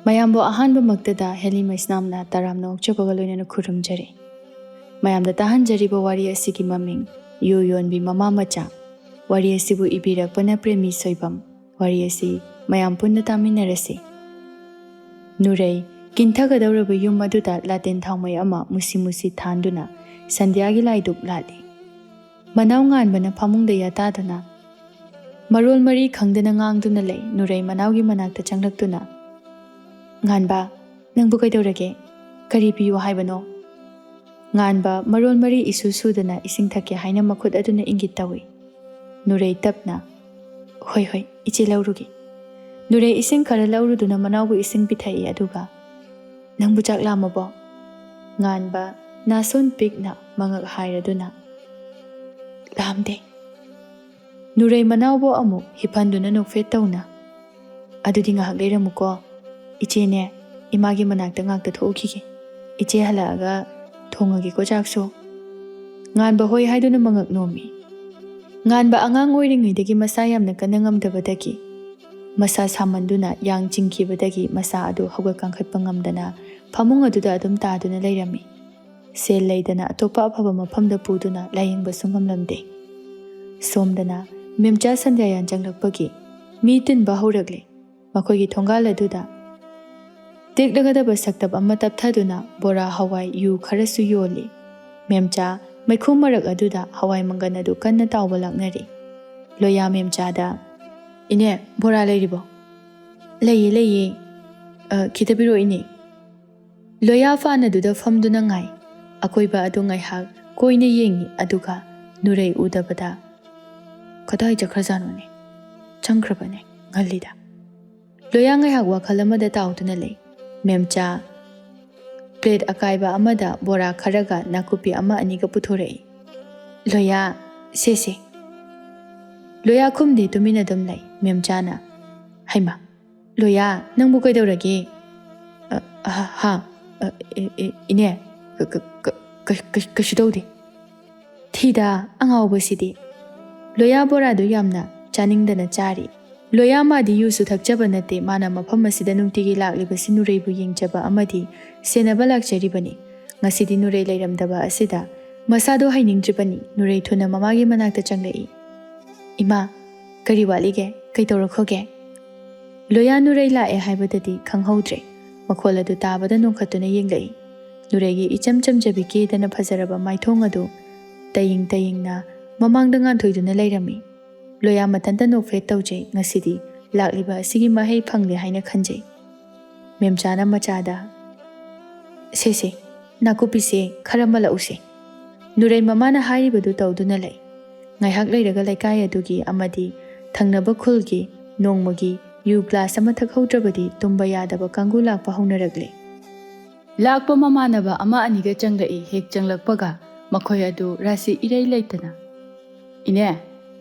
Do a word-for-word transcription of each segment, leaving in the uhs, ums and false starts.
ꯃꯌꯥꯝꯕꯨ ꯑꯍꯥꯟꯕꯃꯛꯇꯗ ꯍꯦꯂꯤ ꯃꯩꯁꯅꯥꯝꯅ ꯇꯔꯥꯝꯅ ꯑꯣꯛꯆꯕꯒ ꯂꯣꯏꯅꯅ ꯈꯨꯔꯨꯝꯖꯔꯤ꯫ ꯃꯌꯥꯝꯗ ꯇꯥꯍꯟꯖꯔꯤꯕ ꯋꯥꯔꯤ ꯑꯁꯤꯒꯤ ꯃꯃꯤꯡ ꯌꯨ ꯌꯣꯟꯕꯤ ꯃꯃꯥ ꯃꯆꯥ꯫ ꯋꯥꯔꯤ ꯑꯁꯤꯕꯨ ꯏꯕꯤꯔꯛꯄꯅ ꯄ꯭ꯔꯦꯃꯤ ꯁꯣꯏꯕꯝ꯫ ꯋꯥꯔꯤ ꯑꯁꯤ ꯃꯌꯥꯝ ꯄꯨꯟꯅ ꯇꯥꯃꯤꯟꯅꯔꯁꯤ꯫ ꯅꯨꯔꯩ ꯀꯤꯟꯊꯒꯗꯧꯔꯕ ꯌꯨꯝ ꯑꯗꯨꯗ ꯂꯥꯇꯦꯟ ꯊꯥꯎꯃꯩ ꯑꯃ ꯃꯨꯁꯤ ꯃꯨꯁꯤ ꯊꯥꯟꯗꯨꯅ ꯁꯟꯙ꯭ꯌꯥꯒꯤ ꯂꯥꯏꯗꯨꯛ ꯂꯥꯠꯂꯤ꯫ ꯃꯅꯥꯎ ꯉꯥꯟꯕꯅ ꯐꯃꯨꯡꯗ ꯌꯥꯇꯥꯗꯨꯅ ꯃꯔꯣꯜ ꯃꯔꯤ ꯈꯪꯗꯅ ꯉꯥꯡꯗꯨꯅ ꯂꯩ꯫ ꯅꯨꯔꯩ ꯃꯅꯥꯎꯒꯤ ꯃꯅꯥꯛꯇ ꯆꯪꯂꯛꯇꯨꯅ, "ꯉꯥꯟꯕ, ꯅꯪꯕꯨ ꯀꯩꯗꯧꯔꯒꯦ? ꯀꯔꯤ ꯄꯤꯌꯨ ꯍꯥꯏꯕꯅꯣ?" ꯉꯥꯟꯕ ꯃꯔꯣꯜ ꯃꯔꯤ ꯏꯁꯨ ꯁꯨꯗꯅ ꯏꯁꯤꯡ ꯊꯛꯀꯦ ꯍꯥꯏꯅ ꯃꯈꯨꯠ ꯑꯗꯨꯅ ꯏꯪꯒꯤꯠ ꯇꯧꯏ꯫ ꯅꯨꯔꯩ ꯇꯞꯅ, "ꯍꯣꯏ, ꯍꯣꯏ, ꯏꯆꯦ ꯂꯧꯔꯨꯒꯦ꯫" ꯅꯨꯔꯩ ꯏꯁꯤꯡ ꯈꯔ ꯂꯧꯔꯨꯗꯨꯅ ꯃꯅꯥꯎꯕꯨ ꯏꯁꯤꯡ ꯄꯤꯊꯛꯏ, ꯑꯗꯨꯒ, "ꯅꯪꯕꯨ ꯆꯥꯛ ꯂꯥꯝꯃꯕꯣ?" ꯉꯥꯟꯕ ꯅꯥꯁꯣꯟ ꯄꯤꯛꯅ ꯃꯉꯛ ꯍꯥꯏꯔꯗꯨꯅ, "ꯂꯥꯝꯗꯦ꯫" ꯅꯨꯔꯩ ꯃꯅꯥꯎꯕꯨ ꯑꯃꯨꯛ ꯍꯤꯞꯍꯟꯗꯨꯅ ꯅꯣꯛꯐꯦꯠ ꯇꯧꯅ, "ꯑꯗꯨꯗꯤ ꯉꯥꯏꯍꯥꯛ ꯂꯩꯔꯝꯃꯨꯀꯣ꯫ ꯏꯆꯦꯅꯦ, ꯏꯃꯥꯒꯤ ꯃꯅꯥꯛꯇ ꯉꯥꯛꯇ ꯊꯣꯛꯎꯈꯤꯒꯦ꯫ ꯏꯆꯦ ꯍꯜꯂꯛꯑꯒ ꯊꯣꯡꯉꯒꯦꯀꯣ ꯆꯥꯛꯁꯨ꯫" ꯉꯥꯟꯕ ꯍꯣꯏ ꯍꯥꯏꯗꯨꯅ ꯃꯉꯛ ꯅꯣꯝꯃꯤ꯫ ꯉꯥꯟꯕ ꯑꯉꯥꯡ ꯑꯣꯏꯔꯤꯉꯩꯗꯒꯤ ꯃꯁꯥ ꯌꯥꯝꯅ ꯀꯟꯅ ꯉꯝꯗꯕꯗꯒꯤ, ꯃꯁꯥ ꯁꯥꯃꯟꯗꯨꯅ ꯌꯥꯡ ꯆꯤꯡꯈꯤꯕꯗꯒꯤ ꯃꯁꯥ ꯑꯗꯨ ꯍꯧꯒꯠ ꯀꯥꯡꯈꯠꯄ ꯉꯝꯗꯅ ꯐꯃꯨꯡ ꯑꯗꯨꯗ ꯑꯗꯨꯝ ꯇꯥꯗꯨꯅ ꯂꯩꯔꯝꯃꯤ꯫ ꯁꯦꯜ ꯂꯩꯗꯅ ꯑꯇꯣꯞꯄ ꯑꯐꯕ ꯃꯐꯝꯗ ꯄꯨꯗꯨꯅ ꯂꯥꯌꯦꯡꯕꯁꯨ ꯉꯝꯂꯝꯗꯦ꯫ ꯁꯣꯝꯗꯅ ꯃꯦꯝꯆꯥ ꯁꯟꯙ꯭ꯌꯥ ꯌꯥꯟ ꯆꯪꯂꯛꯄꯒꯤ ꯃꯤ ꯇꯤꯟꯕ ꯍꯧꯔꯛꯂꯦ꯫ ꯃꯈꯣꯏꯒꯤ ꯊꯣꯡꯒꯥꯜ ꯑꯗꯨꯗ ꯇꯦꯛꯂꯒꯗꯕ ꯁꯛꯇꯞ ꯑꯃ ꯇꯞꯊꯗꯨꯅ ꯕꯣꯔꯥ, ꯍꯋꯥꯏ, ꯌꯨ ꯈꯔꯁꯨ ꯌꯣꯜꯂꯤ꯫ ꯃꯦꯝꯆꯥ ꯃꯩꯈꯨ ꯃꯔꯛ ꯑꯗꯨꯗ ꯍꯋꯥꯏ ꯃꯪꯒꯟ ꯑꯗꯨ ꯀꯟꯅ ꯇꯥꯎꯕ ꯂꯥꯛꯅꯔꯤ꯫ ꯂꯣꯌꯥ ꯃꯦꯝꯆꯥꯗ, "ꯏꯅꯦ, ꯕꯣꯔꯥ ꯂꯩꯔꯤꯕꯣ?" "ꯂꯩꯌꯦ, ꯂꯩꯌꯦ꯫ ꯑ, ꯈꯤꯇ ꯄꯤꯔꯛꯑꯣ, ꯏꯅꯦ꯫" ꯂꯣꯌꯥ ꯐꯥꯟ ꯑꯗꯨꯗ ꯐꯝꯗꯨꯅ ꯉꯥꯏ꯫ ꯑꯀꯣꯏꯕ ꯑꯗꯨ ꯉꯥꯏꯍꯥꯛ ꯀꯣꯏꯅ ꯌꯦꯡꯉꯤ, ꯑꯗꯨꯒ ꯅꯨꯔꯩ ꯎꯗꯕꯗ, "ꯀꯗꯥꯏ ꯆꯠꯈ꯭ꯔꯖꯥꯠꯅꯣꯅꯦ? ꯆꯪꯈ꯭ꯔꯕꯅꯦ, ꯉꯜꯂꯤꯗ꯫" ꯂꯣꯌꯥ ꯉꯥꯏꯍꯥꯛ ꯋꯥꯈꯜ ꯑꯃꯗ ꯇꯥꯎꯗꯨꯅ ꯂꯩ꯫ ꯃꯦꯝꯆꯥ ꯄ꯭ꯂꯦꯠ ꯑꯀꯥꯏꯕ ꯑꯃꯗ ꯕꯣꯔꯥ ꯈꯔꯒ ꯅꯥꯀꯨꯞꯄꯤ ꯑꯃ ꯑꯅꯤꯒ ꯄꯨꯊꯣꯔꯛꯏ꯫ "ꯂꯣꯌꯥ, ꯁꯦ, ꯁꯦ꯫" ꯂꯣꯌꯥ ꯈꯨꯝꯗꯦ, ꯇꯨꯃꯤꯟꯅ ꯑꯗꯨꯝ ꯂꯩ꯫ ꯃꯦꯝꯆꯥꯅ, "ꯍꯩꯃꯥ, ꯂꯣꯌꯥ, ꯅꯪꯕꯨ ꯀꯩꯗꯧꯔꯒꯦ?" "ꯑ, ꯑ, ꯍꯥ, ꯑ, ꯏ-, ꯏ-, ꯏꯅꯦ, ꯀ-, ꯀ-, ꯀ-, ꯀ-, ꯀ-, ꯀꯩꯁꯨ ꯇꯧꯗꯦ꯫" "ꯊꯤꯗ, ꯑꯉꯥꯎꯕꯁꯤꯗꯤ꯫" ꯂꯣꯌꯥ ꯕꯣꯔꯥꯗꯨ ꯌꯥꯝꯅ ꯆꯥꯅꯤꯡꯗꯅ ꯆꯥꯔꯤ꯫ ꯂꯣꯌꯥ ꯃꯥꯗꯤ ꯌꯨꯁꯨ ꯊꯛꯆꯕ ꯅꯠꯇꯦ꯫ ꯃꯥꯅ ꯃꯐꯝ ꯑꯁꯤꯗ ꯅꯨꯡꯇꯤꯒꯤ ꯂꯥꯛꯂꯤꯕꯁꯤ ꯅꯨꯔꯩꯕꯨ ꯌꯦꯡꯖꯕ ꯑꯃꯗꯤ ꯁꯦꯟꯅꯕ ꯂꯥꯛꯆꯔꯤꯕꯅꯤ꯫ ꯉꯁꯤꯗꯤ ꯅꯨꯔꯩ ꯂꯩꯔꯝꯗꯕ ꯑꯁꯤꯗ ꯃꯁꯥꯗꯣ ꯍꯩꯅꯤꯡꯗ꯭ꯔꯤꯕꯅꯤ꯫ ꯅꯨꯔꯩ ꯊꯨꯅ ꯃꯃꯥꯒꯤ ꯃꯅꯥꯛꯇ ꯆꯪꯂꯛꯏ꯫ "ꯏꯃꯥ, ꯀꯔꯤ ꯋꯥꯠꯂꯤꯒꯦ? ꯀꯩ ꯇꯧꯔꯛꯈꯣꯒꯦ?" ꯂꯣꯌꯥ ꯅꯨꯔꯩ ꯂꯥꯛꯑꯦ ꯍꯥꯏꯕꯗꯗꯤ ꯈꯪꯍꯧꯗ꯭ꯔꯦ꯫ ꯃꯈꯣꯜ ꯑꯗꯨ ꯇꯥꯕꯗ ꯅꯣꯡꯈꯠꯇꯨꯅ ꯌꯦꯡꯂꯛꯏ꯫ ꯅꯨꯔꯩꯒꯤ ꯏꯆꯝ ꯆꯝꯖꯕꯤ ꯀꯦꯗꯅ ꯐꯖꯔꯕ ꯃꯥꯏꯊꯣꯡ ꯑꯗꯨ ꯇꯌꯤꯡ ꯇꯌꯤꯡꯅ ꯃꯃꯥꯡꯗ ꯉꯥꯟꯊꯣꯏꯗꯨꯅ ꯂꯩꯔꯝꯃꯤ꯫ ꯂꯣꯌꯥ ꯃꯊꯟꯇ ꯅꯣꯛꯐꯦꯠ ꯇꯧꯖꯩ꯫ ꯉꯁꯤꯗꯤ ꯂꯥꯛꯂꯤꯕ ꯑꯁꯤꯒꯤ ꯃꯍꯩ ꯐꯪꯂꯦ ꯍꯥꯏꯅ ꯈꯟꯖꯩ꯫ ꯃꯦꯝꯆꯥꯅ ꯃꯆꯥꯗ, "ꯁꯦ ꯁꯦ, ꯅꯥꯀꯨꯞꯄꯤꯁꯦ ꯈꯔ ꯃꯜꯂꯛꯎꯁꯦ꯫" ꯅꯨꯔꯩ ꯃꯃꯥꯅ ꯍꯥꯏꯔꯤꯕꯗꯨ ꯇꯧꯗꯨꯅ ꯂꯩ꯫ ꯉꯥꯏꯍꯥꯛ ꯂꯩꯔꯒ ꯂꯩꯀꯥꯏ ꯑꯗꯨꯒꯤ ꯑꯃꯗꯤ ꯊꯪꯅꯕ ꯈꯨꯜꯒꯤ ꯅꯣꯡꯃꯒꯤ ꯌꯨ ꯒ꯭ꯂꯥꯁ ꯑꯃ ꯊꯛꯍꯧꯗ꯭ꯔꯕꯗꯤ ꯇꯨꯝꯕ ꯌꯥꯗꯕ ꯀꯥꯡꯒꯨ ꯂꯥꯛꯄ ꯍꯧꯅꯔꯛꯂꯦ꯫ ꯂꯥꯛꯄ ꯃꯃꯥꯟꯅꯕ ꯑꯃ ꯑꯅꯤꯒ ꯆꯪꯂꯛꯏ꯫ ꯍꯦꯛ ꯆꯪꯂꯛꯄꯒ ꯃꯈꯣꯏ ꯑꯗꯨ ꯔꯥꯁꯤ ꯏꯔꯩ ꯂꯩꯇꯅ, "ꯏꯅꯦ,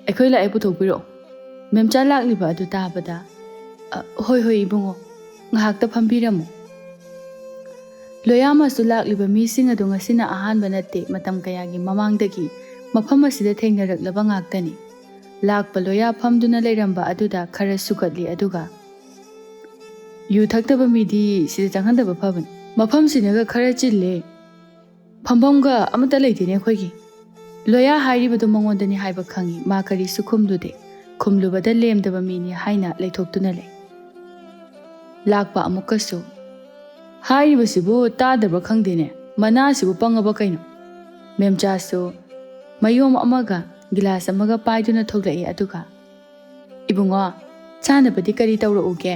ꯑꯩꯈꯣꯏ ꯂꯥꯛꯑꯦ, ꯄꯨꯊꯣꯛꯄꯤꯔꯛꯑꯣ꯫" ꯃꯦꯝꯆꯥ ꯂꯥꯛꯂꯤꯕ ꯑꯗꯨ ꯇꯥꯕꯗ, "ꯑ, ꯍꯣꯏ, ꯍꯣꯏ, ꯏꯕꯨꯡꯉꯣ, ꯉꯥꯏꯍꯥꯛꯇ ꯐꯝꯕꯤꯔꯝꯃꯨ꯫" ꯂꯣꯌꯥꯃꯁꯨ ꯂꯥꯛꯂꯤꯕ ꯃꯤꯁꯤꯡ ꯑꯗꯨ ꯉꯁꯤꯅ ꯑꯍꯥꯟꯕ ꯅꯠꯇꯦ꯫ ꯃꯇꯝ ꯀꯌꯥꯒꯤ ꯃꯃꯥꯡꯗꯒꯤ ꯃꯐꯝ ꯑꯁꯤꯗ ꯊꯦꯡꯅꯔꯛꯂꯕ ꯉꯥꯛꯇꯅꯤ꯫ ꯂꯥꯛꯄ ꯂꯣꯌꯥ ꯐꯝꯗꯨꯅ ꯂꯩꯔꯝꯕ ꯑꯗꯨꯗ ꯈꯔ ꯁꯨꯒꯠꯂꯤ, ꯑꯗꯨꯒ, "ꯌꯨ ꯊꯛꯇꯕ ꯃꯤꯗꯤ ꯁꯤꯗ ꯆꯪꯍꯟꯗꯕ ꯐꯕꯅꯤ꯫ ꯃꯐꯝꯁꯤꯅꯒ ꯈꯔ ꯆꯤꯜꯂꯦ꯫ ꯐꯝꯐꯝꯒ ꯑꯃꯠꯇ ꯂꯩꯇꯦꯅꯦ ꯑꯩꯈꯣꯏꯒꯤ꯫" ꯂꯣꯌꯥ ꯍꯥꯏꯔꯤꯕꯗꯨ ꯃꯉꯣꯟꯗꯅꯤ ꯍꯥꯏꯕ ꯈꯪꯏ꯫ ꯃꯥ ꯀꯔꯤꯁꯨ ꯈꯨꯝꯂꯨꯗꯦ꯫ ꯈꯨꯝꯂꯨꯕꯗ ꯂꯦꯝꯗꯕ ꯃꯤꯅꯤ ꯍꯥꯏꯅ ꯂꯩꯊꯣꯛꯇꯨꯅ ꯂꯩ꯫ ꯂꯥꯛꯄ ꯑꯃꯨꯛꯀꯁꯨ, "ꯍꯥꯏꯔꯤꯕꯁꯤꯕꯨ ꯇꯥꯗꯕ꯭ꯔꯥ ꯈꯪꯗꯦꯅꯦ, ꯃꯅꯥꯁꯤꯕꯨ ꯄꯪꯉꯕ ꯀꯩꯅꯣ?" ꯃꯦꯝꯆꯥꯁꯨ ꯃꯌꯣꯝ ꯑꯃꯒ ꯒꯤꯂꯥꯁ ꯑꯃꯒ ꯄꯥꯏꯗꯨꯅ ꯊꯣꯛꯂꯛꯏ, ꯑꯗꯨꯒ, "ꯏꯕꯨꯡꯉꯣ, ꯆꯥꯅꯕꯗꯤ ꯀꯔꯤ ꯇꯧꯔꯛꯎꯒꯦ?"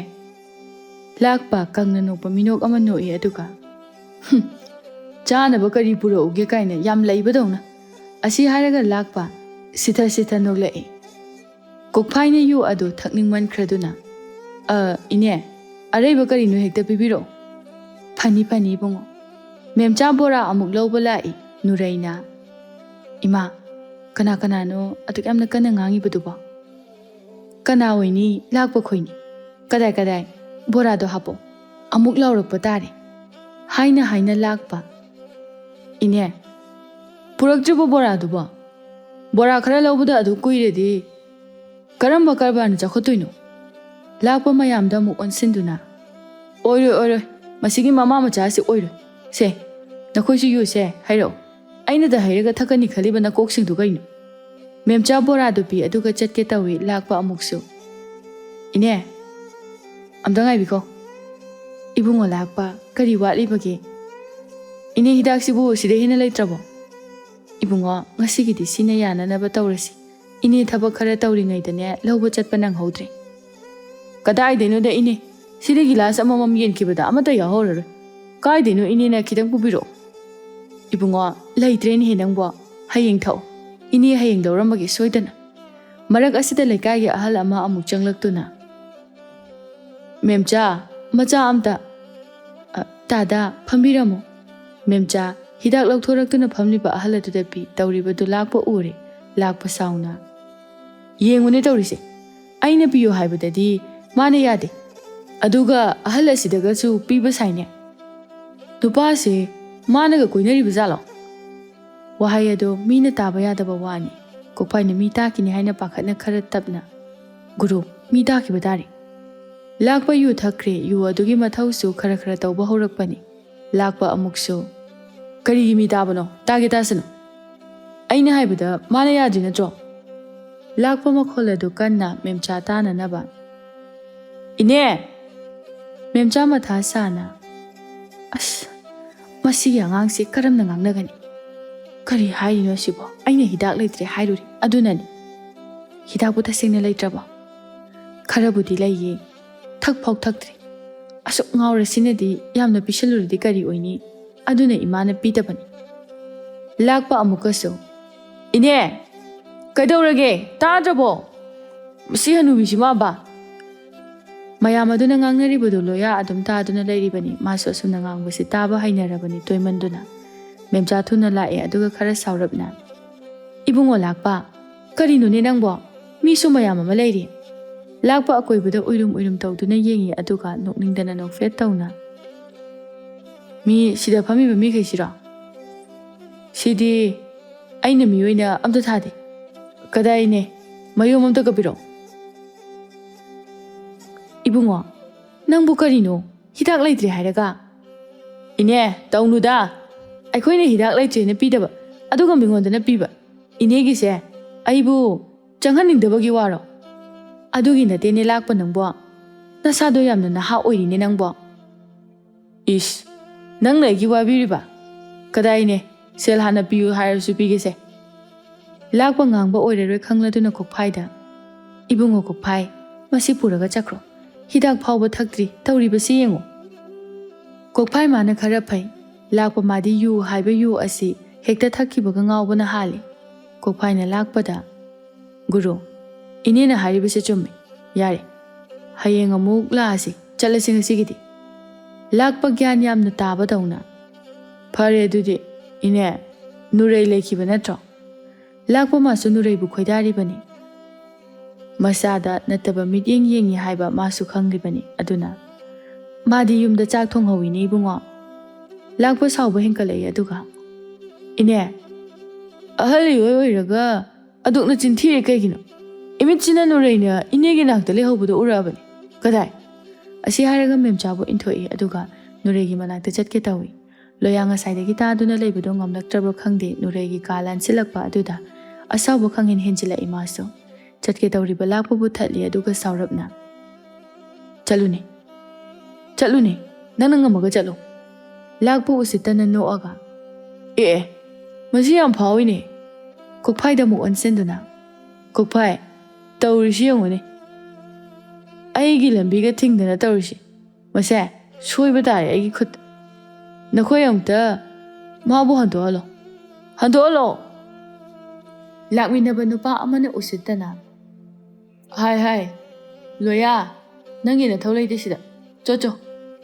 ꯂꯥꯛꯄ ꯀꯪꯅ ꯅꯣꯛꯄ ꯃꯤꯅꯣꯛ ꯑꯃ ꯅꯣꯛꯏ, ꯑꯗꯨꯒ, "ꯍꯨꯝ, ꯆꯥꯅꯕ ꯀꯔꯤ ꯄꯨꯔꯛꯎꯒꯦ ꯀꯥꯏꯅ ꯌꯥꯝ ꯂꯩꯕꯗꯧꯅ꯫" ꯑꯁꯤ ꯍꯥꯏꯔꯒ ꯂꯥꯛꯄ ꯁꯤꯊ ꯁꯤꯊ ꯅꯣꯛꯂꯛꯏ꯫ ꯀꯣꯛꯐꯥꯏꯅ ꯌꯨ ꯑꯗꯨ ꯊꯛꯅꯤꯡꯃꯟꯈ꯭ꯔꯗꯨꯅ, "ꯑ, ꯏꯅꯦ, ꯑꯔꯩꯕ ꯀꯔꯤꯅꯣ ꯍꯦꯛꯇ ꯄꯤꯕꯤꯔꯛꯑꯣ꯫" "ꯐꯅꯤ, ꯐꯅꯤ, ꯏꯕꯨꯡꯉꯣ꯫" ꯃꯦꯝꯆꯥ ꯕꯣꯔꯥ ꯑꯃꯨꯛ ꯂꯧꯕ ꯂꯥꯛꯏ꯫ ꯅꯨꯔꯩꯅ, "ꯏꯃꯥ, ꯀꯅꯥ ꯀꯅꯥꯅꯣ ꯑꯗꯨꯛ ꯌꯥꯝꯅ ꯀꯟꯅ ꯉꯥꯡꯉꯤꯕꯗꯨꯕꯣ?" "ꯀꯅꯥ ꯑꯣꯏꯅꯤ? ꯂꯥꯛꯄ ꯈꯣꯏꯅꯤ꯫ ꯀꯗꯥꯏ, ꯀꯗꯥꯏ? ꯕꯣꯔꯥꯗꯣ ꯍꯥꯞꯄꯣ꯫" ꯑꯃꯨꯛ ꯂꯥꯎꯔꯛꯄ ꯇꯥꯔꯦ꯫ ꯍꯥꯏꯅ ꯍꯥꯏꯅ ꯂꯥꯛꯄ, "ꯏꯅꯦ, ꯄꯨꯔꯛꯇ꯭ꯔꯤꯕꯣ ꯕꯣꯔꯥꯗꯨꯕꯣ? ꯕꯣꯔꯥ ꯈꯔ ꯂꯧꯕꯗ ꯑꯗꯨꯛ ꯀꯨꯏꯔꯗꯤ ꯀꯔꯝꯕ ꯀꯔꯕꯥꯔꯅ ꯆꯥꯎꯈꯠꯇꯣꯏꯅꯣ?" ꯂꯥꯛꯄ ꯃꯌꯥꯝꯗ ꯑꯃꯨꯛ ꯑꯣꯟꯁꯤꯟꯗꯨꯅ, "ꯑꯣꯏꯔꯣꯏ, ꯑꯣꯏꯔꯣꯏ, ꯃꯁꯤꯒꯤ ꯃꯃꯥ ꯃꯆꯥꯁꯤ ꯑꯣꯏꯔꯣꯏ꯫ ꯁꯦ, ꯅꯈꯣꯏꯁꯨ ꯌꯨꯁꯦ ꯍꯩꯔꯛꯑꯣ꯫ ꯑꯩꯅꯗ ꯍꯩꯔꯒ ꯊꯛꯀꯅꯤ ꯈꯜꯂꯤꯕ ꯅꯀꯣꯛꯁꯤꯡꯗꯨ ꯀꯩꯅꯣ?" ꯃꯦꯝꯆꯥ ꯕꯣꯔꯥꯗꯨ ꯄꯤ, ꯑꯗꯨꯒ ꯆꯠꯀꯦ ꯇꯧꯏ꯫ ꯂꯥꯛꯄ ꯑꯃꯨꯛꯁꯨ, "ꯏꯅꯦ, ꯑꯝꯇ ꯉꯥꯏꯕꯤꯈꯣ꯫ ꯏꯕꯨꯡꯉꯣ ꯂꯥꯛꯄ, ꯀꯔꯤ ꯋꯥꯠꯂꯤꯕꯒꯦ? ꯏꯅꯦ, ꯍꯤꯗꯥꯛꯁꯤꯕꯨ ꯁꯤꯗ ꯍꯦꯟꯅ ꯂꯩꯇ꯭ꯔꯕꯣ?" "ꯏꯕꯨꯡꯉꯣ, ꯉꯁꯤꯒꯤꯗꯤ ꯁꯤꯅ ꯌꯥꯅꯅꯕ ꯇꯧꯔꯁꯤ꯫ ꯏꯅꯦ ꯊꯕꯛ ꯈꯔ ꯇꯧꯔꯤꯉꯩꯗꯅꯦ ꯂꯧꯕ ꯆꯠꯄ ꯅꯪꯍꯧꯗ꯭ꯔꯦ꯫" "ꯀꯗꯥꯏꯗꯩꯅꯣꯗ ꯏꯅꯦ, ꯁꯤꯗ ꯒꯤꯂꯥꯁ ꯑꯃꯃꯝ ꯌꯦꯟꯈꯤꯕꯗ ꯑꯃꯠꯇ ꯌꯥꯎꯍꯧꯔꯔꯣꯏ꯫ ꯀꯥꯏꯗꯩꯅꯣ ꯏꯅꯦꯅ ꯈꯤꯇꯪ ꯄꯨꯕꯤꯔꯛꯑꯣ꯫" "ꯏꯕꯨꯡꯉꯣ, ꯂꯩꯇ꯭ꯔꯦꯅꯦꯍꯦ ꯅꯪꯕꯣ꯫ ꯍꯌꯦꯡ ꯊꯛꯑꯣ꯫ ꯏꯅꯦ ꯍꯌꯦꯡ ꯂꯧꯔꯝꯃꯒꯦ ꯁꯣꯏꯗꯅ꯫" ꯃꯔꯛ ꯑꯁꯤꯗ ꯂꯩꯀꯥꯏꯒꯤ ꯑꯍꯜ ꯑꯃ ꯑꯃꯨꯛ ꯆꯪꯂꯛꯇꯨꯅ, "ꯃꯦꯝꯆꯥ, ꯃꯆꯥ ꯑꯝꯇ꯫" "ꯑ, ꯇꯥꯗ, ꯐꯝꯕꯤꯔꯝꯃꯨ꯫" ꯃꯦꯝꯆꯥ ꯍꯤꯗꯥꯛ ꯂꯧꯊꯣꯔꯛꯇꯨꯅ ꯐꯝꯂꯤꯕ ꯑꯍꯜ ꯑꯗꯨꯗ ꯄꯤ꯫ ꯇꯧꯔꯤꯕꯗꯨ ꯂꯥꯛꯄ ꯎꯔꯦ꯫ ꯂꯥꯛꯄ ꯁꯥꯎꯅ, "ꯌꯦꯡꯉꯨꯅꯦ ꯇꯧꯔꯤꯁꯦ, ꯑꯩꯅ ꯄꯤꯌꯨ ꯍꯥꯏꯕꯗꯗꯤ ꯃꯥꯅ ꯌꯥꯗꯦ, ꯑꯗꯨꯒ ꯑꯍꯜ ꯑꯁꯤꯗꯒꯁꯨ ꯄꯤꯕ ꯁꯥꯏꯅꯦ꯫ ꯅꯨꯄꯥꯁꯦ ꯃꯥꯅꯒ ꯀꯣꯏꯅꯔꯤꯕ ꯖꯥꯠꯂꯣ?" ꯋꯥꯍꯩ ꯑꯗꯣ ꯃꯤꯅ ꯇꯥꯕ ꯌꯥꯗꯕ ꯋꯥꯅꯤ꯫ ꯀꯣꯛꯐꯥꯏꯅ ꯃꯤ ꯇꯥꯈꯤꯅꯤ ꯍꯥꯏꯅ ꯄꯥꯈꯠꯅ ꯈꯔ ꯇꯞꯅ, "ꯒꯨꯔꯨ, ꯃꯤ ꯇꯥꯈꯤꯕ ꯇꯥꯔꯦ꯫" ꯂꯥꯛꯄ ꯌꯨ ꯊꯛꯈ꯭ꯔꯦ꯫ ꯌꯨ ꯑꯗꯨꯒꯤ ꯃꯊꯧꯁꯨ ꯈꯔ ꯈꯔ ꯇꯧꯕ ꯍꯧꯔꯛꯄꯅꯤ꯫ ꯂꯥꯛꯄ ꯑꯃꯨꯛꯁꯨ, "ꯀꯔꯤꯒꯤ ꯃꯤ ꯇꯥꯕꯅꯣ? ꯇꯥꯒꯦ ꯇꯥꯁꯅꯨ꯫ ꯑꯩꯅ ꯍꯥꯏꯕꯗ ꯃꯥꯅ ꯌꯥꯗ꯭ꯔꯤ ꯅꯠꯇ꯭ꯔꯣ?" ꯂꯥꯛꯄ ꯃꯈꯣꯜ ꯑꯗꯨ ꯀꯟꯅ ꯃꯦꯝꯆꯥ ꯇꯥꯅꯅꯕ, "ꯏꯅꯦ!" ꯃꯦꯝꯆꯥ ꯃꯊꯥ ꯁꯥꯅ, "ꯑꯁ, ꯃꯁꯤꯒꯤ ꯑꯉꯥꯡꯁꯦ ꯀꯔꯝꯅ ꯉꯥꯡꯅꯒꯅꯤ? ꯀꯔꯤ ꯍꯥꯏꯔꯤꯅꯣ ꯁꯤꯕꯣ? ꯑꯩꯅ ꯍꯤꯗꯥꯛ ꯂꯩꯇ꯭ꯔꯦ ꯍꯥꯏꯔꯨꯔꯦ, ꯑꯗꯨꯅꯅꯤ꯫ ꯍꯤꯗꯥꯛꯄꯨ ꯇꯁꯦꯡꯅ ꯂꯩꯇ꯭ꯔꯕꯣ?" "ꯈꯔꯕꯨꯗꯤ ꯂꯩꯌꯦ, ꯊꯛ ꯐꯥꯎ ꯊꯛꯇ꯭ꯔꯤ꯫ ꯑꯁꯨꯛ ꯉꯥꯎꯔꯁꯤꯅꯗꯤ ꯌꯥꯝꯅ ꯄꯤꯁꯜꯂꯨꯔꯗꯤ ꯀꯔꯤ ꯑꯣꯏꯅꯤ? ꯑꯗꯨꯅ ꯏꯃꯥꯅ ꯄꯤꯗꯕꯅꯤ꯫" ꯂꯥꯛꯄ ꯑꯃꯨꯛꯀꯁꯨ, "ꯏꯅꯦ, ꯀꯩꯗꯧꯔꯒꯦ? ꯇꯥꯗ꯭ꯔꯕꯣ? ꯃꯁꯤ ꯍꯅꯨꯕꯤꯁꯤꯃꯕ?" ꯃꯌꯥꯝ ꯑꯗꯨꯅ ꯉꯥꯡꯅꯔꯤꯕꯗꯨ ꯂꯣꯌꯥ ꯑꯗꯨꯝ ꯇꯥꯗꯨꯅ ꯂꯩꯔꯤꯕꯅꯤ꯫ ꯃꯥꯁꯨ ꯑꯁꯨꯝꯅ ꯉꯥꯡꯕꯁꯤ ꯇꯥꯕ ꯍꯩꯅꯔꯕꯅꯤ ꯇꯣꯏꯃꯟꯗꯨꯅ꯫ ꯃꯦꯝꯆꯥ ꯊꯨꯅ ꯂꯥꯛꯑꯦ, ꯑꯗꯨꯒ ꯈꯔ ꯁꯥꯎꯔꯞꯅ, "ꯏꯕꯨꯡꯉꯣ ꯂꯥꯛꯄ, ꯀꯔꯤꯅꯣꯅꯦ ꯅꯪꯕꯣ? ꯃꯤꯁꯨ ꯃꯌꯥꯝ ꯑꯃ ꯂꯩꯔꯤ꯫" ꯂꯥꯛꯄ ꯑꯀꯣꯏꯕꯗ ꯎꯏꯔꯨꯝ ꯎꯏꯔꯨꯝ ꯇꯧꯗꯨꯅ ꯌꯦꯡꯉꯤ, ꯑꯗꯨꯒ ꯅꯣꯛꯅꯤꯡꯗꯅ ꯅꯣꯛꯐꯦꯠ ꯇꯧꯅ, "ꯃꯤ ꯁꯤꯗ ꯐꯝꯃꯤꯕ ꯃꯤꯈꯩꯁꯤꯔꯣ? ꯁꯤꯗꯤ ꯑꯩꯅ ꯃꯤ ꯑꯣꯏꯅ ꯑꯝꯇ ꯊꯥꯗꯦ꯫ ꯀꯗꯥꯏꯅꯦ? ꯃꯌꯨꯝ ꯑꯝꯇ ꯀꯞꯄꯤꯔꯛꯑꯣ꯫" "ꯏꯕꯨꯡꯉꯣ, ꯅꯪꯕꯨ ꯀꯔꯤꯅꯣ? ꯍꯤꯗꯥꯛ ꯂꯩꯇ꯭ꯔꯦ ꯍꯥꯏꯔꯒ?" "ꯏꯅꯦ, ꯇꯧꯅꯨꯗ꯫ ꯑꯩꯈꯣꯏꯅ ꯍꯤꯗꯥꯛ ꯂꯩꯇ꯭ꯔꯦꯅ ꯄꯤꯗꯕ, ꯑꯗꯨꯒ ꯃꯤꯉꯣꯟꯗꯅ ꯄꯤꯕ꯫ ꯏꯅꯦꯒꯤꯁꯦ ꯑꯩꯕꯨ ꯆꯪꯍꯟꯅꯤꯡꯗꯕꯒꯤ ꯋꯥꯔꯣ? ꯑꯗꯨꯒꯤ ꯅꯠꯇꯦꯅꯦ ꯂꯥꯛꯄ ꯅꯪꯕꯣ꯫ ꯅꯁꯥꯗꯣ ꯌꯥꯝꯅ ꯅꯍꯥ ꯑꯣꯏꯔꯤꯅꯦ ꯅꯪꯕꯣ꯫" "ꯏꯁ, ꯅꯪꯅ ꯑꯩꯒꯤ ꯋꯥꯕꯤꯔꯤꯕ? ꯀꯗꯥꯏꯅꯦ, ꯁꯦꯜ ꯍꯥꯟꯅ ꯄꯤꯌꯨ ꯍꯥꯏꯔꯁꯨ ꯄꯤꯒꯦꯁꯦ꯫" ꯂꯥꯛꯄ ꯉꯥꯡꯕ ꯑꯣꯏꯔꯔꯣꯏ ꯈꯪꯂꯗꯨꯅ ꯀꯣꯛꯐꯥꯏꯗ, "ꯏꯕꯨꯡꯉꯣ ꯀꯣꯛꯐꯥꯏ, ꯃꯁꯤ ꯄꯨꯔꯒ ꯆꯠꯈ꯭ꯔꯣ꯫ ꯍꯤꯗꯥꯛ ꯐꯥꯎꯕ ꯊꯛꯇ꯭ꯔꯤ, ꯇꯧꯔꯤꯕꯁꯤ ꯌꯦꯡꯉꯨ꯫" ꯀꯣꯛꯐꯥꯏ ꯃꯥꯅ ꯈꯔ ꯐꯩ꯫ ꯂꯥꯛꯄ ꯃꯥꯗꯤ ꯌꯨ ꯍꯥꯏꯕ ꯌꯨ ꯑꯁꯤ ꯍꯦꯛꯇ ꯊꯛꯈꯤꯕꯒ ꯉꯥꯎꯕꯅ ꯍꯥꯜꯂꯤ꯫ ꯀꯣꯛꯐꯥꯏꯅ ꯂꯥꯛꯄꯗ, "ꯒꯨꯔꯨ, ꯏꯅꯦꯅ ꯍꯥꯏꯔꯤꯕꯁꯦ ꯆꯨꯝꯃꯤ꯫ ꯌꯥꯔꯦ, ꯍꯌꯦꯡ ꯑꯃꯨꯛ ꯂꯥꯛꯑꯁꯤ, ꯆꯠꯂꯁꯤ ꯉꯁꯤꯒꯤꯗꯤ꯫" ꯂꯥꯛꯄ ꯒ꯭ꯌꯥꯟ ꯌꯥꯝꯅ ꯇꯥꯕꯗꯧꯅ, "ꯐꯔꯦ ꯑꯗꯨꯗꯤ, ꯏꯅꯦ, ꯅꯨꯔꯩ ꯂꯩꯈꯤꯕ ꯅꯠꯇ꯭ꯔꯣ?" ꯂꯥꯛꯄ ꯃꯥꯁꯨ ꯅꯨꯔꯩꯕꯨ ꯈꯣꯏꯗꯥꯔꯤꯕꯅꯤ꯫ ꯃꯆꯥꯗ ꯅꯠꯇꯕ ꯃꯤꯠꯌꯦꯡ ꯌꯦꯡꯉꯤ ꯍꯥꯏꯕ ꯃꯥꯁꯨ ꯈꯪꯂꯤꯕꯅꯤ꯫ ꯑꯗꯨꯅ ꯃꯥꯗꯤ ꯌꯨꯝꯗ ꯆꯥꯛ ꯊꯣꯡꯍꯧꯋꯤꯅꯦ ꯏꯕꯨꯡꯉꯣ꯫ ꯂꯥꯛꯄ ꯁꯥꯎꯕ ꯍꯦꯟꯀꯠꯂꯛꯏ꯫ ꯑꯗꯨꯒ, "ꯏꯅꯦ, ꯑꯍꯜ ꯏꯑꯣꯏ ꯑꯣꯏꯔꯒ ꯑꯗꯨꯛꯅ ꯆꯤꯟꯊꯤꯔꯦ ꯀꯩꯒꯤꯅꯣ? ꯏꯃꯤꯠꯁꯤꯅ ꯅꯨꯔꯩꯅ ꯏꯅꯦꯒꯤ ꯅꯥꯛꯇ ꯂꯩꯍꯧꯕꯗꯣ ꯎꯔꯛꯑꯕꯅꯤ꯫ ꯀꯗꯥꯏ?" ꯑꯁꯤ ꯍꯥꯏꯔꯒ ꯃꯦꯝꯆꯥꯕꯨ ꯏꯟꯊꯣꯛꯏ꯫ ꯑꯗꯨꯒ ꯅꯨꯔꯩꯒꯤ ꯃꯅꯥꯛꯇ ꯆꯠꯀꯦ ꯇꯧꯏ꯫ ꯂꯣꯌꯥ ꯉꯁꯥꯏꯗꯒꯤ ꯇꯥꯗꯨꯅ ꯂꯩꯕꯗꯣ ꯉꯝꯂꯛꯇ꯭ꯔꯕ ꯈꯪꯗꯦ, ꯅꯨꯔꯩꯒꯤ ꯀꯥ ꯂꯥꯟꯁꯤꯜꯂꯛꯄ ꯑꯗꯨꯗ ꯑꯁꯥꯎꯕ ꯈꯪꯍꯦꯟ ꯍꯦꯟꯖꯤꯜꯂꯛꯏ ꯃꯥꯁꯨ꯫ ꯆꯠꯀꯦ ꯇꯧꯔꯤꯕ ꯂꯥꯛꯄꯕꯨ ꯊꯠꯂꯤ, ꯑꯗꯨꯒ ꯁꯥꯎꯔꯞꯅ, "ꯆꯠꯂꯨꯅꯦ, ꯆꯠꯂꯨꯅꯦ, ꯅꯪꯅ ꯉꯝꯃꯒ ꯆꯠꯂꯨ꯫" ꯂꯥꯛꯄ ꯎꯁꯤꯠꯇꯅ ꯅꯣꯛꯑꯒ, "ꯑꯦ ꯑꯦ, ꯃꯁꯤ ꯌꯥꯝ ꯐꯥꯎꯏꯅꯦ꯫" ꯀꯣꯛꯐꯥꯏꯗ ꯑꯃꯨꯛ ꯑꯣꯟꯁꯤꯟꯗꯨꯅ, "ꯀꯣꯛꯐꯥꯏ, ꯇꯧꯔꯤꯁꯤ ꯌꯦꯡꯉꯨꯅꯦ, ꯑꯩꯒꯤ ꯂꯝꯕꯤꯒ ꯊꯤꯡꯗꯅ ꯇꯧꯔꯤꯁꯤ꯫ ꯃꯁꯦ ꯁꯣꯏꯕ ꯇꯥꯔꯦ ꯑꯩꯒꯤ ꯈꯨꯠ꯫ ꯅꯈꯣꯏ ꯑꯃꯨꯛꯇ ꯃꯥꯕꯨ ꯍꯟꯗꯣꯛꯍꯜꯂꯣ, ꯍꯟꯗꯣꯛꯍꯜꯂꯣ꯫" ꯂꯥꯛꯃꯤꯟꯅꯕ ꯅꯨꯄꯥ ꯑꯃꯅ ꯎꯁꯤꯠꯇꯅ, "ꯍꯥꯏ ꯍꯥꯏ, ꯂꯣꯌꯥ, ꯅꯪꯒꯤ ꯅꯊꯧ ꯂꯩꯇꯦ ꯁꯤꯗ꯫ ꯆꯣ ꯆꯣ,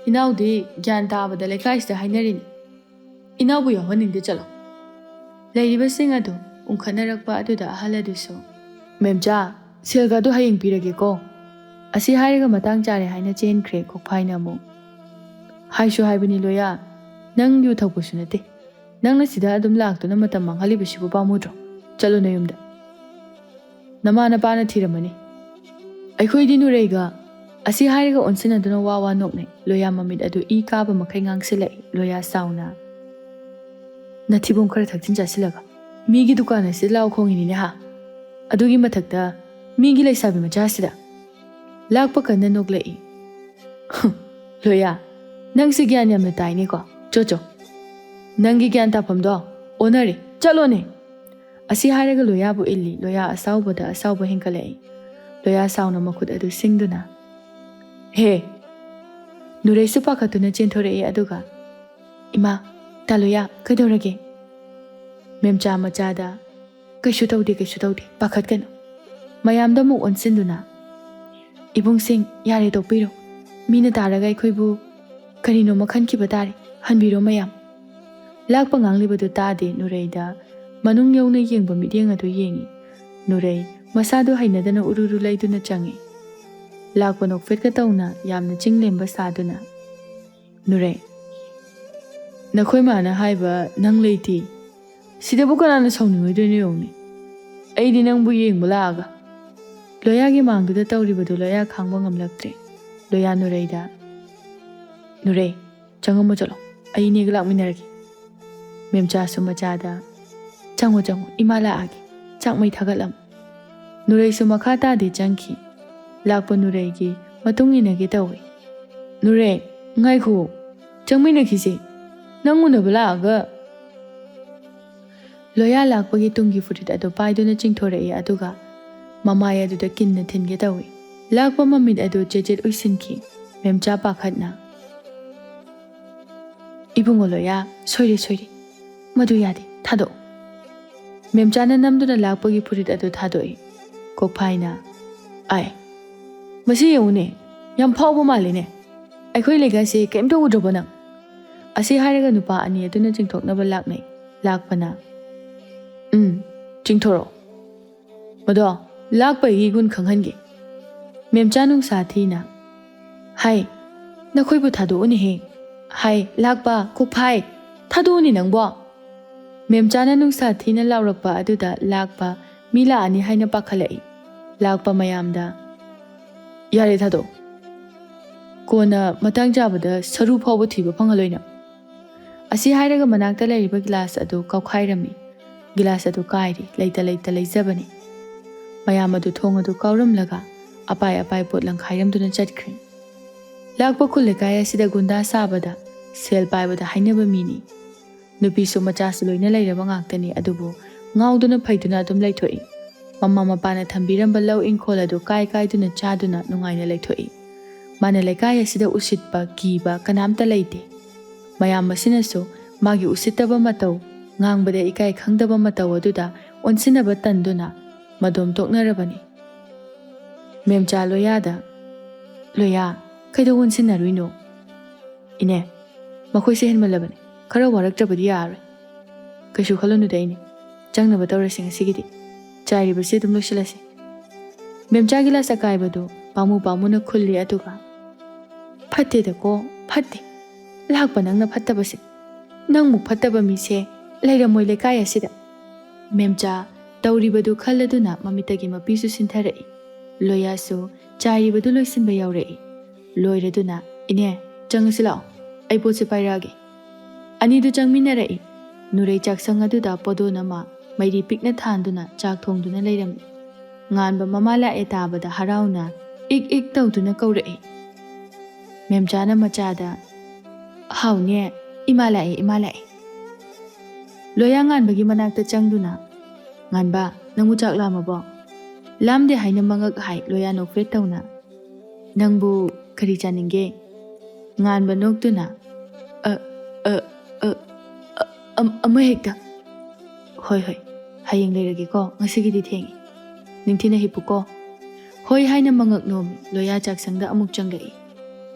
ꯏꯅꯥꯎꯗꯤ ꯒ꯭ꯌꯥꯟ ꯇꯥꯕꯗ ꯂꯩꯀꯥꯏꯁꯤꯗ ꯍꯥꯏꯅꯔꯤꯅꯤ꯫ ꯏꯅꯥꯎꯕꯨ ꯌꯥꯎꯍꯟꯅꯤꯡꯗꯦ, ꯆꯠꯂꯣ꯫" ꯂꯩꯔꯤꯕꯁꯤꯡ ꯑꯗꯨ ꯎꯪꯈꯠꯅꯔꯛꯄ ꯑꯗꯨꯗ ꯑꯍꯜ ꯑꯗꯨꯁꯨ, "ꯃꯦꯝꯆꯥ, ꯁꯦꯜꯒꯗꯨ ꯍꯌꯦꯡ ꯄꯤꯔꯒꯦꯀꯣ꯫" ꯑꯁꯤ ꯍꯥꯏꯔꯒ ꯃꯇꯥꯡ ꯆꯥꯔꯦ ꯍꯥꯏꯅ ꯆꯦꯟꯈ꯭ꯔꯦ ꯀꯣꯛꯐꯥꯏꯅ ꯑꯃꯨꯛ꯫ "ꯍꯥꯏꯁꯨ ꯍꯥꯏꯕꯅꯤ ꯂꯣꯌꯥ, ꯅꯪ ꯌꯨ ꯊꯛꯄꯁꯨ ꯅꯠꯇꯦ꯫ ꯅꯪꯅ ꯁꯤꯗ ꯑꯗꯨꯝ ꯂꯥꯛꯇꯨꯅ ꯃꯇꯝ ꯃꯥꯡꯍꯜꯂꯤꯕꯁꯤꯕꯨ ꯄꯥꯝꯃꯨꯗ꯭ꯔꯣ? ꯆꯠꯂꯣ ꯅꯌꯨꯝꯗ꯫ ꯅꯃꯥ ꯅꯄꯥꯅ ꯊꯤꯔꯝꯃꯅꯤ꯫ ꯑꯩꯈꯣꯏꯗꯤ ꯅꯨꯔꯩꯒ ꯑꯁꯤ ꯍꯥꯏꯔꯒ ꯑꯣꯟꯁꯤꯟꯅꯗꯨꯅ ꯋꯥ ꯋꯥ ꯅꯣꯛꯅꯩ꯫ ꯂꯣꯌꯥ ꯃꯃꯤꯠ ꯑꯗꯨ ꯏ ꯀꯥꯕ ꯃꯈꯩ ꯉꯥꯡꯁꯤꯜꯂꯛꯏ꯫ ꯂꯣꯌꯥ ꯁꯥꯎꯅ, "ꯅꯊꯤꯕꯣꯡ ꯈꯔ ꯊꯛꯆꯤꯟ ꯆꯥꯁꯤꯜꯂꯒ ꯃꯤꯒꯤ ꯗꯨꯀꯥꯟ ꯑꯁꯤꯗ ꯂꯥꯎ ꯈꯣꯡꯉꯤꯅꯤꯅꯦ ꯍꯥ? ꯑꯗꯨꯒꯤ ꯃꯊꯛꯇ ꯃꯤꯒꯤ ꯂꯩꯁꯥꯕꯤ ꯃꯆꯥꯁꯤꯗ?" ꯂꯥꯛꯄ ꯀꯟꯅ ꯅꯣꯛꯂꯛꯏ꯫ "ꯂꯣꯌꯥ, ꯅꯪꯁꯦ ꯒ꯭ꯌꯥꯟ ꯌꯥꯝꯅ ꯇꯥꯏꯅꯦꯀꯣ꯫ ꯆꯣ ꯆꯣ, ꯅꯪꯒꯤ ꯒ꯭ꯌꯥꯟ ꯇꯥꯐꯝꯗꯣ ꯑꯣꯟꯅꯔꯦ, ꯆꯠꯂꯣꯅꯦ!" ꯑꯁꯤ ꯍꯥꯏꯔꯒ ꯂꯣꯌꯥꯕꯨ ꯏꯜꯂꯤ꯫ ꯂꯣꯌꯥ ꯑꯁꯥꯎꯕꯗ ꯑꯁꯥꯎꯕ ꯍꯦꯟꯒꯠꯂꯛꯏ꯫ ꯂꯣꯌꯥ ꯁꯥꯎꯅ ꯃꯈꯨꯠ ꯑꯗꯨ ꯁꯤꯡꯗꯨꯅ, "ꯍꯦ!" ꯅꯨꯔꯩꯁꯨ ꯄꯥꯈꯠꯇꯨꯅ ꯆꯦꯟꯊꯣꯔꯛꯏ꯫ ꯑꯗꯨꯒ, "ꯏꯃꯥ, ꯇꯥ ꯂꯣꯌꯥ, ꯀꯩꯗꯧꯔꯒꯦ?" ꯃꯦꯝꯆꯥ ꯃꯆꯥꯗ, "ꯀꯩꯁꯨ ꯇꯧꯗꯦ, ꯀꯩꯁꯨ ꯇꯧꯗꯦ, ꯄꯥꯈꯠꯀꯅꯨ"꯫ ꯃꯌꯥꯝꯗ ꯑꯃꯨꯛ ꯑꯣꯟꯁꯤꯟꯗꯨꯅ, "ꯏꯕꯨꯡꯁꯤꯡ, ꯌꯥꯔꯦ, ꯇꯣꯛꯄꯤꯔꯣ꯫ ꯃꯤꯅ ꯇꯥꯔꯒ ꯑꯩꯈꯣꯏꯕꯨ ꯀꯔꯤꯅꯣꯃ ꯈꯟꯈꯤꯕ ꯇꯥꯔꯦ꯫ ꯍꯟꯕꯤꯔꯣ ꯃꯌꯥꯝ"꯫ ꯂꯥꯛꯄ ꯉꯥꯡꯂꯤꯕꯗꯨ ꯇꯥꯗꯦ꯫ ꯅꯨꯔꯩꯗ ꯃꯅꯨꯡ ꯌꯧꯅ ꯌꯦꯡꯕ ꯃꯤꯠꯌꯦꯡ ꯑꯗꯨ ꯌꯦꯡꯏ꯫ ꯅꯨꯔꯩ ꯃꯁꯥꯗꯨ ꯍꯩꯅꯗꯅ ꯎꯔꯨꯔꯨ ꯂꯩꯗꯨꯅ ꯆꯪꯏ꯫ ꯂꯥꯛꯄ ꯅꯣꯛꯐꯦꯠꯀ ꯇꯧꯅ ꯌꯥꯝꯅ ꯆꯤꯡꯂꯦꯝꯕ ꯁꯥꯗꯨꯅ, "ꯅꯨꯔꯩ, ꯅꯈꯣꯏ ꯃꯥꯅ ꯍꯥꯏꯕ ꯅꯪ ꯂꯩꯇꯦ꯫ ꯁꯤꯗꯕꯨ ꯀꯅꯥꯅ ꯁꯥꯎꯅꯤꯡꯉꯣꯏꯗꯣꯏꯅꯣ ꯌꯦꯡꯉꯨꯅꯦ꯫ ꯑꯩꯗꯤ ꯅꯪꯕꯨ ꯌꯦꯡꯕ ꯂꯥꯛꯑꯒ"꯫ ꯂꯣꯌꯥꯒꯤ ꯃꯥꯡꯗꯨꯗ ꯇꯧꯔꯤꯕꯗꯨ ꯂꯣꯌꯥ ꯈꯥꯡꯕ ꯉꯝꯂꯛꯇ꯭ꯔꯦ꯫ ꯂꯣꯌꯥ ꯅꯨꯔꯩꯗ, "ꯅꯨꯔꯩ, ꯆꯪꯉꯝꯃꯣ ꯆꯠꯂꯣ꯫ ꯑꯩ ꯏꯅꯦꯒ ꯂꯥꯛꯃꯤꯟꯅꯔꯒꯦ"꯫ ꯃꯦꯝꯆꯥꯁꯨ ꯃꯆꯥꯗ, "ꯆꯪꯉꯣ ꯆꯪꯉꯣ, ꯏꯃꯥ ꯂꯥꯛꯑꯒꯦ꯫ ꯆꯥꯛ ꯃꯩ ꯊꯥꯒꯠꯂꯝꯃꯣ"꯫ ꯅꯨꯔꯩꯁꯨ ꯃꯈꯥ ꯇꯥꯗꯦ ꯆꯪꯈꯤ꯫ ꯂꯥꯛꯄ ꯅꯨꯔꯩꯒꯤ ꯃꯇꯨꯡ ꯏꯟꯅꯒꯦ ꯇꯧꯏ꯫ "ꯅꯨꯔꯩ, ꯉꯥꯏꯈꯣ, ꯆꯪꯃꯤꯟꯅꯈꯤꯁꯦ꯫ ꯅꯪ ꯎꯅꯕ ꯂꯥꯛꯑꯒ"꯫ ꯂꯣꯌꯥ ꯂꯥꯛꯄꯒꯤ ꯇꯨꯡꯒꯤ ꯐꯨꯔꯤꯠ ꯑꯗꯨ ꯄꯥꯏꯗꯨꯅ ꯆꯤꯡꯊꯣꯔꯛꯏ, ꯑꯗꯨꯒ ꯃꯃꯥꯏ ꯑꯗꯨꯗ ꯀꯤꯟꯅ ꯊꯤꯟꯒꯦ ꯇꯧꯏ꯫ ꯂꯥꯛꯄ ꯃꯃꯤꯠ ꯑꯗꯨ ꯆꯦꯠ ꯆꯦꯠ ꯎꯏꯁꯤꯟꯈꯤ꯫ ꯃꯦꯝꯆꯥ ꯄꯥꯈꯠꯅ, "ꯏꯕꯨꯡꯉꯣ ꯂꯣꯌꯥ, ꯁꯣꯏꯔꯦ, ꯁꯣꯏꯔꯦ꯫ ꯃꯗꯨ ꯌꯥꯗꯦ, ꯊꯥꯗꯣꯛꯑꯣ"꯫ ꯃꯦꯝꯆꯥꯅ ꯅꯝꯗꯨꯅ ꯂꯥꯛꯄꯒꯤ ꯐꯨꯔꯤꯠ ꯑꯗꯨ ꯊꯥꯗꯣꯛꯏ꯫ ꯀꯣꯛꯐꯥꯏꯅ, "ꯑꯥꯏ, ꯃꯁꯤ ꯌꯦꯡꯉꯨꯅꯦ, ꯌꯥꯝ ꯐꯥꯎꯕ ꯃꯥꯜꯂꯤꯅꯦ꯫ ꯑꯩꯈꯣꯏ ꯂꯩꯀꯥꯏꯁꯦ ꯀꯩꯝꯇ ꯎꯗ꯭ꯔꯕꯣ ꯅꯪ?" ꯑꯁꯤ ꯍꯥꯏꯔꯒ ꯅꯨꯄꯥ ꯑꯅꯤ ꯑꯗꯨꯅ ꯆꯤꯡꯊꯣꯛꯅꯕ ꯂꯥꯛꯅꯩ꯫ ꯂꯥꯛꯄꯅ, "ꯎꯝ, ꯆꯤꯡꯊꯣꯔꯛꯑꯣ꯫ ꯃꯗꯣ, ꯂꯥꯛꯄꯒꯤ ꯒꯨꯟ ꯈꯪꯍꯟꯒꯦ"꯫ ꯃꯦꯝꯆꯥ ꯅꯨꯡꯁꯥ ꯊꯤꯅ, "ꯍꯥꯏ, ꯅꯈꯣꯏꯕꯨ ꯊꯥꯗꯣꯛꯎꯅꯦꯍꯦ꯫ ꯍꯥꯏ, ꯂꯥꯛꯄ, ꯀꯣꯛꯐꯥꯏ, ꯊꯥꯗꯣꯛꯎꯅꯦ ꯅꯪꯕꯣ!" ꯃꯦꯝꯆꯥꯅ ꯅꯨꯡꯁꯥ ꯊꯤꯅ ꯂꯥꯎꯔꯛꯄ ꯑꯗꯨꯗ ꯂꯥꯛꯄ ꯃꯤ ꯂꯥꯛꯑꯅꯤ ꯍꯥꯏꯅ ꯄꯥꯈꯠꯂꯛꯏ꯫ ꯂꯥꯛꯄ ꯃꯌꯥꯝꯗ, "ꯌꯥꯔꯦ, ꯊꯥꯗꯣꯛꯑꯣ꯫ ꯀꯣꯟꯅ ꯃꯇꯥꯡ ꯆꯥꯕꯗ ꯁꯔꯨ ꯐꯥꯎꯕ ꯊꯤꯕ ꯐꯪꯍꯜꯂꯣꯏꯅ꯫ ꯑꯁꯤ ꯍꯥꯏꯔꯒ ꯃꯅꯥꯛꯇ ꯂꯩꯔꯤꯕ ꯒꯤꯂꯥꯁ ꯑꯗꯨ ꯀꯥꯎꯈꯥꯏꯔꯝꯃꯤ꯫ ꯒꯤꯂꯥꯁ ꯑꯗꯨ ꯀꯥꯏꯔꯤ, ꯂꯩꯇ ꯂꯩꯇ ꯂꯩꯖꯕꯅꯤ꯫ ꯃꯌꯥꯝ ꯑꯗꯨ ꯊꯣꯡ ꯑꯗꯨ ꯀꯥꯎꯔꯝꯂꯒ ꯑꯄꯥꯏ ꯑꯄꯥꯏ ꯄꯣꯠ ꯂꯪꯈꯥꯏꯔꯝꯗꯨꯅ ꯆꯠꯈ꯭ꯔꯦ꯫ ꯂꯥꯛꯄ ꯈꯨꯜ ꯂꯩꯀꯥꯏ ꯑꯁꯤꯗ ꯒꯨꯟꯗꯥ ꯁꯥꯕꯗ, ꯁꯦꯜ ꯄꯥꯏꯕꯗ ꯍꯥꯏꯅꯕ ꯃꯤꯅꯤ꯫ ꯅꯨꯄꯤꯁꯨ ꯃꯆꯥꯁꯨ ꯂꯣꯏꯅ ꯂꯩꯔꯕ ꯉꯥꯛꯇꯅꯤ, ꯑꯗꯨꯕꯨ ꯉꯥꯎꯗꯨꯅ ꯐꯩꯗꯨꯅ ꯑꯗꯨꯝ ꯂꯩꯊꯣꯛꯏ꯫ ꯃꯃꯥ ꯃꯄꯥꯅ ꯊꯝꯕꯤꯔꯝꯕ ꯂꯧ ꯏꯪꯈꯣꯜ ꯑꯗꯨ ꯀꯥꯏ ꯀꯥꯏꯗꯨꯅ ꯆꯥꯗꯨꯅ ꯅꯨꯡꯉꯥꯏꯅ ꯂꯩꯊꯣꯛꯏ꯫ ꯃꯥꯅ ꯂꯩꯀꯥꯏ ꯑꯁꯤꯗ ꯎꯁꯤꯠꯄ, ꯀꯤꯕ ꯀꯅꯥꯝꯇ ꯂꯩꯇꯦ꯫ ꯃꯌꯥꯝ ꯑꯁꯤꯅꯁꯨ ꯃꯥꯒꯤ ꯎꯁꯤꯠꯇꯕ ꯃꯇꯧ, ꯉꯥꯡꯕꯗ ꯏꯀꯥꯏ ꯈꯪꯗꯕ ꯃꯇꯧ ꯑꯗꯨꯗ ꯑꯣꯟꯁꯤꯟꯅꯕ ꯇꯟꯗꯨꯅ ꯃꯗꯣꯝ ꯇꯣꯛꯅꯔꯕꯅꯤ꯫ ꯃꯦꯝꯆꯥ ꯂꯣꯌꯥꯗ, "ꯂꯣꯌꯥ, ꯀꯩꯗꯧ ꯑꯣꯟꯁꯤꯟꯅꯔꯨꯏꯅꯣ?" "ꯏꯅꯦ, ꯃꯈꯣꯏꯁꯦ ꯍꯦꯟꯃꯜꯂꯕꯅꯤ꯫ ꯈꯔ ꯋꯥꯔꯛꯇ꯭ꯔꯕꯗꯤ ꯌꯥꯔꯔꯣꯏ꯫" "ꯀꯩꯁꯨ ꯈꯜꯂꯨꯅꯨꯗ ꯏꯅꯦ꯫ ꯆꯪꯅꯕ ꯇꯧꯔꯁꯤ ꯉꯁꯤꯒꯤꯗꯤ꯫ ꯆꯥꯏꯔꯤꯕꯁꯤ ꯑꯗꯨꯝ ꯂꯣꯏꯁꯤꯜꯂꯁꯤ꯫" ꯃꯦꯝꯆꯥ ꯒꯤꯂꯥꯁ ꯑꯀꯥꯏꯕꯗꯨ ꯄꯥꯝꯃꯨ ꯄꯥꯝꯃꯨꯅ ꯈꯨꯜꯂꯤ, ꯑꯗꯨꯒ, "ꯐꯠꯇꯦꯗꯀꯣ, ꯐꯠꯇꯦ꯫ ꯂꯥꯛꯄ ꯅꯪꯅ ꯐꯠꯇꯕꯁꯦ꯫ ꯅꯪꯃꯨꯛ ꯐꯠꯇꯕ ꯃꯤꯁꯦ ꯂꯩꯔꯝꯃꯣꯏ ꯂꯩꯀꯥꯏ ꯑꯁꯤꯗ꯫" ꯃꯦꯝꯆꯥ ꯇꯧꯔꯤꯕꯗꯨ ꯈꯜꯂꯗꯨꯅ ꯃꯃꯤꯠꯇꯒꯤ ꯃꯄꯤꯁꯨ ꯁꯤꯟꯊꯔꯛꯏ꯫ ꯂꯣꯌꯥꯁꯨ ꯆꯥꯏꯔꯤꯕꯗꯨ ꯂꯣꯏꯁꯤꯟꯕ ꯌꯥꯎꯔꯛꯏ꯫ ꯂꯣꯏꯔꯗꯨꯅ, "ꯏꯅꯦ, ꯆꯪꯉꯁꯤ ꯂꯥꯛꯑꯣ, ꯑꯩ ꯄꯣꯠꯁꯦ ꯄꯥꯏꯔꯛꯑꯒꯦ꯫" ꯑꯅꯤꯗꯨ ꯆꯪꯃꯤꯟꯅꯔꯛꯏ꯫ ꯅꯨꯔꯩ ꯆꯥꯛꯁꯪ ꯑꯗꯨꯗ ꯄꯣꯗꯣꯟ ꯑꯃ ꯃꯩꯔꯤ ꯄꯤꯛꯅ ꯊꯥꯟꯗꯨꯅ ꯆꯥꯛ ꯊꯣꯡꯗꯨꯅ ꯂꯩꯔꯝꯃꯤ꯫ ꯉꯥꯟꯕ ꯃꯃꯥ ꯂꯥꯛꯑꯦ ꯇꯥꯕꯗ ꯍꯔꯥꯎꯅ ꯏꯛ ꯏꯛ ꯇꯧꯗꯨꯅ ꯀꯧꯔꯛꯏ꯫ ꯃꯦꯝꯆꯥꯅ ꯃꯆꯥꯗ, "ꯍꯥꯎꯅꯦ, ꯏꯃꯥ ꯂꯥꯛꯑꯦ, ꯏꯃꯥ ꯂꯥꯛꯑꯦ꯫" ꯂꯣꯌꯥ ꯉꯥꯟꯕꯒꯤ ꯃꯅꯥꯛꯇ ꯆꯪꯗꯨꯅ, "ꯉꯥꯟꯕ, ꯅꯪꯕꯨ ꯆꯥꯛ ꯂꯥꯝꯃꯕꯣ?" "ꯂꯥꯝꯗꯦ" ꯍꯥꯏꯅ ꯃꯉꯛ ꯍꯥꯏ ꯂꯣꯌꯥ ꯅꯣꯛꯐꯦꯠ ꯇꯧꯅ꯫ "ꯅꯪꯕꯨ ꯀꯔꯤ ꯆꯥꯅꯤꯡꯒꯦ?" ꯉꯥꯟꯕ ꯅꯣꯛꯇꯨꯅ, "ꯑ, ꯑ, ꯑ, ꯑ, ꯑ, ꯑꯃ ꯍꯦꯛꯇ꯫" "ꯍꯣꯏ, ꯍꯣꯏ, ꯍꯌꯦꯡ ꯂꯩꯔꯒꯦꯀꯣ, ꯉꯁꯤꯒꯤꯗꯤ ꯊꯦꯡꯉꯦ꯫ ꯅꯤꯡꯊꯤꯅ ꯍꯤꯞꯄꯨꯀꯣ꯫" "ꯍꯣꯏ" ꯍꯥꯏꯅ ꯃꯉꯛ ꯅꯣꯝꯃꯤ꯫ ꯂꯣꯌꯥ ꯆꯥꯛꯁꯪꯗ ꯑꯃꯨꯛ ꯆꯪꯂꯛꯏ꯫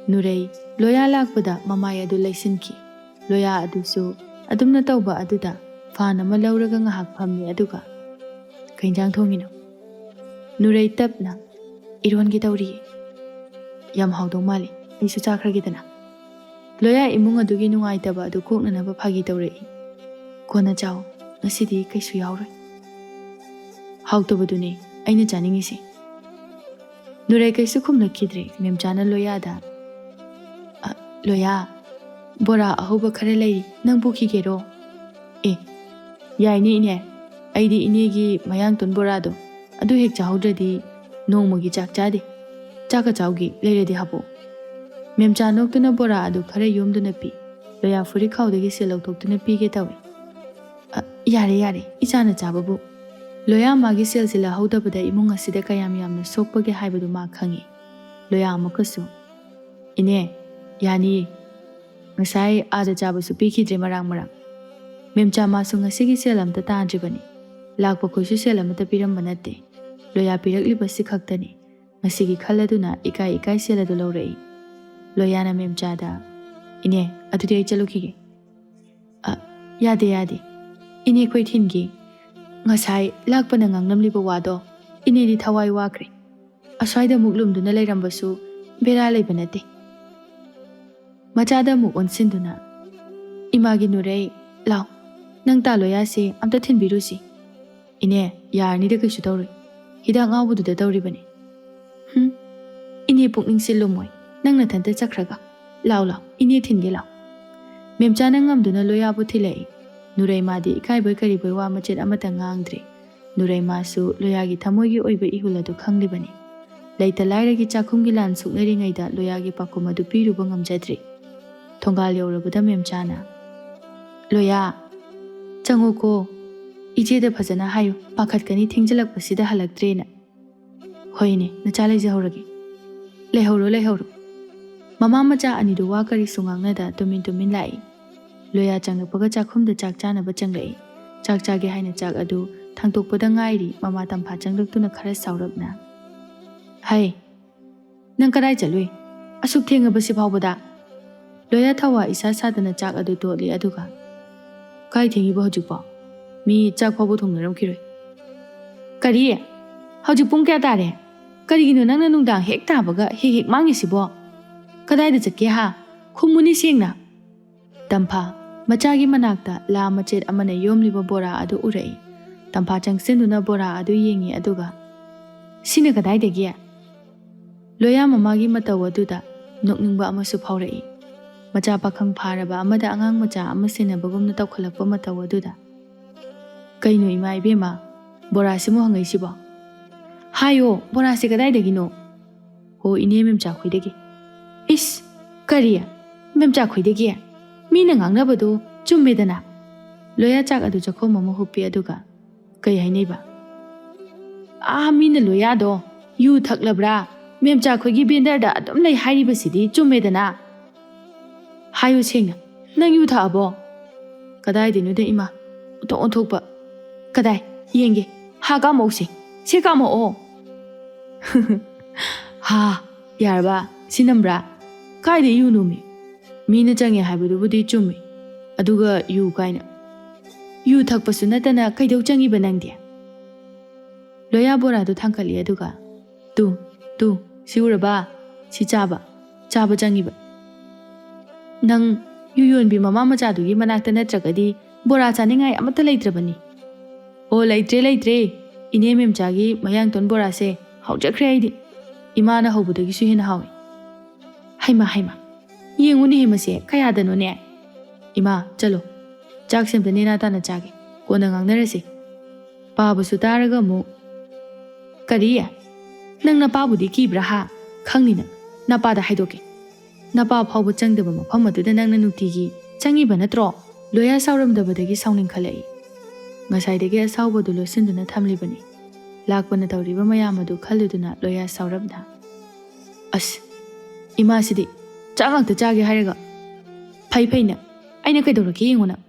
ꯅꯨꯔꯩ, ꯂꯣꯌꯥ ꯂꯥꯛꯄꯗ ꯃꯃꯥꯏ ꯑꯗꯨ ꯂꯩꯁꯤꯟꯈꯤ꯫ ꯂꯣꯌꯥ ꯑꯗꯨꯁꯨ ꯑꯗꯨꯝꯅ ꯇꯧꯕ ꯑꯗꯨꯗ ꯐꯥꯟ ꯑꯃ ꯂꯧꯔꯒ ꯉꯥꯏꯍꯥꯛ ꯐꯝꯃꯤ, ꯑꯗꯨꯒ, "ꯀꯩ ꯏꯟꯖꯥꯡ ꯊꯣꯡꯉꯤꯅꯣ?" ꯅꯨꯔꯩ ꯇꯞꯅ, "ꯏꯔꯣꯟꯒꯦ ꯇꯧꯔꯤꯌꯦ꯫" "ꯌꯥꯝ ꯍꯥꯎꯗꯧ ꯃꯥꯜꯂꯤ, ꯑꯩꯁꯨ ꯆꯥꯈ꯭ꯔꯒꯦꯗꯅ꯫" ꯂꯣꯌꯥ ꯏꯃꯨꯡ ꯑꯗꯨꯒꯤ ꯅꯨꯡꯉꯥꯏꯇꯕ ꯑꯗꯨ ꯀꯣꯛꯅꯅꯕ ꯐꯥꯒꯤ ꯇꯧꯔꯛꯏ꯫ "ꯀꯣꯟꯅ ꯆꯥꯎ, ꯉꯁꯤꯗꯤ ꯀꯩꯁꯨ ꯌꯥꯎꯔꯣꯏ꯫" "ꯍꯥꯎꯇꯕꯗꯨꯅꯦ ꯑꯩꯅ ꯆꯥꯅꯤꯡꯉꯤꯁꯦ꯫" ꯅꯨꯔꯩ ꯀꯩꯁꯨ ꯈꯨꯝꯂꯛꯈꯤꯗ꯭ꯔꯦ꯫ ꯃꯦꯝꯆꯥꯅ ꯂꯣꯌꯥꯗ, "ꯂꯣꯌꯥ, ꯕꯣꯔꯥ ꯑꯍꯧꯕ ꯈꯔ ꯂꯩꯔꯤ, ꯅꯪ ꯄꯨꯈꯤꯒꯦꯔꯣ?" "ꯑꯦ, ꯌꯥꯏꯅꯦ ꯏꯅꯦ, ꯑꯩꯗꯤ ꯏꯅꯦꯒꯤ ꯃꯌꯥꯡꯇꯣꯟ ꯕꯣꯔꯥꯗꯣ ꯑꯗꯨ ꯍꯦꯛ ꯆꯥꯍꯧꯗ꯭ꯔꯗꯤ ꯅꯣꯡꯃꯒꯤ ꯆꯥꯛ ꯆꯥꯗꯦ꯫ ꯆꯥꯛꯀ ꯆꯥꯎꯒꯦ, ꯂꯩꯔꯗꯤ ꯍꯥꯞꯄꯣ꯫" ꯃꯦꯝꯆꯥ ꯅꯣꯛꯇꯨꯅ ꯕꯣꯔꯥ ꯑꯗꯨ ꯈꯔ ꯌꯣꯝꯗꯨꯅ ꯄꯤ꯫ ꯂꯣꯌꯥ ꯐꯨꯔꯤꯠ ꯈꯥꯎꯗꯒꯤ ꯁꯦꯜ ꯂꯧꯊꯣꯛꯇꯨꯅ ꯄꯤꯒꯦ ꯇꯧꯏ꯫ "ꯑ, ꯌꯥꯔꯦ, ꯌꯥꯔꯦ, ꯏꯆꯥꯅ ꯆꯥꯕꯕꯨ꯫" ꯂꯣꯌꯥ ꯃꯥꯒꯤ ꯁꯦꯜꯁꯤ ꯂꯧꯍꯧꯗꯕꯗ ꯏꯃꯨꯡ ꯑꯁꯤꯗ ꯀꯌꯥꯝ ꯌꯥꯝꯅ ꯁꯣꯛꯄꯒꯦ ꯍꯥꯏꯕꯗꯨ ꯃꯥ ꯈꯪꯏ꯫ ꯂꯣꯌꯥ ꯑꯃꯨꯛꯀꯁꯨ, "ꯏꯅꯦ, ꯌꯥꯅꯤꯌꯦ꯫ ꯉꯁꯥꯏ ꯑꯥꯗ ꯆꯥꯕꯁꯨ ꯄꯤꯈꯤꯗ꯭ꯔꯦ ꯃꯔꯥꯡ ꯃꯔꯥꯡ꯫" ꯃꯦꯝꯆꯥ ꯃꯥꯁꯨ ꯉꯁꯤꯒꯤ ꯁꯦꯜ ꯑꯝꯇ ꯇꯥꯗ꯭ꯔꯤꯕꯅꯤ꯫ ꯂꯥꯛꯄ ꯈꯣꯏꯁꯨ ꯁꯦꯜ ꯑꯃꯠꯇ ꯄꯤꯔꯝꯕ ꯅꯠꯇꯦ꯫ ꯂꯣꯌꯥ ꯄꯤꯔꯛꯂꯤꯕꯁꯤ ꯈꯛꯇꯅꯤ꯫ ꯉꯁꯤꯒꯤ ꯈꯜꯂꯗꯨꯅ ꯏꯀꯥꯏ ꯏꯀꯥꯏ ꯁꯦꯜ ꯑꯗꯨ ꯂꯧꯔꯛꯏ꯫ ꯂꯣꯌꯥꯅ ꯃꯦꯝꯆꯥꯗ, "ꯏꯅꯦ, ꯑꯗꯨꯗꯤ ꯑꯩ ꯆꯠꯂꯨꯈꯤꯒꯦ꯫" "ꯑ, ꯌꯥꯗꯦ, ꯌꯥꯗꯦ꯫ ꯏꯅꯦ ꯈꯣꯏ ꯊꯤꯟꯒꯦ꯫ ꯉꯁꯥꯏ ꯂꯥꯛꯄꯅ ꯉꯥꯡꯂꯝꯂꯤꯕ ꯋꯥꯗꯣ ꯏꯅꯦꯗꯤ ꯊꯋꯥꯏ ꯋꯥꯈ꯭ꯔꯦ꯫ ꯑꯁ꯭ꯋꯥꯏꯗ ꯃꯨꯛ ꯂꯨꯝꯗꯨꯅ ꯂꯩꯔꯝꯕꯁꯨ ꯕꯦꯔꯥ ꯂꯩꯕ ꯅꯠꯇꯦ꯫" ꯃꯆꯥꯗ ꯑꯃꯨꯛ ꯑꯣꯟꯁꯤꯟꯗꯨꯅ, "ꯏꯃꯥꯒꯤ ꯅꯨꯔꯩ, ꯂꯥꯎ, ꯅꯪ ꯇꯥ ꯂꯣꯌꯥꯁꯦ ꯑꯝꯇ ꯊꯤꯟꯕꯤꯔꯨꯁꯤ꯫" "ꯏꯅꯦ, ꯌꯥꯔꯅꯤꯗ, ꯀꯩꯁꯨ ꯇꯧꯔꯣꯏ꯫ ꯍꯤꯗꯥꯛ ꯉꯥꯎꯕꯗꯨꯗ ꯇꯧꯔꯤꯕꯅꯤ꯫" "ꯍꯨꯝ, ꯏꯅꯦ ꯄꯨꯛꯅꯤꯡꯁꯦ ꯂꯨꯝꯃꯣꯏ, ꯅꯪ ꯅꯊꯟꯇ ꯆꯠꯈ꯭ꯔꯒ꯫ ꯂꯥꯎ, ꯂꯥꯎ, ꯏꯅꯦ ꯊꯤꯟꯒꯦ ꯂꯥꯎ꯫" ꯃꯦꯝꯆꯥꯅ ꯉꯝꯗꯨꯅ ꯂꯣꯌꯥꯕꯨ ꯊꯤꯜꯂꯛꯏ꯫ ꯅꯨꯔꯩ ꯃꯥꯗꯤ ꯏꯀꯥꯏꯕꯣꯏ ꯀꯔꯤꯕꯣꯏ ꯋꯥ ꯃꯆꯦꯠ ꯑꯃꯠꯇ ꯉꯥꯡꯗ꯭ꯔꯦ꯫ ꯅꯨꯔꯩ ꯃꯥꯁꯨ ꯂꯣꯌꯥꯒꯤ ꯊꯃꯣꯏꯒꯤ ꯑꯣꯏꯕ ꯏꯍꯨꯜ ꯑꯗꯨ ꯈꯪꯂꯤꯕꯅꯤ꯫ ꯂꯩꯇ ꯂꯥꯏꯔꯒꯤ ꯆꯥꯛꯈꯨꯝꯒꯤ ꯂꯥꯟ ꯁꯣꯛꯅꯔꯤꯉꯩꯗ ꯂꯣꯌꯥꯒꯤ ꯄꯥꯎꯈꯨꯝ ꯑꯗꯨ ꯄꯤꯔꯨꯕ ꯉꯝꯖꯗ꯭ꯔꯤ꯫ ꯊꯣꯡꯒꯥꯜ ꯌꯧꯔꯕꯗ ꯃꯦꯝꯆꯥꯅ, "ꯂꯣꯌꯥ, ꯆꯪꯉꯣꯀꯣ꯫ ꯏꯆꯦꯗ ꯐꯖꯅ ꯍꯥꯏꯌꯨ, ꯄꯥꯈꯠꯀꯅꯤ ꯊꯦꯡꯖꯤꯜꯂꯛꯄꯁꯤꯗ ꯍꯜꯂꯛꯇ꯭ꯔꯦꯅ꯫" "ꯍꯣꯏꯅꯦ, ꯅꯆꯥ ꯂꯩꯖꯍꯧꯔꯒꯦ꯫ ꯂꯩꯍꯧꯔꯣ, ꯂꯩꯍꯧꯔꯣ꯫" ꯃꯃꯥ ꯃꯆꯥ ꯑꯅꯤꯗꯨ ꯋꯥ ꯀꯔꯤꯁꯨ ꯉꯥꯡꯅꯗ ꯇꯨꯃꯤꯟ ꯇꯨꯃꯤꯟ ꯂꯥꯛꯏ꯫ ꯂꯣꯌꯥ ꯆꯪꯂꯛꯄꯒ ꯆꯥꯛꯈꯨꯝꯗ ꯆꯥꯛ ꯆꯥꯅꯕ ꯆꯪꯂꯛꯏ꯫ ꯆꯥꯛ ꯆꯥꯒꯦ ꯍꯥꯏꯅ ꯆꯥꯛ ꯑꯗꯨ ꯊꯥꯡꯇꯣꯛꯄꯗ ꯉꯥꯏꯔꯤ, ꯃꯃꯥ ꯇꯝꯐꯥ ꯆꯪꯂꯛꯇꯨꯅ ꯈꯔ ꯁꯥꯎꯔꯞꯅ, "ꯍꯩ, ꯅꯪ ꯀꯗꯥꯏ ꯆꯠꯂꯨꯏ? ꯑꯁꯨꯛ ꯊꯦꯡꯉꯕꯁꯤ ꯐꯥꯎꯕꯗ?" ꯂꯣꯌꯥ ꯊꯋꯥ ꯏꯁꯥ ꯁꯥꯗꯅ ꯆꯥꯛ ꯑꯗꯨ ꯇꯣꯠꯂꯤ, ꯑꯗꯨꯒ, "ꯀꯥꯏ ꯊꯦꯡꯉꯤꯕ ꯍꯧꯖꯤꯛꯐꯥꯎ? ꯃꯤ ꯆꯥꯛ ꯐꯥꯎꯕ ꯊꯣꯡꯅꯔꯝꯈꯤꯔꯣꯏ꯫" "ꯀꯔꯤ? ꯍꯧꯖꯤꯛ ꯄꯨꯡ ꯀꯌꯥ ꯇꯥꯔꯦ? ꯀꯔꯤꯒꯤꯅꯣ ꯅꯪꯅ ꯅꯨꯡꯗꯥꯡ ꯍꯦꯛ ꯇꯥꯕꯒ ꯍꯦꯛ ꯍꯦꯛ ꯃꯥꯡꯉꯤꯁꯤꯕꯣ? ꯀꯗꯥꯏꯗ ꯆꯠꯀꯦ ꯍꯥ? ꯈꯨꯝꯃꯨꯅꯤ ꯁꯦꯡꯅ꯫" ꯇꯝꯐꯥ, ꯃꯆꯥꯒꯤ ꯃꯅꯥꯛꯇ ꯂꯥ ꯃꯆꯦꯠ ꯑꯃꯅ ꯌꯣꯝꯂꯤꯕ ꯕꯣꯔꯥ ꯑꯗꯨ ꯎꯔꯛꯏ꯫ ꯇꯝꯐꯥ ꯆꯪꯁꯤꯟꯗꯨꯅ ꯕꯣꯔꯥ ꯑꯗꯨ ꯌꯦꯡꯉꯤ, ꯑꯗꯨꯒ, "ꯁꯤꯅ ꯀꯗꯥꯏꯗꯒꯤ?" ꯂꯣꯌꯥ ꯃꯃꯥꯒꯤ ꯃꯇꯧ ꯑꯗꯨꯗ ꯅꯣꯛꯅꯤꯡꯕ ꯑꯃꯁꯨ ꯐꯥꯎꯔꯛꯏ꯫ ꯃꯆꯥ ꯄꯥꯈꯪ ꯐꯥꯔꯕ ꯑꯃꯗ ꯑꯉꯥꯡ ꯃꯆꯥ ꯑꯃ ꯁꯦꯟꯅꯕꯒꯨꯝꯅ ꯇꯧꯈꯠꯂꯛꯄ ꯃꯇꯧ ꯑꯗꯨꯗ꯫ "ꯀꯩꯅꯣ ꯏꯃꯥ ꯏꯕꯦꯝꯃ, ꯕꯣꯔꯥꯁꯤꯃꯨꯛ ꯍꯪꯉꯛꯏꯁꯤꯕꯣ? ꯍꯥꯏꯌꯣ, ꯕꯣꯔꯥꯁꯦ ꯀꯗꯥꯏꯗꯒꯤꯅꯣ?" "ꯍꯣ, ꯏꯅꯦ ꯃꯦꯝꯆꯥꯈꯣꯏꯗꯒꯤ꯫" "ꯏꯁ, ꯀꯔꯤ? ꯃꯦꯝꯆꯥꯈꯣꯏꯗꯒꯤ? ꯃꯤꯅ ꯉꯥꯡꯅꯕꯗꯣ ꯆꯨꯝꯃꯦꯗꯅ?" ꯂꯣꯌꯥ ꯆꯥꯛ ꯑꯗꯨ ꯆꯥꯛꯈꯣꯝ ꯑꯃ ꯍꯨꯞꯄꯤ ꯑꯗꯨꯒ, "ꯀꯩ ꯍꯥꯏꯅꯩꯕ?" "ꯑꯥ, ꯃꯤꯅ ꯂꯣꯌꯥꯗꯣ ꯌꯨ ꯊꯛꯂꯕ꯭ꯔꯥ, ꯃꯦꯝꯆꯥꯈꯣꯏꯒꯤ ꯕꯦꯟꯗꯔꯗ ꯑꯗꯨꯝ ꯂꯩ ꯍꯥꯏꯔꯤꯕꯁꯤꯗꯤ ꯆꯨꯝꯃꯦꯗꯅ?" "ꯍꯥꯏꯌꯨ ꯁꯦꯡꯅ, ꯅꯪ ꯌꯨ ꯊꯛꯑꯕꯣ?" "ꯀꯗꯥꯏꯗꯩꯅꯣꯗ ꯏꯃꯥ, ꯑꯣꯟꯊꯣꯛ ꯑꯣꯟꯊꯣꯛꯄ꯫ ꯀꯗꯥꯏ? ꯌꯦꯡꯒꯦ꯫ ꯍꯥ ꯀꯥꯝꯃꯛꯎꯁꯦ꯫ ꯁꯦ ꯀꯥꯝꯃꯛꯑꯣ꯫" "ꯍꯥ, ꯌꯥꯔꯕ? ꯁꯤ ꯅꯝꯕ꯭ꯔꯥ? ꯀꯥꯏꯗ ꯌꯨꯅꯣꯃꯤ? ꯃꯤꯅ ꯆꯪꯉꯦ ꯍꯥꯏꯕꯗꯨꯕꯨꯗꯤ ꯆꯨꯝꯃꯤ꯫ ꯑꯗꯨꯒ ꯌꯨ ꯀꯥꯏꯅ꯫ ꯌꯨ ꯊꯛꯄꯁꯨ ꯅꯠꯇꯅ ꯀꯩꯗꯧ ꯆꯪꯉꯤꯕ ꯅꯪꯗꯤ?" ꯂꯣꯌꯥ ꯕꯣꯔꯥꯗꯨ ꯊꯥꯡꯀꯠꯂꯤ ꯑꯗꯨꯒ, "ꯇꯨ, ꯇꯨ, ꯁꯤ ꯎꯔꯕ? ꯁꯤ ꯆꯥꯕ, ꯆꯥꯕ ꯆꯪꯉꯤꯕ꯫ ꯅꯪ ꯌꯨ ꯌꯣꯟꯕꯤ ꯃꯃꯥ ꯃꯆꯥꯗꯨꯒꯤ ꯃꯅꯥꯛꯇ ꯅꯠꯇ꯭ꯔꯒꯗꯤ ꯕꯣꯔꯥ ꯆꯥꯅꯤꯡꯉꯥꯏ ꯑꯃꯠꯇ ꯂꯩꯇ꯭ꯔꯕꯅꯤ꯫" "ꯑꯣ, ꯂꯩꯇ꯭ꯔꯦ, ꯂꯩꯇ꯭ꯔꯦ꯫ ꯏꯅꯦ ꯃꯦꯝꯆꯥꯒꯤ ꯃꯌꯥꯡꯇꯣꯟ ꯕꯣꯔꯥꯁꯦ ꯍꯥꯎꯖꯈ꯭ꯔꯦ ꯑꯩꯗꯤ꯫ ꯏꯃꯥꯅ ꯍꯧꯕꯗꯒꯤꯁꯨ ꯍꯦꯟꯅ ꯍꯥꯎꯏ꯫" "ꯍꯩꯃ, ꯍꯩꯃ, ꯌꯦꯡꯉꯨꯅꯦꯍꯦ ꯃꯁꯦ, ꯀꯌꯥꯗꯅꯣꯅꯦ?" "ꯏꯃꯥ, ꯆꯠꯂꯣ꯫ ꯆꯥꯛꯁꯦ ꯑꯝꯇ ꯅꯦꯅꯥ ꯇꯥꯅ ꯆꯥꯒꯦ꯫ ꯀꯣꯟꯅ ꯉꯥꯡꯅꯔꯁꯤ꯫" ꯄꯥꯕꯁꯨ ꯇꯥꯔꯒ ꯑꯃꯨꯛ, "ꯀꯔꯤ? ꯅꯪ ꯅꯄꯥꯕꯨꯗꯤ ꯀꯤꯕ꯭ꯔꯥ ꯍꯥ? ꯈꯪꯅꯤ ꯅꯪ꯫ ꯅꯄꯥꯗ ꯍꯥꯏꯗꯣꯛꯀꯦ꯫ ꯅꯄꯥ ꯐꯥꯎꯕ ꯆꯪꯗꯕ ꯃꯐꯝ ꯑꯗꯨꯗ ꯅꯪꯅ ꯅꯨꯡꯇꯤꯒꯤ ꯆꯪꯉꯤꯕ ꯅꯠꯇ꯭ꯔꯣ?" ꯂꯣꯌꯥ ꯁꯥꯎꯔꯝꯗꯕꯗꯒꯤ ꯁꯥꯎꯅꯤꯡꯈꯠꯂꯛꯏ꯫ ꯉꯁꯥꯏꯗꯒꯤ ꯑꯁꯥꯎꯕꯗꯨ ꯂꯣꯠꯁꯤꯟꯗꯨꯅ ꯊꯝꯂꯤꯕꯅꯤ꯫ ꯂꯥꯛꯄꯅ ꯇꯧꯔꯤꯕ ꯃꯌꯥꯝ ꯑꯗꯨ ꯈꯜꯂꯨꯗꯨꯅ ꯂꯣꯌꯥ ꯁꯥꯎꯔꯞꯅ, "ꯑꯁ, ꯏꯃꯥꯁꯤꯗꯤ ꯆꯥꯛ ꯉꯥꯛꯇ ꯆꯥꯒꯦ ꯍꯥꯏꯔꯒ꯫ ꯐꯩ ꯐꯩ ꯅꯪ, ꯑꯩꯅ ꯀꯩꯗꯧꯔꯛꯀꯦ ꯌꯦꯡꯉꯨ ꯅꯪ꯫"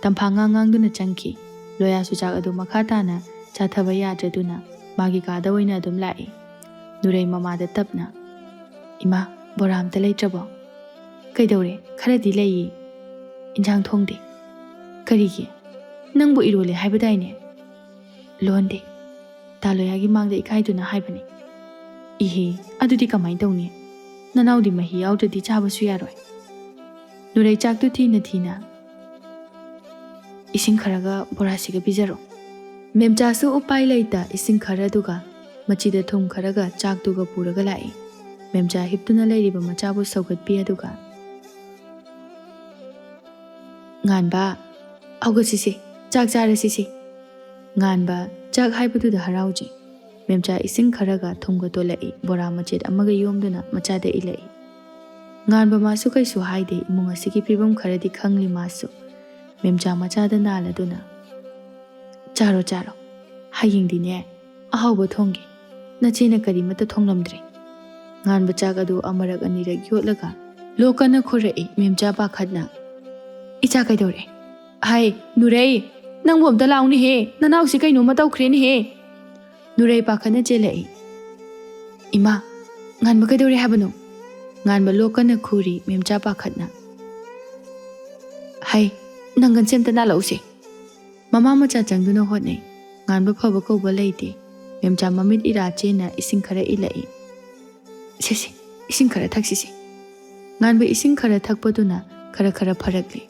ꯇꯝꯐꯥ ꯉꯥꯡ ꯉꯥꯡꯗꯨꯅ ꯆꯪꯈꯤ꯫ ꯂꯣꯌꯥꯁꯨ ꯆꯥꯛ ꯑꯗꯨ ꯃꯈꯥ ꯇꯥꯅ ꯆꯥꯊꯕ ꯌꯥꯗ꯭ꯔꯗꯨꯅ ꯃꯥꯒꯤ ꯀꯥꯗ ꯑꯣꯏꯅ ꯑꯗꯨꯝ ꯂꯥꯛꯏ꯫ ꯅꯨꯔꯩ ꯃꯃꯥꯗ ꯇꯞꯅ, "ꯏꯃꯥ, ꯕꯣꯔꯥ ꯑꯝꯇ ꯂꯩꯇ꯭ꯔꯕꯣ?" "ꯀꯩꯗꯧꯔꯦ? ꯈꯔꯗꯤ ꯂꯩꯌꯦ꯫" "ꯏꯟꯖꯥꯡ ꯊꯣꯡꯗꯦ?" "ꯀꯔꯤꯒꯤ? ꯅꯪꯕꯨ ꯏꯔꯣꯜꯂꯦ ꯍꯥꯏꯕꯗꯥꯏꯅꯦ?" "ꯂꯣꯟꯗꯦ꯫ ꯇꯥ ꯂꯣꯌꯥꯒꯤ ꯃꯥꯡꯗ ꯏꯀꯥꯏꯗꯨꯅ ꯍꯥꯏꯕꯅꯤ꯫" "ꯏꯍꯦ, ꯑꯗꯨꯗꯤ ꯀꯃꯥꯏꯅ ꯇꯧꯅꯤ? ꯅꯅꯥꯎꯗꯤ ꯃꯍꯤ ꯌꯥꯎꯗ꯭ꯔꯗꯤ ꯆꯥꯕꯁꯨ ꯌꯥꯔꯣꯏ꯫" ꯅꯨꯔꯩ ꯆꯥꯛꯇꯨ ꯊꯤꯅ ꯊꯤꯅ, "ꯏꯁꯤꯡ ꯈꯔꯒ ꯕꯣꯔꯥꯁꯤꯒ ꯄꯤꯖꯔꯣ꯫" ꯃꯦꯝꯆꯥꯁꯨ ꯎꯄꯥꯏ ꯂꯩꯇ ꯏꯁꯤꯡ ꯈꯔꯗꯨꯒ ꯃꯆꯤꯗ ꯊꯨꯝ ꯈꯔꯒ ꯆꯥꯛꯇꯨꯒ ꯄꯨꯔꯒ ꯂꯥꯛꯏ꯫ ꯃꯦꯝꯆꯥ ꯍꯤꯞꯇꯨꯅ ꯂꯩꯔꯤꯕ ꯃꯆꯥꯕꯨ ꯁꯧꯒꯠꯄꯤ ꯑꯗꯨꯒ, "ꯉꯥꯟꯕ, ꯍꯧꯒꯠꯁꯤꯁꯦ, ꯆꯥꯛ ꯆꯥꯔꯁꯤꯁꯦ꯫" ꯉꯥꯟꯕ ꯆꯥꯛ ꯍꯥꯏꯕꯗꯨꯗ ꯍꯔꯥꯎꯖꯩ꯫ ꯃꯦꯝꯆꯥ ꯏꯁꯤꯡ ꯈꯔꯒ ꯊꯨꯝꯒ ꯇꯣꯜꯂꯛꯏ, ꯕꯣꯔꯥ ꯃꯆꯦꯠ ꯑꯃꯒ ꯌꯣꯝꯗꯨꯅ ꯃꯆꯥꯗ ꯏꯜꯂꯛꯏ꯫ ꯉꯥꯟꯕ ꯃꯥꯁꯨ ꯀꯩꯁꯨ ꯍꯥꯏꯗꯦ, ꯏꯃꯨꯡ ꯑꯁꯤꯒꯤ ꯐꯤꯕꯝ ꯈꯔꯗꯤ ꯈꯪꯂꯤ ꯃꯥꯁꯨ꯫ ꯃꯦꯝꯆꯥ ꯃꯆꯥꯗ ꯅꯥꯜꯂꯗꯨꯅ, "ꯆꯥꯔꯣ, ꯆꯥꯔꯣ꯫ ꯍꯌꯦꯡꯗꯤꯅꯦ, ꯑꯍꯥꯎꯕ ꯊꯣꯡꯒꯦ꯫ ꯅꯆꯦꯅ ꯀꯔꯤꯃꯠꯇ ꯊꯣꯡꯂꯝꯗ꯭ꯔꯦ꯫" ꯉꯥꯟꯕ ꯆꯥꯛ ꯑꯗꯨ ꯑꯃꯔꯛ ꯑꯅꯤꯔꯛ ꯌꯣꯠꯂꯒ ꯂꯣꯛ ꯀꯟꯅ ꯈꯣꯏꯔꯛꯏ꯫ ꯃꯦꯝꯆꯥ ꯄꯥꯈꯠꯅ, "ꯏꯆꯥ ꯀꯩꯗꯧꯔꯦ?" "ꯍꯥꯏ, ꯅꯨꯔꯩ, ꯅꯪꯕꯨ ꯑꯝꯇ ꯂꯥꯎꯅꯦꯍꯦ, ꯅꯅꯥꯎꯁꯤ ꯀꯩꯅꯣꯝꯃ ꯇꯧꯈ꯭ꯔꯦꯅꯦꯍꯦ꯫" ꯅꯨꯔꯩ ꯄꯥꯈꯠꯅ ꯆꯦꯜꯂꯛꯏ꯫ "ꯏꯃꯥ, ꯉꯥꯟꯕ ꯀꯩꯗꯧꯔꯦ ꯍꯥꯏꯕꯅꯣ?" ꯉꯥꯟꯕ ꯂꯣꯛ ꯀꯟꯅ ꯈꯨꯔꯤ꯫ ꯃꯦꯝꯆꯥ ꯄꯥꯈꯠꯅ, "ꯍꯥꯏ, ꯅꯪꯒꯟꯁꯦ ꯑꯝꯇ ꯅꯥꯜꯂꯛꯎꯁꯦ꯫" ꯃꯃꯥ ꯃꯆꯥ ꯆꯪꯗꯨꯅ ꯍꯣꯠꯅꯩ꯫ ꯉꯥꯟꯕ ꯐꯕ ꯀꯧꯕ ꯂꯩꯇꯦ꯫ ꯃꯦꯝꯆꯥ ꯃꯃꯤꯠ ꯏꯔꯥ ꯆꯦꯟꯅ ꯏꯁꯤꯡ ꯈꯔ ꯏꯜꯂꯛꯏ꯫ "ꯁꯦ ꯁꯦ, ꯏꯁꯤꯡ ꯈꯔ ꯊꯛꯁꯤꯁꯦ꯫" ꯉꯥꯟꯕ ꯏꯁꯤꯡ ꯈꯔ ꯊꯛꯄꯗꯨꯅ ꯈꯔ ꯈꯔ ꯐꯔꯛꯂꯦ꯫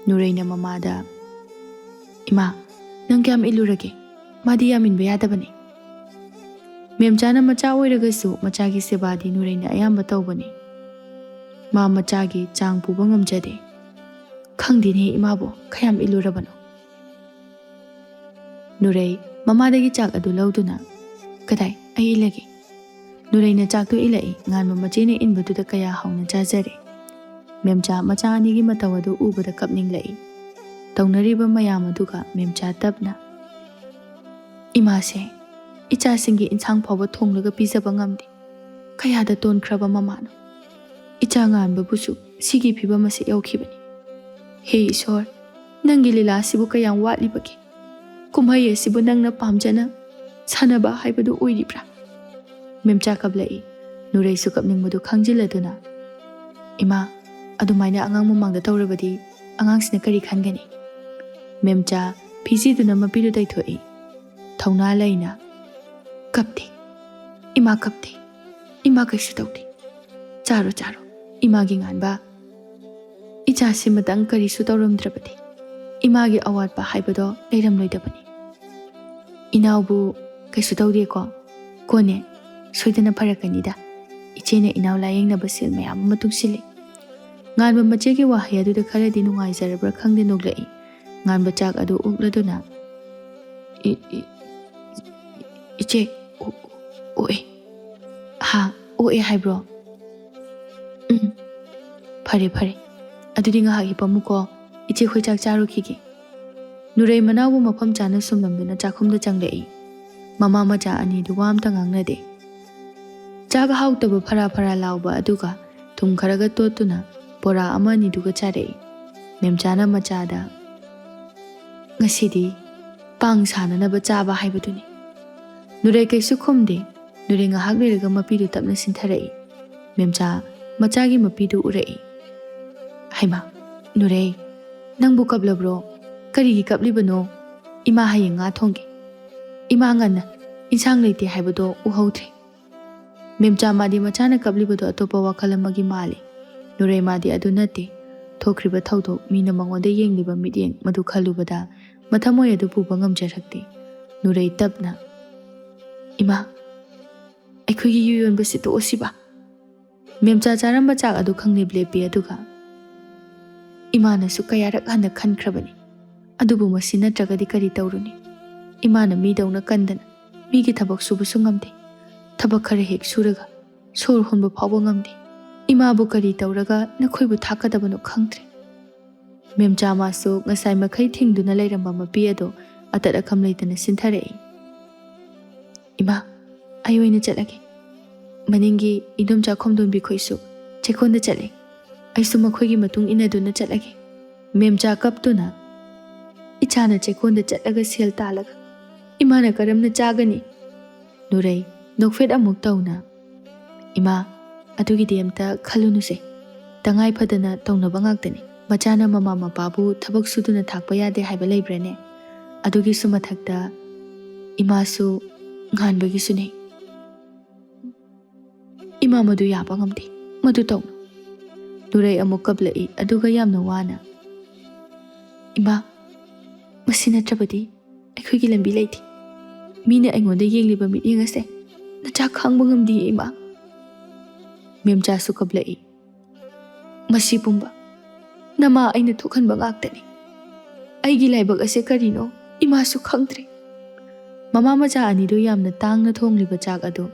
ꯅꯨꯔꯩꯅ ꯃꯃꯥꯗ, "ꯏꯃꯥ, ꯅꯪ ꯀꯌꯥꯝ ꯏꯜꯂꯨꯔꯒꯦ? ꯃꯥꯗꯤ ꯌꯥꯝ ꯏꯟꯕ ꯌꯥꯗꯕꯅꯦ꯫" ꯃꯦꯝꯆꯥꯅ ꯃꯆꯥ ꯑꯣꯏꯔꯒꯁꯨ ꯃꯆꯥꯒꯤ ꯁꯦꯕꯥꯗꯤ ꯅꯨꯔꯩꯅ ꯑꯌꯥꯝꯕ ꯇꯧꯕꯅꯤ꯫ ꯃꯥ ꯃꯆꯥꯒꯤ ꯆꯥꯡ ꯄꯨꯕ ꯉꯝꯖꯗꯦ꯫ "ꯈꯪꯗꯦꯅꯦ ꯏꯃꯥꯕꯨ, ꯀꯌꯥꯝ ꯏꯜꯂꯨꯔꯕꯅꯣ?" ꯅꯨꯔꯩ ꯃꯃꯥꯗꯒꯤ ꯆꯥꯛ ꯑꯗꯨ ꯂꯧꯗꯨꯅ, "ꯀꯗꯥꯏ, ꯑꯩ ꯏꯜꯂꯒꯦ꯫" ꯅꯨꯔꯩꯅ ꯆꯥꯛꯇꯨ ꯏꯜꯂꯛꯏ꯫ ꯉꯥꯟꯕ ꯃꯆꯦꯅ ꯏꯟꯕꯗꯨꯗ ꯀꯌꯥ ꯍꯥꯎꯅ ꯆꯥꯖꯔꯦ꯫ ꯃꯦꯝꯆꯥ ꯃꯆꯥ ꯑꯅꯤꯒꯤ ꯃꯇꯧ ꯑꯗꯨ ꯎꯕꯗ ꯀꯞꯅꯤꯡꯂꯛꯏ꯫ ꯇꯧꯅꯔꯤꯕ ꯃꯌꯥꯝ ꯑꯗꯨꯒ ꯃꯦꯝꯆꯥ ꯇꯞꯅ, "ꯏꯃꯥꯁꯦ ꯏꯆꯥꯁꯤꯡꯒꯤ ꯏꯟꯁꯥꯡ ꯐꯥꯎꯕ ꯊꯣꯡꯂꯒ ꯄꯤꯖꯕ ꯉꯝꯗꯦ꯫ ꯀꯌꯥꯗ ꯇꯣꯟꯈ꯭ꯔꯕ ꯃꯃꯥꯅꯣ? ꯏꯆꯥ ꯉꯥꯟꯕꯕꯨꯁꯨ ꯁꯤꯒꯤ ꯐꯤꯕꯝ ꯑꯁꯤ ꯌꯧꯈꯤꯕꯅꯤ꯫ ꯍꯦ ꯏꯁꯣꯔ, ꯅꯪꯒꯤ ꯂꯤꯂꯥ ꯑꯁꯤꯕꯨ ꯀꯌꯥꯝ ꯋꯥꯠꯂꯤꯕꯒꯦ? ꯀꯨꯝꯍꯩ ꯑꯁꯤꯕꯨ ꯅꯪꯅ ꯄꯥꯝꯖꯅ ꯁꯥꯟꯅꯕ ꯍꯥꯏꯕꯗꯨ ꯑꯣꯏꯔꯤꯕ꯭ꯔꯥ?" ꯃꯦꯝꯆꯥ ꯀꯞꯂꯛꯏ꯫ ꯅꯨꯔꯩꯁꯨ ꯀꯞꯅꯤꯡꯕꯗꯨ ꯈꯪꯖꯤꯜꯂꯗꯨꯅ, "ꯏꯃꯥ, ꯑꯗꯨꯃꯥꯏꯅ ꯑꯉꯥꯡ ꯃꯃꯥꯡꯗ ꯇꯧꯔꯕꯗꯤ ꯑꯉꯥꯡꯁꯤꯅ ꯀꯔꯤ ꯈꯟꯒꯅꯤ?" ꯃꯦꯝꯆꯥ ꯐꯤꯖꯤꯗꯨꯅ ꯃꯄꯤꯗꯨ ꯇꯩꯊꯣꯛꯏ꯫ ꯊꯧꯅꯥ ꯂꯩꯅ, "ꯀꯞꯇꯦ, ꯏꯃꯥ ꯀꯞꯇꯦ, ꯏꯃꯥ ꯀꯩꯁꯨ ꯇꯧꯗꯦ꯫ ꯆꯥꯔꯣ, ꯆꯥꯔꯣ, ꯏꯃꯥꯒꯤ ꯉꯥꯟꯕ꯫ ꯏꯆꯥꯁꯤꯃꯇꯪ ꯀꯔꯤꯁꯨ ꯇꯧꯔꯝꯗ꯭ꯔꯕꯗꯤ ꯏꯃꯥꯒꯤ ꯑꯋꯥꯠꯄ ꯍꯥꯏꯕꯗꯣ ꯂꯩꯔꯝꯂꯣꯏꯗꯕꯅꯤ꯫ ꯏꯅꯥꯎꯕꯨ ꯀꯩꯁꯨ ꯇꯧꯗꯦꯀꯣ? ꯀꯣꯟꯅꯦ, ꯁꯣꯏꯗꯅ ꯐꯔꯛꯀꯅꯤꯗ꯫ ꯏꯆꯦꯅ ꯏꯅꯥꯎ ꯂꯥꯌꯦꯡꯅꯕ ꯁꯦꯜ ꯃꯌꯥꯝ ꯑꯃ ꯇꯨꯡꯁꯤꯜꯂꯤ꯫ ꯉꯥꯟꯕ ꯃꯆꯦꯒꯤ ꯋꯥꯍꯩ ꯑꯗꯨꯗ ꯈꯔꯗꯤ ꯅꯨꯡꯉꯥꯏꯖꯔꯕ꯭ꯔꯥ ꯈꯪꯗꯦ ꯅꯣꯛꯂꯛꯏ꯫ ꯉꯥꯟꯕ ꯆꯥꯛ ꯑꯗꯨ ꯑꯣꯛꯂꯗꯨꯅ, "ꯏ-, ꯏ-, ꯏꯆꯦ, ꯑꯣ-, ꯑꯣꯛꯑꯦ꯫ ꯍꯥ, ꯑꯣꯛꯑꯦ ꯍꯥꯏꯕ꯭ꯔꯣ? ꯎꯝ, ꯐꯔꯦ, ꯐꯔꯦ꯫ ꯑꯗꯨꯗꯤ ꯉꯥꯏꯍꯥꯛ ꯍꯤꯞꯄꯝꯃꯨꯀꯣ꯫ ꯏꯆꯦ ꯈꯣꯏ ꯆꯥꯛ ꯆꯥꯔꯨꯈꯤꯒꯦ꯫" ꯅꯨꯔꯩ ꯃꯅꯥꯎꯕꯨ ꯃꯐꯝ ꯆꯥꯅ ꯁꯨꯝꯂꯝꯗꯨꯅ ꯆꯥꯛꯈꯨꯝꯗ ꯆꯪꯂꯛꯏ꯫ ꯃꯃꯥ ꯃꯆꯥ ꯑꯅꯤꯗꯨ ꯋꯥ ꯑꯝꯇ ꯉꯥꯡꯅꯗꯦ꯫ ꯆꯥꯛ ꯑꯍꯥꯎꯇꯕ ꯐꯔꯥ ꯐꯔꯥ ꯂꯥꯎꯕ ꯑꯗꯨꯒ ꯊꯨꯝ ꯈꯔꯒ ꯇꯣꯠꯇꯨꯅ ꯕꯣꯔꯥ ꯑꯃ ꯑꯅꯤꯗꯨꯒ ꯆꯥꯔꯛꯏ꯫ ꯃꯦꯝꯆꯥꯅ ꯃꯆꯥꯗ, "ꯉꯁꯤꯗꯤ ꯄꯥꯡ ꯁꯥꯅꯅꯕ ꯆꯥꯕ ꯍꯥꯏꯕꯗꯨꯅꯤ꯫" ꯅꯨꯔꯩ ꯀꯩꯁꯨ ꯈꯨꯝꯗꯦ꯫ ꯅꯨꯔꯩ ꯉꯥꯏꯍꯥꯛ ꯂꯩꯔꯒ ꯃꯄꯤꯗꯨ ꯇꯞꯅ ꯁꯤꯟꯊꯔꯛꯏ꯫ ꯃꯦꯝꯆꯥ ꯃꯆꯥꯒꯤ ꯃꯄꯤꯗꯨ ꯎꯔꯛꯏ꯫ "ꯍꯩꯃꯥ, ꯅꯨꯔꯩ, ꯅꯪꯕꯨ ꯀꯞꯂꯕ꯭ꯔꯣ? ꯀꯔꯤꯒꯤ ꯀꯞꯂꯤꯕꯅꯣ? ꯏꯃꯥ ꯍꯌꯦꯡ ꯉꯥ ꯊꯣꯡꯒꯦ꯫ ꯏꯃꯥ ꯉꯟꯅ ꯏꯟꯁꯥꯡ ꯂꯩꯇꯦ ꯍꯥꯏꯕꯗꯣ ꯎꯍꯧꯗ꯭ꯔꯦ꯫" ꯃꯦꯝꯆꯥ ꯃꯥꯗꯤ ꯃꯆꯥꯅ ꯀꯞꯂꯤꯕꯗꯣ ꯑꯇꯣꯞꯄ ꯋꯥꯈꯜ ꯑꯃꯒꯤ ꯃꯥꯜꯂꯤ꯫ ꯅꯨꯔꯩ ꯃꯥꯗꯤ ꯑꯗꯨ ꯅꯠꯇꯦ꯫ ꯊꯣꯛꯈ꯭ꯔꯤꯕ ꯊꯧꯗꯣꯛ, ꯃꯤꯅ ꯃꯉꯣꯟꯗ ꯌꯦꯡꯂꯤꯕ ꯃꯤꯠꯌꯦꯡ, ꯃꯗꯨ ꯈꯜꯂꯨꯕꯗ ꯃꯊꯃꯣꯏ ꯑꯗꯨ ꯄꯨꯕ ꯉꯝꯖꯔꯛꯇꯦ꯫ ꯅꯨꯔꯩ ꯇꯞꯅ, "ꯏꯃꯥ, ꯑꯩꯈꯣꯏꯒꯤ ꯌꯨ ꯌꯣꯟꯕꯁꯤ ꯇꯣꯛꯑꯁꯤꯕ?" ꯃꯦꯝꯆꯥ ꯆꯥꯔꯝꯕ ꯆꯥꯛ ꯑꯗꯨ ꯈꯪꯂꯦꯞ ꯂꯦꯞꯄꯤ, ꯑꯗꯨꯒ, "ꯏꯃꯥꯅꯁꯨ ꯀꯌꯥꯔꯛ ꯍꯟꯅ ꯈꯟꯈ꯭ꯔꯕꯅꯤ, ꯑꯗꯨꯕꯨ ꯃꯁꯤ ꯅꯠꯇ꯭ꯔꯒꯗꯤ ꯀꯔꯤ ꯇꯧꯔꯨꯅꯤ? ꯏꯃꯥꯅ ꯃꯤꯗꯧꯅ ꯀꯟꯗꯅ ꯃꯤꯒꯤ ꯊꯕꯛ ꯁꯨꯕꯁꯨ ꯉꯝꯗꯦ꯫ ꯊꯕꯛ ꯈꯔ ꯍꯦꯛ ꯁꯨꯔꯒ ꯁꯣꯔ ꯍꯣꯟꯕ ꯐꯥꯎꯕ ꯉꯝꯗꯦ꯫ ꯏꯃꯥꯕꯨ ꯀꯔꯤ ꯇꯧꯔꯒ ꯅꯈꯣꯏꯕꯨ ꯊꯥꯛꯀꯗꯕꯅꯣ ꯈꯪꯗ꯭ꯔꯦ꯫" ꯃꯦꯝꯆꯥ ꯃꯥꯁꯨ ꯉꯁꯥꯏ ꯃꯈꯩ ꯊꯤꯡꯗꯨꯅ ꯂꯩꯔꯝꯕ ꯃꯄꯤ ꯑꯗꯣ ꯑꯇꯠ ꯑꯈꯝ ꯂꯩꯇꯅ ꯁꯤꯟꯊꯔꯛꯏ꯫ "ꯏꯃꯥ, ꯑꯩ ꯑꯣꯏꯅ ꯆꯠꯂꯒꯦ꯫ ꯃꯅꯤꯡꯒꯤ ꯏꯗꯣꯝꯆꯥ ꯈꯣꯝꯗꯣꯝꯕꯤ ꯈꯣꯏꯁꯨ ꯆꯦꯛꯀꯣꯟꯗ ꯆꯠꯂꯦ꯫ ꯑꯩꯁꯨ ꯃꯈꯣꯏꯒꯤ ꯃꯇꯨꯡ ꯏꯟꯅꯗꯨꯅ ꯆꯠꯂꯒꯦ꯫" ꯃꯦꯝꯆꯥ ꯀꯞꯇꯨꯅ, "ꯏꯆꯥꯅ ꯆꯦꯛꯀꯣꯟꯗ ꯆꯠꯂꯒ ꯁꯦꯜ ꯇꯥꯜꯂꯒ ꯏꯃꯥꯅ ꯀꯔꯝꯅ ꯆꯥꯒꯅꯤ?" ꯅꯨꯔꯩ ꯅꯣꯛꯐꯦꯠ ꯑꯃꯨꯛ ꯇꯧꯅ, "ꯏꯃꯥ, ꯑꯗꯨꯒꯤꯗꯤ ꯑꯝꯇ ꯈꯜꯂꯨꯅꯨꯁꯦ꯫ ꯇꯉꯥꯏ ꯐꯗꯅ ꯇꯧꯅꯕ ꯉꯥꯛꯇꯅꯤ꯫ ꯃꯆꯥꯅ ꯃꯃꯥ ꯃꯄꯥꯕꯨ ꯊꯕꯛ ꯁꯨꯗꯨꯅ ꯊꯥꯛꯄ ꯌꯥꯗꯦ ꯍꯥꯏꯕ ꯂꯩꯕ꯭ꯔꯥꯅꯦ? ꯑꯗꯨꯒꯤꯁꯨ ꯃꯊꯛꯇ ꯏꯃꯥꯁꯨ ꯉꯥꯟꯕꯒꯤꯁꯨꯅꯦ꯫ ꯏꯃꯥ, ꯃꯗꯨ ꯌꯥꯕ ꯉꯝꯗꯦ꯫ ꯃꯗꯨ ꯇꯧꯅꯨ꯫" ꯅꯨꯔꯩ ꯑꯃꯨꯛ ꯀꯞꯂꯛꯏ, ꯑꯗꯨꯒ ꯌꯥꯝꯅ ꯋꯥꯅ, "ꯏꯃꯥ, ꯃꯁꯤ ꯅꯠꯇ꯭ꯔꯕꯗꯤ ꯑꯩꯈꯣꯏꯒꯤ ꯂꯝꯕꯤ ꯂꯩꯇꯦ꯫ ꯃꯤꯅ ꯑꯩꯉꯣꯟꯗ ꯌꯦꯡꯂꯤꯕ ꯃꯤꯠꯌꯦꯡ ꯑꯁꯦ ꯅꯆꯥ ꯈꯥꯡꯕ ꯉꯝꯗꯤꯌꯦ, ꯏꯃꯥ꯫" ꯃꯦꯝꯆꯥꯁꯨ ꯀꯞꯂꯛꯏ꯫ "ꯃꯁꯤ ꯄꯨꯝꯕ ꯅꯃꯥ ꯑꯩꯅ ꯊꯣꯛꯍꯟꯕ ꯉꯥꯛꯇꯅꯤ꯫ ꯑꯩꯒꯤ ꯂꯥꯏꯕꯛ ꯑꯁꯦ ꯀꯔꯤꯅꯣ ꯏꯃꯥꯁꯨ ꯈꯪꯗ꯭ꯔꯦ꯫" ꯃꯃꯥ ꯃꯆꯥ ꯑꯅꯤꯗꯨ ꯌꯥꯝꯅ ꯇꯥꯡꯅ ꯊꯣꯡꯂꯤꯕ ꯆꯥꯛ ꯑꯗꯨ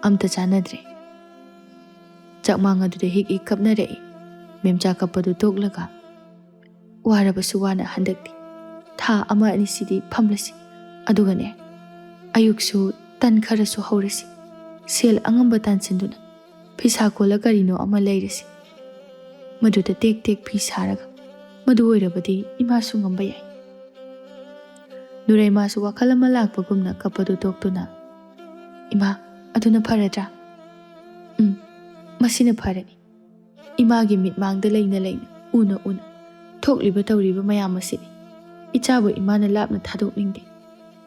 ꯑꯝꯇ ꯆꯥꯅꯗ꯭ꯔꯦ꯫ ꯆꯥꯛꯃꯥꯡ ꯑꯗꯨꯗ ꯍꯤꯛ ꯍꯤꯛ ꯀꯞꯅꯔꯛꯏ꯫ ꯃꯦꯝꯆꯥ ꯀꯞꯄꯗꯨ ꯇꯣꯛꯂꯒ, "ꯋꯥꯔꯕꯁꯨ ꯋꯥꯅ ꯍꯟꯗꯛꯇꯤ ꯊꯥ ꯑꯃ ꯑꯅꯤꯁꯤꯗꯤ ꯐꯝꯂꯁꯤ꯫ ꯑꯗꯨꯒꯅꯦ, ꯑꯌꯨꯛꯁꯨ ꯇꯟ ꯈꯔꯁꯨ ꯍꯧꯔꯁꯤ꯫ ꯁꯦꯜ ꯑꯉꯝꯕ ꯇꯥꯟꯁꯤꯟꯗꯨꯅ ꯐꯤꯁꯥ ꯀꯣꯜꯂ ꯀꯔꯤꯅꯣ ꯑꯃ ꯂꯩꯔꯁꯤ꯫ ꯃꯗꯨꯗ ꯇꯦꯛ ꯇꯦꯛ ꯐꯤ ꯁꯥꯔꯒ, ꯃꯗꯨ ꯑꯣꯏꯔꯕꯗꯤ ꯏꯃꯥꯁꯨ ꯉꯝꯕ ꯌꯥꯏ꯫" ꯅꯨꯔꯩꯃꯥꯁꯨ ꯋꯥꯈꯜ ꯑꯃ ꯂꯥꯛꯄꯒꯨꯝꯅ ꯀꯞꯄꯗꯨ ꯇꯣꯛꯇꯨꯅ, "ꯏꯃꯥ, ꯑꯗꯨꯅ ꯐꯔꯗ꯭ꯔꯥ?" "ꯎꯝ, ꯃꯁꯤꯅ ꯐꯔꯅꯤ꯫ ꯏꯃꯥꯒꯤ ꯃꯤꯠꯃꯥꯡꯗ ꯂꯩꯅ ꯂꯩꯅ, ꯎꯅ ꯎꯅ ꯊꯣꯛꯂꯤꯕ ꯇꯧꯔꯤꯕ ꯃꯌꯥꯝ ꯑꯁꯤꯅꯤ꯫ ꯏꯆꯥꯕꯨ ꯏꯃꯥꯅ ꯂꯥꯞꯅ ꯊꯥꯗꯣꯛꯅꯤꯡꯗꯦ꯫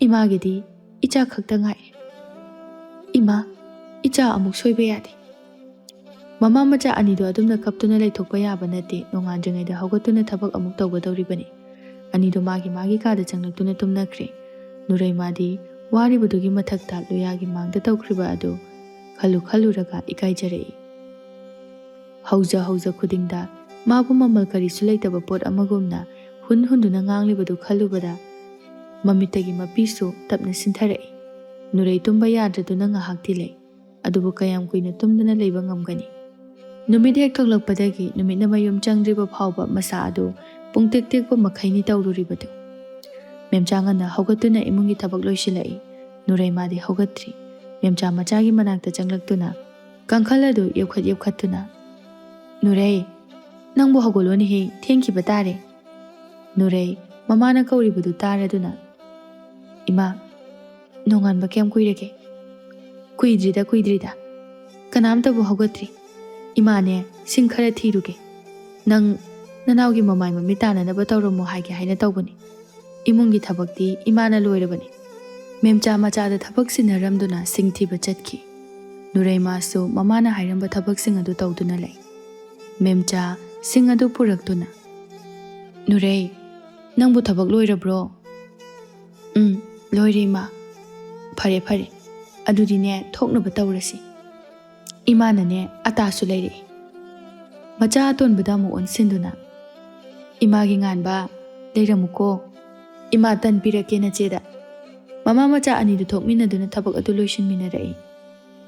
ꯏꯃꯥꯒꯤꯗꯤ ꯏꯆꯥ ꯈꯛꯇ ꯉꯥꯏꯔꯦ꯫ ꯏꯃꯥ, ꯏꯆꯥ ꯑꯃꯨꯛ ꯁꯣꯏꯕ ꯌꯥꯗꯦ꯫" ꯃꯃꯥ ꯃꯆꯥ ꯑꯅꯤꯗꯨ ꯑꯗꯨꯝꯅ ꯀꯞꯇꯨꯅ ꯂꯩꯊꯣꯛꯄ ꯌꯥꯕ ꯅꯠꯇꯦ꯫ ꯅꯣꯡꯉꯥꯟꯗ꯭ꯔꯤꯉꯩꯗ ꯍꯧꯒꯠꯇꯨꯅ ꯊꯕꯛ ꯑꯃꯨꯛ ꯇꯧꯒꯗꯧꯔꯤꯕꯅꯤ꯫ ꯑꯅꯤꯗꯨ ꯃꯥꯒꯤ ꯃꯥꯒꯤ ꯀꯥꯗ ꯆꯪꯂꯛꯇꯨꯅ ꯇꯨꯝꯅꯈ꯭ꯔꯦ꯫ ꯅꯨꯔꯩꯃꯥꯗꯤ ꯋꯥꯔꯤꯕꯗꯨꯒꯤ ꯃꯊꯛꯇ ꯂꯨꯌꯥꯒꯤ ꯃꯥꯡꯗ ꯇꯧꯈ꯭ꯔꯤꯕ ꯑꯗꯨ ꯈꯜꯂꯨ ꯈꯜꯂꯨꯔꯒ ꯏꯀꯥꯏꯖꯔꯛꯏ꯫ ꯍꯧꯖ ꯍꯧꯖ ꯈꯨꯗꯤꯡꯗ ꯃꯥꯕꯨ ꯃꯃꯜ ꯀꯔꯤꯁꯨ ꯂꯩꯇꯕ ꯄꯣꯠ ꯑꯃꯒꯨꯝꯅ ꯍꯨꯟ ꯍꯨꯟꯗꯨꯅ ꯉꯥꯡꯂꯤꯕꯗꯨ ꯈꯜꯂꯨꯕꯗ ꯃꯃꯤꯠꯇꯒꯤ ꯃꯄꯤꯁꯨ ꯇꯞꯅ ꯁꯤꯟꯊꯔꯛꯏ꯫ ꯅꯨꯔꯩ ꯇꯨꯝꯕ ꯌꯥꯗ꯭ꯔꯗꯨꯅ ꯉꯥꯏꯍꯥꯛꯇꯤ ꯂꯩ꯫ ꯑꯗꯨꯕꯨ ꯀꯌꯥꯝ ꯀꯨꯏꯅ ꯇꯨꯝꯗꯨꯅ ꯂꯩꯕ ꯉꯝꯒꯅꯤ? ꯅꯨꯃꯤꯠ ꯍꯦꯛ ꯊꯣꯛꯂꯛꯄꯗꯒꯤ ꯅꯨꯃꯤꯠꯅ ꯃꯌꯨꯝ ꯆꯪꯗ꯭ꯔꯤꯕ ꯐꯥꯎꯕ ꯃꯁꯥ ꯑꯗꯨ ꯄꯨꯡꯇꯦꯛ ꯇꯦꯛꯄ ꯃꯈꯩꯅꯤ ꯇꯧꯔꯨꯔꯤꯕꯗꯨ꯫ ꯃꯦꯝꯆꯥ ꯉꯟꯅ ꯍꯧꯒꯠꯇꯨꯅ ꯏꯃꯨꯡꯒꯤ ꯊꯕꯛ ꯂꯣꯏꯁꯤꯜꯂꯛꯏ꯫ ꯅꯨꯔꯩꯃꯥꯗꯤ ꯍꯧꯒꯠꯇ꯭ꯔꯤ꯫ ꯃꯦꯝꯆꯥ ꯃꯆꯥꯒꯤ ꯃꯅꯥꯛꯇ ꯆꯪꯂꯛꯇꯨꯅ ꯀꯥꯡꯈꯜ ꯑꯗꯨ ꯌꯧꯈꯠ ꯌꯧꯈꯠꯇꯨꯅ, "ꯅꯨꯔꯩ, ꯅꯪꯕꯨ ꯍꯧꯒꯠꯂꯣꯅꯦꯍꯦ, ꯊꯦꯡꯈꯤꯕ ꯇꯥꯔꯦ꯫" ꯅꯨꯔꯩ ꯃꯃꯥꯅ ꯀꯧꯔꯤꯕꯗꯨ ꯇꯥꯔꯗꯨꯅ, "ꯏꯃꯥ, ꯅꯣꯡꯉꯥꯟꯕ ꯀꯌꯥꯝ ꯀꯨꯏꯔꯒꯦ?" "ꯀꯨꯏꯗ꯭ꯔꯤꯗ, ꯀꯨꯏꯗ꯭ꯔꯤꯗ꯫ ꯀꯅꯥꯝꯇꯕꯨ ꯍꯧꯒꯠꯇ꯭ꯔꯤ꯫ ꯏꯃꯥꯅꯦ, ꯁꯤꯡ ꯈꯔ ꯊꯤꯔꯨꯒꯦ꯫ ꯅꯪ ꯅꯅꯥꯎꯒꯤ ꯃꯃꯥꯏ ꯃꯃꯤꯠ ꯇꯥꯅꯅꯕ ꯇꯧꯔꯝꯃꯣ ꯍꯥꯏꯒꯦ ꯍꯥꯏꯅ ꯇꯧꯕꯅꯤ꯫ ꯏꯃꯨꯡꯒꯤ ꯊꯕꯛꯇꯤ ꯏꯃꯥꯅ ꯂꯣꯏꯔꯕꯅꯤ꯫" ꯃꯦꯝꯆꯥ ꯃꯆꯥꯗ ꯊꯕꯛ ꯁꯤꯟꯅꯔꯝꯗꯨꯅ ꯁꯤꯡ ꯊꯤꯕ ꯆꯠꯈꯤ꯫ ꯅꯨꯔꯩꯃꯥꯁꯨ ꯃꯃꯥꯅ ꯍꯥꯏꯔꯝꯕ ꯊꯕꯛꯁꯤꯡ ꯑꯗꯨ ꯇꯧꯗꯨꯅ ꯂꯩ꯫ ꯃꯦꯝꯆꯥ ꯁꯤꯡ ꯑꯗꯨ ꯄꯨꯔꯛꯇꯨꯅ, "ꯅꯨꯔꯩ, ꯅꯪꯕꯨ ꯊꯕꯛ ꯂꯣꯏꯔꯕ꯭ꯔꯣ?" "ꯎꯝ, ꯂꯣꯏꯔꯦ, ꯏꯃꯥ꯫" "ꯐꯔꯦ, ꯐꯔꯦ꯫ ꯑꯗꯨꯗꯤꯅꯦ, ꯊꯣꯛꯅꯕ ꯇꯧꯔꯁꯤ꯫ ꯏꯃꯥꯅꯅꯦ, ꯑꯇꯥꯁꯨ ꯂꯩꯔꯛꯏ꯫" ꯃꯆꯥ ꯑꯇꯣꯟꯕꯗ ꯑꯃꯨꯛ ꯑꯣꯟꯁꯤꯟꯗꯨꯅ, "ꯏꯃꯥꯒꯤ ꯉꯥꯟꯕ, ꯂꯩꯔꯝꯃꯨꯀꯣ꯫ ꯏꯃꯥ ꯇꯟ ꯄꯤꯔꯛꯀꯦ ꯅꯆꯦꯗ꯫" ꯃꯃꯥ ꯃꯆꯥ ꯑꯅꯤꯗꯨ ꯊꯣꯛꯃꯤꯟꯅꯗꯨꯅ ꯊꯕꯛ ꯑꯗꯨ ꯂꯣꯏꯁꯤꯟꯃꯤꯟꯅꯔꯛꯏ꯫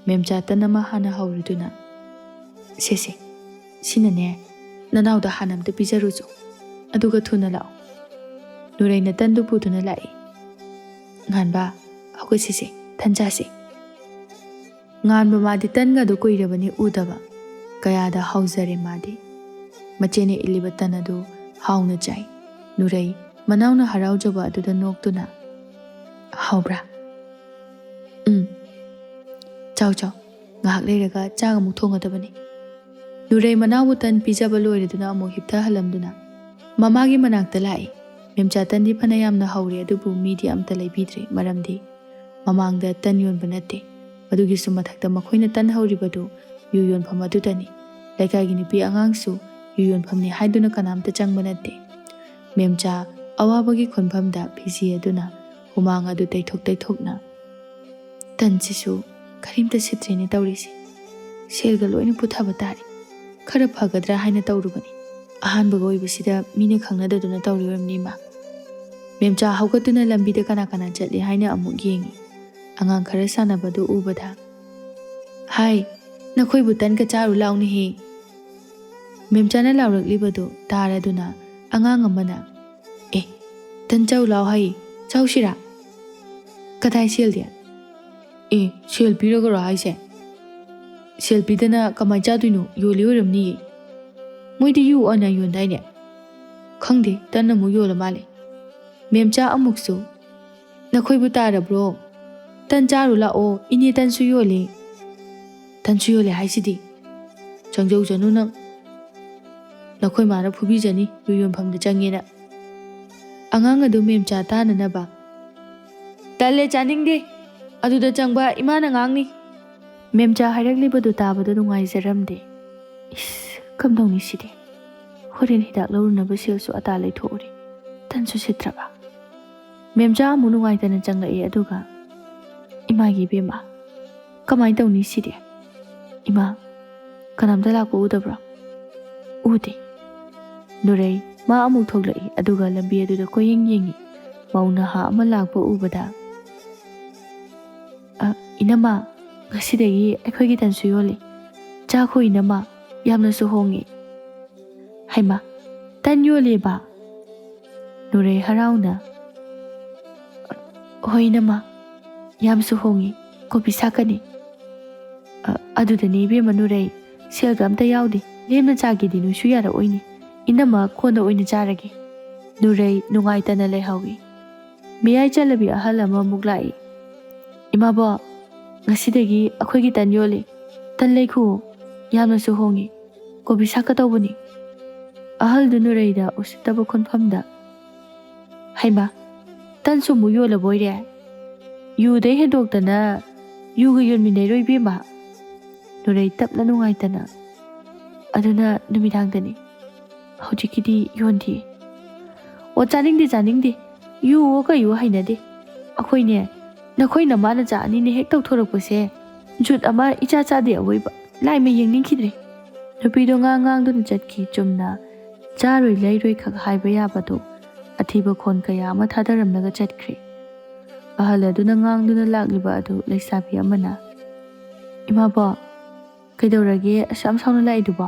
ꯃꯦꯝꯆꯥ ꯇꯟ ꯑꯃ ꯍꯥꯟꯅ ꯍꯧꯔꯗꯨꯅ, "ꯁꯦ ꯁꯦ, ꯁꯤꯅꯅꯦ, ꯅꯅꯥꯎꯗ ꯍꯥꯟꯅ ꯑꯝꯇ ꯄꯤꯖꯔꯨꯆꯣ, ꯑꯗꯨꯒ ꯊꯨꯅ ꯂꯥꯛꯑꯣ꯫" ꯅꯨꯔꯩꯅ ꯇꯟꯗꯨ ꯄꯨꯗꯨꯅ ꯂꯥꯛꯏ꯫ "ꯉꯥꯟꯕ, ꯍꯧꯒꯠꯁꯤꯁꯦ, ꯇꯟ ꯆꯥꯁꯦ꯫" ꯉꯥꯟꯕ ꯃꯥꯗꯤ ꯇꯟꯒꯗꯨ ꯀꯨꯏꯔꯕꯅꯤ ꯎꯗꯕ꯫ ꯀꯌꯥꯗ ꯍꯥꯎꯖꯔꯦ ꯃꯥꯗꯤ꯫ ꯃꯆꯦꯅ ꯏꯜꯂꯤꯕ ꯇꯟ ꯑꯗꯨ ꯍꯥꯎꯅ ꯆꯥꯏ꯫ ꯅꯨꯔꯩ ꯃꯅꯥꯎꯅ ꯍꯔꯥꯎꯖꯕ ꯑꯗꯨꯗ ꯅꯣꯛꯇꯨꯅ, "ꯍꯥꯎꯕ꯭ꯔꯥ?" "ꯎꯝ꯫ ꯆꯥꯎ ꯆꯥꯎ, ꯉꯥꯏꯍꯥꯛ ꯂꯩꯔꯒ ꯆꯥꯛ ꯑꯃꯨꯛ ꯊꯣꯡꯒꯗꯕꯅꯤ꯫" ꯅꯨꯔꯩ ꯃꯅꯥꯎꯕꯨ ꯇꯟ ꯄꯤꯖꯕ ꯂꯣꯏꯔꯗꯨꯅ ꯑꯃꯨꯛ ꯍꯤꯞꯊꯍꯜꯂꯝꯗꯨꯅ ꯃꯃꯥꯒꯤ ꯃꯅꯥꯛꯇ ꯂꯥꯛꯏ꯫ ꯃꯦꯝꯆꯥ ꯇꯟꯗꯤ ꯐꯅ ꯌꯥꯝꯅ ꯍꯧꯔꯦ, ꯑꯗꯨꯕꯨ ꯃꯤꯗꯤ ꯑꯝꯇ ꯂꯩꯕꯤꯗ꯭ꯔꯦ, ꯃꯔꯝꯗꯤ ꯃꯃꯥꯡꯗ ꯇꯟ ꯌꯣꯟꯕ ꯅꯠꯇꯦ꯫ ꯃꯗꯨꯒꯤꯁꯨ ꯃꯊꯛꯇ ꯃꯈꯣꯏꯅ ꯇꯟ ꯍꯧꯔꯤꯕꯗꯨ ꯌꯨ ꯌꯣꯟꯐꯝ ꯑꯗꯨꯗꯅꯤ꯫ ꯂꯩꯀꯥꯏꯒꯤ ꯅꯨꯄꯤ ꯑꯉꯥꯡꯁꯨ ꯌꯨ ꯌꯣꯟꯐꯝꯅꯤ ꯍꯥꯏꯗꯨꯅ ꯀꯅꯥꯝꯇ ꯆꯪꯕ ꯅꯠꯇꯦ꯫ ꯃꯦꯝꯆꯥ ꯑꯋꯥꯕꯒꯤ ꯈꯣꯟꯐꯝꯗ ꯐꯤꯖꯤ ꯑꯗꯨꯅ ꯍꯨꯃꯥꯡ ꯑꯗꯨ ꯇꯩꯊꯣꯛ ꯇꯩꯊꯣꯛꯅ, "ꯇꯟꯁꯤꯁꯨ ꯀꯔꯤꯝꯇ ꯁꯤꯠꯇ꯭ꯔꯦꯅꯦ ꯇꯧꯔꯤꯁꯦ꯫ ꯁꯦꯜꯒ ꯂꯣꯏꯅ ꯄꯨꯊꯕ ꯇꯥꯔꯦ꯫ ꯈꯔ ꯐꯒꯗ꯭ꯔꯥ ꯍꯥꯏꯅ ꯇꯧꯔꯨꯕꯅꯤ꯫ ꯑꯍꯥꯟꯕꯒ ꯑꯣꯏꯕꯁꯤꯗ ꯃꯤꯅ ꯈꯪꯅꯗꯗꯨꯅ ꯇꯧꯔꯤ ꯑꯣꯏꯔꯝꯅꯤ, ꯏꯃꯥ꯫" ꯃꯦꯝꯆꯥ ꯍꯧꯒꯠꯇꯨꯅ ꯂꯝꯕꯤꯗ ꯀꯅꯥ ꯀꯅꯥ ꯆꯠꯂꯤ ꯍꯥꯏꯅ ꯑꯃꯨꯛ ꯌꯦꯡꯉꯤ꯫ ꯑꯉꯥꯡ ꯈꯔ ꯁꯥꯟꯅꯕꯗꯨ ꯎꯕꯗ, "ꯍꯥꯏ, ꯅꯈꯣꯏꯕꯨ ꯇꯟꯒ ꯆꯥꯔꯨ ꯂꯥꯎꯅꯦꯍꯦ꯫" ꯃꯦꯝꯆꯥꯅ ꯂꯥꯎꯔꯛꯂꯤꯕꯗꯨ ꯇꯥꯔꯗꯨꯅ ꯑꯉꯥꯡ ꯑꯃꯅ, "ꯑꯦ, ꯇꯟ ꯆꯥꯎ ꯂꯥꯎ ꯍꯥꯏ, ꯆꯥꯎꯁꯤꯔꯥ?" "ꯀꯗꯥꯏ ꯁꯦꯜꯗꯤ?" "ꯑꯦ, ꯁꯦꯜ ꯄꯤꯔꯒꯔꯣ ꯍꯥꯏꯁꯦ? ꯁꯦꯜ ꯄꯤꯗꯅ ꯀꯃꯥꯏ ꯆꯥꯗꯣꯏꯅꯣ? ꯌꯣꯜꯂꯤ ꯑꯣꯏꯔꯝꯅꯤꯌꯦ꯫ ꯃꯣꯏꯗꯤ ꯌꯨ ꯑꯣꯏꯅ ꯌꯣꯟꯗꯥꯏꯅꯦ?" "ꯈꯪꯗꯦ, ꯇꯟ ꯑꯃꯨꯛ ꯌꯣꯜꯂ ꯃꯥꯜꯂꯦ꯫" ꯃꯦꯝꯆꯥ ꯑꯃꯨꯛꯁꯨ, "ꯅꯈꯣꯏꯕꯨ ꯇꯥꯔꯕ꯭ꯔꯣ? ꯇꯟ ꯆꯥꯔꯨ ꯂꯥꯛꯑꯣ, ꯏꯅꯦ ꯇꯟꯁꯨ ꯌꯣꯜꯂꯤ꯫" "ꯇꯟꯁꯨ ꯌꯣꯜꯂꯦ ꯍꯥꯏꯁꯤꯗꯤ? ꯆꯪꯖꯧꯖꯅꯨ ꯅꯪ꯫ ꯅꯈꯣꯏ ꯃꯥꯅ ꯐꯨꯕꯤꯖꯅꯤ, ꯌꯨ ꯌꯣꯟꯐꯝꯗ ꯆꯪꯉꯦꯅ꯫" ꯑꯉꯥꯡ ꯑꯗꯨ ꯃꯦꯝꯆꯥ ꯇꯥꯅꯅꯕ, "ꯇꯜꯂꯦ, ꯆꯥꯅꯤꯡꯗꯦ꯫ ꯑꯗꯨꯗ ꯆꯪꯕ ꯏꯃꯥꯅ ꯉꯥꯡꯅꯤ꯫" ꯃꯦꯝꯆꯥ ꯍꯥꯏꯔꯛꯂꯤꯕꯗꯨ ꯇꯥꯕꯗ ꯅꯨꯡꯉꯥꯏꯖꯔꯝꯗꯦ꯫ "ꯏꯁ, ꯀꯝꯗꯧꯅꯤ ꯁꯤꯗꯤ? ꯍꯣꯔꯦꯟ ꯍꯤꯗꯥꯛ ꯂꯧꯔꯨꯅꯕ ꯁꯦꯜꯁꯨ ꯑꯇꯥ ꯂꯩꯊꯣꯛꯎꯔꯦ, ꯇꯟꯁꯨ ꯁꯤꯠꯇ꯭ꯔꯕ꯫" ꯃꯦꯝꯆꯥ ꯑꯃꯨꯛ ꯅꯨꯡꯉꯥꯏꯇꯅ ꯆꯪꯂꯛꯏ, ꯑꯗꯨꯒ, "ꯏꯃꯥꯒꯤ ꯏꯕꯦꯝꯃ, ꯀꯃꯥꯏꯅ ꯇꯧꯅꯤ ꯁꯤꯗꯤ? ꯏꯃꯥ, ꯀꯅꯥꯝꯇ ꯂꯥꯛꯄ ꯎꯗꯕ꯭ꯔꯣ?" ꯎꯗꯦ꯫ ꯅꯨꯔꯩ ꯃꯥ ꯑꯃꯨꯛ ꯊꯣꯛꯂꯛꯏ, ꯑꯗꯨꯒ ꯂꯝꯕꯤ ꯑꯗꯨꯗ ꯀꯣꯏꯌꯦꯡ ꯌꯦꯡꯉꯤ꯫ ꯃꯧ ꯅꯍꯥ ꯑꯃ ꯂꯥꯛꯄ ꯎꯕꯗ, "ꯑ, ꯏꯅꯝꯃ, ꯉꯁꯤꯗꯒꯤ ꯑꯩꯈꯣꯏꯒꯤ ꯇꯟꯁꯨ ꯌꯣꯜꯂꯤ꯫ ꯆꯥꯈꯣ ꯏꯅꯝꯃ, ꯌꯥꯝꯅꯁꯨ ꯍꯣꯡꯉꯤ꯫" "ꯍꯩꯃꯥ, ꯇꯟ ꯌꯣꯜꯂꯦꯕ?" ꯅꯨꯔꯩ ꯍꯔꯥꯎꯅ, "ꯍꯣꯏ ꯏꯅꯝꯃ, ꯌꯥꯝꯁꯨ ꯍꯣꯡꯉꯤ, ꯀꯣꯕꯤ ꯁꯥꯛꯀꯅꯤ꯫" "ꯑ, ꯑꯗꯨꯗꯅꯤ ꯏꯕꯦꯝꯃ ꯅꯨꯔꯩ, ꯁꯦꯜꯒ ꯑꯝꯇ ꯌꯥꯎꯗꯦ꯫ ꯂꯦꯝꯅ ꯆꯥꯒꯦꯗꯤ ꯅꯣꯏꯁꯨ ꯌꯥꯔꯛꯑꯣꯏꯅꯦ꯫ ꯏꯅꯝꯃ ꯀꯣꯟꯅ ꯑꯣꯏꯅ ꯆꯥꯔꯒꯦ꯫" ꯅꯨꯔꯩ ꯅꯨꯡꯉꯥꯏꯇꯅ ꯂꯩꯍꯧꯏ꯫ ꯃꯌꯥꯏ ꯆꯜꯂꯕꯤ ꯑꯍꯜ ꯑꯃꯃꯨꯛ ꯂꯥꯛꯏ꯫ "ꯏꯃꯥꯕꯣꯛ, ꯉꯁꯤꯗꯒꯤ ꯑꯩꯈꯣꯏꯒꯤ ꯇꯟ ꯌꯣꯜꯂꯤ꯫ ꯇꯟ ꯂꯩꯈꯨ, ꯌꯥꯝꯅꯁꯨ ꯍꯣꯡꯉꯤ꯫ ꯀꯣꯕꯤ ꯁꯥꯛꯀ ꯇꯧꯕꯅꯤ꯫" ꯑꯍꯜꯗꯨ ꯅꯨꯔꯩꯗ ꯎꯁꯤꯠꯇꯕ ꯈꯣꯟꯐꯝꯗ, "ꯍꯩꯃꯥ, ꯇꯟꯁꯨ ꯑꯃꯨꯛ ꯌꯣꯜꯂꯕꯣꯏꯔꯦ? ꯌꯨꯗꯩ ꯍꯦꯟꯗꯣꯛꯇꯅ ꯌꯨꯒ ꯌꯣꯟꯃꯤꯟꯅꯩꯔꯣ ꯏꯕꯦꯝꯃ?" ꯅꯨꯔꯩ ꯇꯞꯅ ꯅꯨꯡꯉꯥꯏꯇꯅ, "ꯑꯗꯨꯅ ꯅꯨꯃꯤꯗꯥꯡꯗꯅꯤ꯫ ꯍꯧꯖꯤꯛꯀꯤꯗꯤ ꯌꯣꯟꯗꯦ꯫" "ꯑꯣ, ꯆꯥꯅꯤꯡꯗꯦ, ꯆꯥꯅꯤꯡꯗꯦ꯫ ꯌꯨꯑꯣ ꯀꯩꯑꯣ ꯍꯩꯅꯗꯦ꯫ ꯑꯩꯈꯣꯏꯅꯦ, ꯅꯈꯣꯏ ꯅꯃꯥ ꯅꯆꯥ ꯑꯅꯤꯅ ꯍꯦꯛ ꯇꯧꯊꯣꯔꯛꯄꯁꯦ ꯖꯨꯠ ꯑꯃ ꯏꯆꯥ ꯆꯥꯗꯦ ꯑꯋꯣꯏꯕ꯫ ꯂꯥꯏꯃ ꯌꯦꯡꯅꯤꯡꯈꯤꯗ꯭ꯔꯦ꯫" ꯅꯨꯄꯤꯗꯣ ꯉꯥꯡ ꯉꯥꯡꯗꯨꯅ ꯆꯠꯈꯤ꯫ ꯆꯨꯝꯅ ꯆꯥꯔꯣꯏ ꯂꯩꯔꯣꯏ ꯈꯛ ꯍꯥꯏꯕ ꯌꯥꯕꯗꯨ ꯑꯊꯤꯕ ꯈꯣꯟ ꯀꯌꯥ ꯑꯃ ꯊꯥꯗꯔꯝꯂꯒ ꯆꯠꯈ꯭ꯔꯦ꯫ ꯑꯍꯜ ꯑꯗꯨꯅ ꯉꯥꯡꯗꯨꯅ ꯂꯥꯛꯂꯤꯕ ꯑꯗꯨ ꯂꯩꯁꯥꯕꯤ ꯑꯃꯅ, "ꯏꯃꯥꯕꯣꯛ, ꯀꯩꯗꯧꯔꯒꯦ ꯑꯁꯨꯛ ꯌꯥꯝ ꯁꯥꯎꯅ ꯂꯥꯛꯏꯗꯨꯕꯣ?"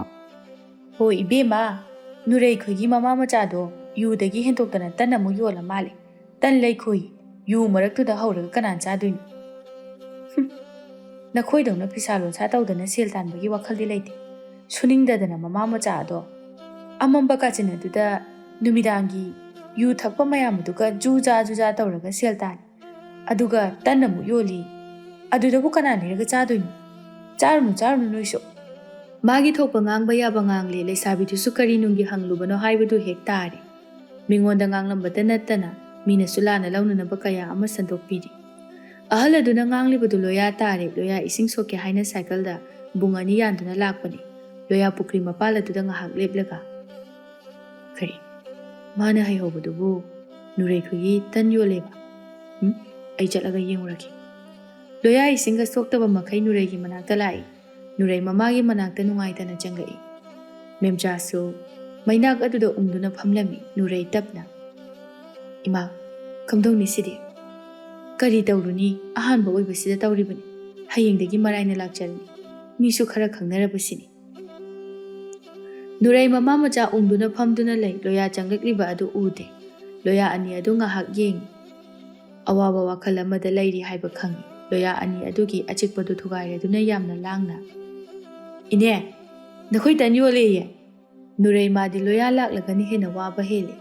"ꯍꯣ ꯏꯕꯦꯝꯃ, ꯅꯨꯔꯩꯈꯣꯏꯒꯤ ꯃꯃꯥ ꯃꯆꯥꯗꯣ ꯌꯨꯗꯒꯤ ꯍꯦꯟꯗꯣꯛꯇꯅ ꯇꯟ ꯑꯃꯨꯛ ꯌꯣꯜꯂ ꯃꯥꯜꯂꯦ꯫ ꯇꯟ ꯂꯩꯈꯨꯏ, ꯌꯨ ꯃꯔꯛꯇꯨꯗ ꯍꯧꯔꯒ ꯀꯅꯥꯅ ꯆꯥꯗꯣꯏꯅꯣ?" "ꯍꯨꯝ, ꯅꯈꯣꯏꯗꯧꯅ ꯐꯤꯁꯥ ꯂꯣꯟꯁꯥ ꯇꯧꯗꯅ ꯁꯦꯜ ꯇꯥꯟꯕꯒꯤ ꯋꯥꯈꯜꯗꯤ ꯂꯩꯇꯦ꯫ ꯁꯨꯅꯤꯡꯗꯗꯅ ꯃꯃꯥ ꯃꯆꯥ ꯑꯗꯣ ꯑꯃꯝꯕ ꯀꯥꯆꯤꯟ ꯑꯗꯨꯗ ꯅꯨꯃꯤꯗꯥꯡꯒꯤ ꯌꯨ ꯊꯛꯄ ꯃꯌꯥꯝ ꯑꯗꯨꯒ ꯖꯨ ꯖꯥ ꯖꯨ ꯖꯥ ꯇꯧꯔꯒ ꯁꯦꯜ ꯇꯥꯜꯂꯤ꯫ ꯑꯗꯨꯒ ꯇꯟ ꯑꯃꯨꯛ ꯌꯣꯜꯂꯤ꯫ ꯑꯗꯨꯗꯕꯨ ꯀꯅꯥ ꯂꯩꯔꯒ ꯆꯥꯗꯣꯏꯅꯣ? ꯆꯥꯔꯨꯅꯨ, ꯆꯥꯔꯨꯅꯨ ꯅꯣꯏꯁꯨ꯫" ꯃꯥꯒꯤ ꯊꯣꯛꯄ ꯉꯥꯡꯕ ꯌꯥꯕ ꯉꯥꯡꯂꯦ꯫ ꯂꯩꯁꯥꯕꯤꯗꯨꯁꯨ ꯀꯔꯤ ꯅꯨꯡꯒꯤ ꯍꯪꯂꯨꯕꯅꯣ ꯍꯥꯏꯕꯗꯨ ꯍꯦꯛ ꯇꯥꯔꯦ꯫ ꯃꯤꯉꯣꯟꯗ ꯉꯥꯡꯂꯝꯕꯇ ꯅꯠꯇꯅ ꯃꯤꯅꯁꯨ ꯂꯥꯟꯅ ꯂꯧꯅꯅꯕ ꯀꯌꯥ ꯑꯃ ꯁꯟꯗꯣꯛꯄꯤꯔꯤ꯫ ꯑꯍꯜ ꯑꯗꯨꯅ ꯉꯥꯡꯂꯤꯕꯗꯨ ꯂꯣꯌꯥ ꯇꯥꯔꯦ꯫ ꯂꯣꯌꯥ ꯏꯁꯤꯡ ꯁꯣꯛꯀꯦ ꯍꯥꯏꯅ ꯁꯥꯏꯀꯜꯗ ꯕꯨꯡ ꯑꯅꯤ ꯌꯥꯟꯗꯨꯅ ꯂꯥꯛꯄꯅꯤ꯫ ꯂꯣꯌꯥ ꯄꯨꯈ꯭ꯔꯤ ꯃꯄꯥꯜ ꯑꯗꯨꯗ ꯉꯥꯏꯍꯥꯛ ꯂꯦꯞꯂꯒ, "ꯀꯔꯤ? ꯃꯥꯅ ꯍꯩꯍꯧꯕꯗꯨꯕꯨ ꯅꯨꯔꯩꯈꯣꯏꯒꯤ ꯇꯟ ꯌꯣꯜꯂꯦꯕ? ꯎꯝ, ꯑꯩ ꯆꯠꯂꯒ ꯌꯦꯡꯉꯨꯔꯒꯦ꯫" ꯂꯣꯌꯥ ꯏꯁꯤꯡꯒ ꯁꯣꯛꯇꯕ ꯃꯈꯩ ꯅꯨꯔꯩꯒꯤ ꯃꯅꯥꯛꯇ ꯂꯥꯛꯏ꯫ ꯅꯨꯔꯩ ꯃꯃꯥꯒꯤ ꯃꯅꯥꯛꯇ ꯅꯨꯡꯉꯥꯏꯇꯅ ꯆꯪꯂꯛꯏ꯫ ꯃꯦꯝꯆꯥꯁꯨ ꯃꯩꯅꯥꯛ ꯑꯗꯨꯗ ꯎꯪꯗꯨꯅ ꯐꯝꯂꯝꯃꯤ꯫ ꯅꯨꯔꯩ ꯇꯞꯅ, "ꯏꯃꯥ, ꯀꯝꯗꯧꯅꯤ ꯁꯤꯗꯤ? ꯀꯔꯤ ꯇꯧꯔꯨꯅꯤ? ꯑꯍꯥꯟꯕ ꯑꯣꯏꯕꯁꯤꯗ ꯇꯧꯔꯤꯕꯅꯤ꯫ ꯍꯌꯦꯡꯗꯒꯤ ꯃꯔꯥꯏꯅ ꯂꯥꯛꯆꯔꯅꯤ꯫ ꯃꯤꯁꯨ ꯈꯔ ꯈꯪꯅꯔꯕꯁꯤꯅꯤ꯫" ꯅꯨꯔꯩ ꯃꯃꯥ ꯃꯆꯥ ꯎꯪꯗꯨꯅ ꯐꯝꯗꯨꯅ ꯂꯩ꯫ ꯂꯣꯌꯥ ꯆꯪꯂꯛꯂꯤꯕ ꯑꯗꯨ ꯎꯗꯦ꯫ ꯂꯣꯌꯥ ꯑꯅꯤ ꯑꯗꯨ ꯉꯥꯏꯍꯥꯛ ꯌꯦꯡꯉꯤ꯫ ꯑꯋꯥꯕ ꯋꯥꯈꯜ ꯑꯃꯗ ꯂꯩꯔꯤ ꯍꯥꯏꯕ ꯈꯪꯏ꯫ ꯂꯣꯌꯥ ꯑꯅꯤ ꯑꯗꯨꯒꯤ ꯑꯆꯤꯛꯄꯗꯨ ꯊꯨꯒꯥꯏꯔꯗꯨꯅ ꯌꯥꯝꯅ ꯂꯥꯡꯅ, "ꯏꯅꯦ, ꯅꯈꯣꯏ ꯇꯟ ꯌꯣꯜꯂꯦꯌꯦ?" ꯅꯨꯔꯩ ꯃꯥꯗꯤ ꯂꯣꯌꯥ ꯂꯥꯛꯂꯒꯅ ꯍꯦꯟꯅ ꯋꯥꯕ ꯍꯦꯜꯂꯤ꯫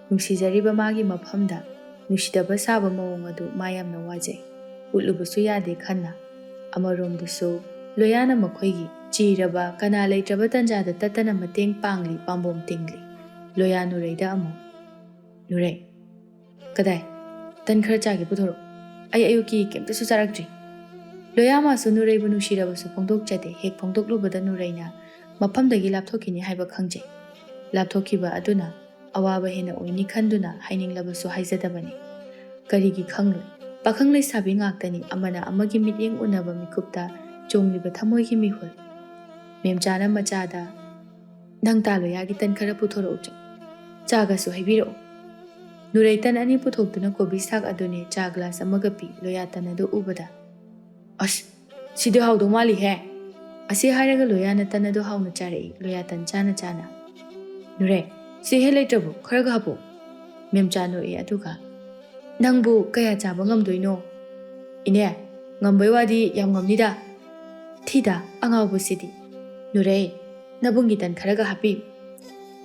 ꯅꯨꯡꯁꯤꯖꯔꯤꯕ ꯃꯥꯒꯤ ꯃꯐꯝꯗ ꯅꯨꯡꯁꯤꯗꯕ ꯁꯥꯕ ꯃꯑꯣꯡ ꯑꯗꯨ ꯃꯥ ꯌꯥꯝꯅ ꯋꯥꯖꯩ꯫ ꯎꯠꯂꯨꯕꯁꯨ ꯌꯥꯗꯦ ꯈꯟꯅ꯫ ꯑꯃꯔꯣꯝꯗꯁꯨ ꯂꯣꯌꯥꯅ ꯃꯈꯣꯏꯒꯤ ꯆꯤꯔꯕ, ꯀꯅꯥ ꯂꯩꯇ꯭ꯔꯕ ꯇꯟꯖꯥꯗ ꯇꯠꯇꯅ ꯃꯇꯦꯡ ꯄꯥꯡꯂꯤ, ꯄꯥꯝꯕꯣꯝ ꯇꯤꯡꯂꯤ꯫ ꯂꯣꯌꯥ ꯅꯨꯔꯩꯗ ꯑꯃꯨꯛ, "ꯅꯨꯔꯩ, ꯀꯗꯥꯏ? ꯇꯟ ꯈꯔ ꯆꯥꯒꯦ, ꯄꯨꯊꯣꯔꯛꯎ꯫ ꯑꯩ ꯑꯌꯨꯛꯀꯤ ꯀꯩꯝꯇꯁꯨ ꯆꯥꯔꯛꯇ꯭ꯔꯤ꯫" ꯂꯣꯌꯥ ꯃꯥꯁꯨ ꯅꯨꯔꯩꯕꯨ ꯅꯨꯡꯁꯤꯔꯕꯁꯨ ꯐꯣꯡꯗꯣꯛꯆꯗꯦ꯫ ꯍꯦꯛ ꯐꯣꯡꯗꯣꯛꯂꯨꯕꯗ ꯅꯨꯔꯩꯅ ꯃꯐꯝꯗꯒꯤ ꯂꯥꯞꯊꯣꯛꯈꯤꯅꯤ ꯍꯥꯏꯕ ꯈꯪꯖꯩ꯫ ꯂꯥꯞꯊꯣꯛꯈꯤꯕ ꯑꯗꯨꯅ ꯑꯋꯥꯕ ꯍꯦꯟꯅ ꯑꯣꯏꯅꯤ ꯈꯟꯗꯨꯅ ꯍꯥꯏꯅꯤꯡꯂꯕꯁꯨ ꯍꯥꯏꯖꯗꯕꯅꯤ꯫ ꯀꯔꯤꯒꯤ ꯈꯪꯂꯣꯏ? ꯄꯥꯈꯪ ꯂꯩꯁꯥꯕꯤ ꯉꯥꯛꯇꯅꯤ, ꯑꯃꯅ ꯑꯃꯒꯤ ꯃꯤꯠꯌꯦꯡ ꯎꯅꯕ ꯃꯤꯀꯨꯞꯇ ꯆꯣꯡꯂꯤꯕ ꯊꯃꯣꯏꯒꯤ ꯃꯤꯍꯨꯜ꯫ ꯃꯦꯝꯆꯥꯅ ꯃꯆꯥꯗ, "ꯅꯪ ꯇꯥ ꯂꯣꯌꯥꯒꯤ ꯇꯟ ꯈꯔ ꯄꯨꯊꯣꯔꯛꯎ ꯆꯣ꯫ ꯆꯥꯒꯁꯨ ꯍꯩꯕꯤꯔꯛꯎ꯫" ꯅꯨꯔꯩ ꯇꯟ ꯑꯅꯤ ꯄꯨꯊꯣꯛꯇꯨꯅ ꯀꯣꯕꯤ ꯁꯥꯛ ꯑꯗꯨꯅꯦ ꯆꯥ ꯒ꯭ꯂꯥꯁ ꯑꯃꯒ ꯄꯤ꯫ ꯂꯣꯌꯥ ꯇꯟ ꯑꯗꯨ ꯎꯕꯗ, "ꯑꯁ, ꯁꯤꯗꯤ ꯍꯥꯎꯗꯧ ꯃꯥꯜꯂꯤꯍꯦ!" ꯑꯁꯤ ꯍꯥꯏꯔꯒ ꯂꯣꯌꯥꯅ ꯇꯟ ꯑꯗꯨ ꯍꯥꯎꯅ ꯆꯥꯔꯛꯏ꯫ ꯂꯣꯌꯥ ꯇꯟ ꯆꯥꯅ ꯆꯥꯅ, "ꯅꯨꯔꯩ, ꯁꯤ ꯍꯦꯛ ꯂꯩꯇ꯭ꯔꯕꯣ? ꯈꯔꯒ ꯍꯥꯞꯄꯣ꯫" ꯃꯦꯝꯆꯥ ꯅꯣꯛꯏ ꯑꯗꯨꯒ, "ꯅꯪꯕꯨ ꯀꯌꯥ ꯆꯥꯕ ꯉꯝꯗꯣꯏꯅꯣ?" "ꯏꯅꯦ, ꯉꯝꯕꯩ ꯋꯥꯗꯤ ꯌꯥꯝ ꯉꯝꯅꯤꯗ꯫ ꯊꯤꯗ, ꯑꯉꯥꯎꯕꯁꯤꯗꯤ꯫ ꯅꯨꯔꯩ, ꯅꯕꯨꯡꯒꯤ ꯇꯟ ꯈꯔꯒ ꯍꯥꯞꯄꯤ꯫"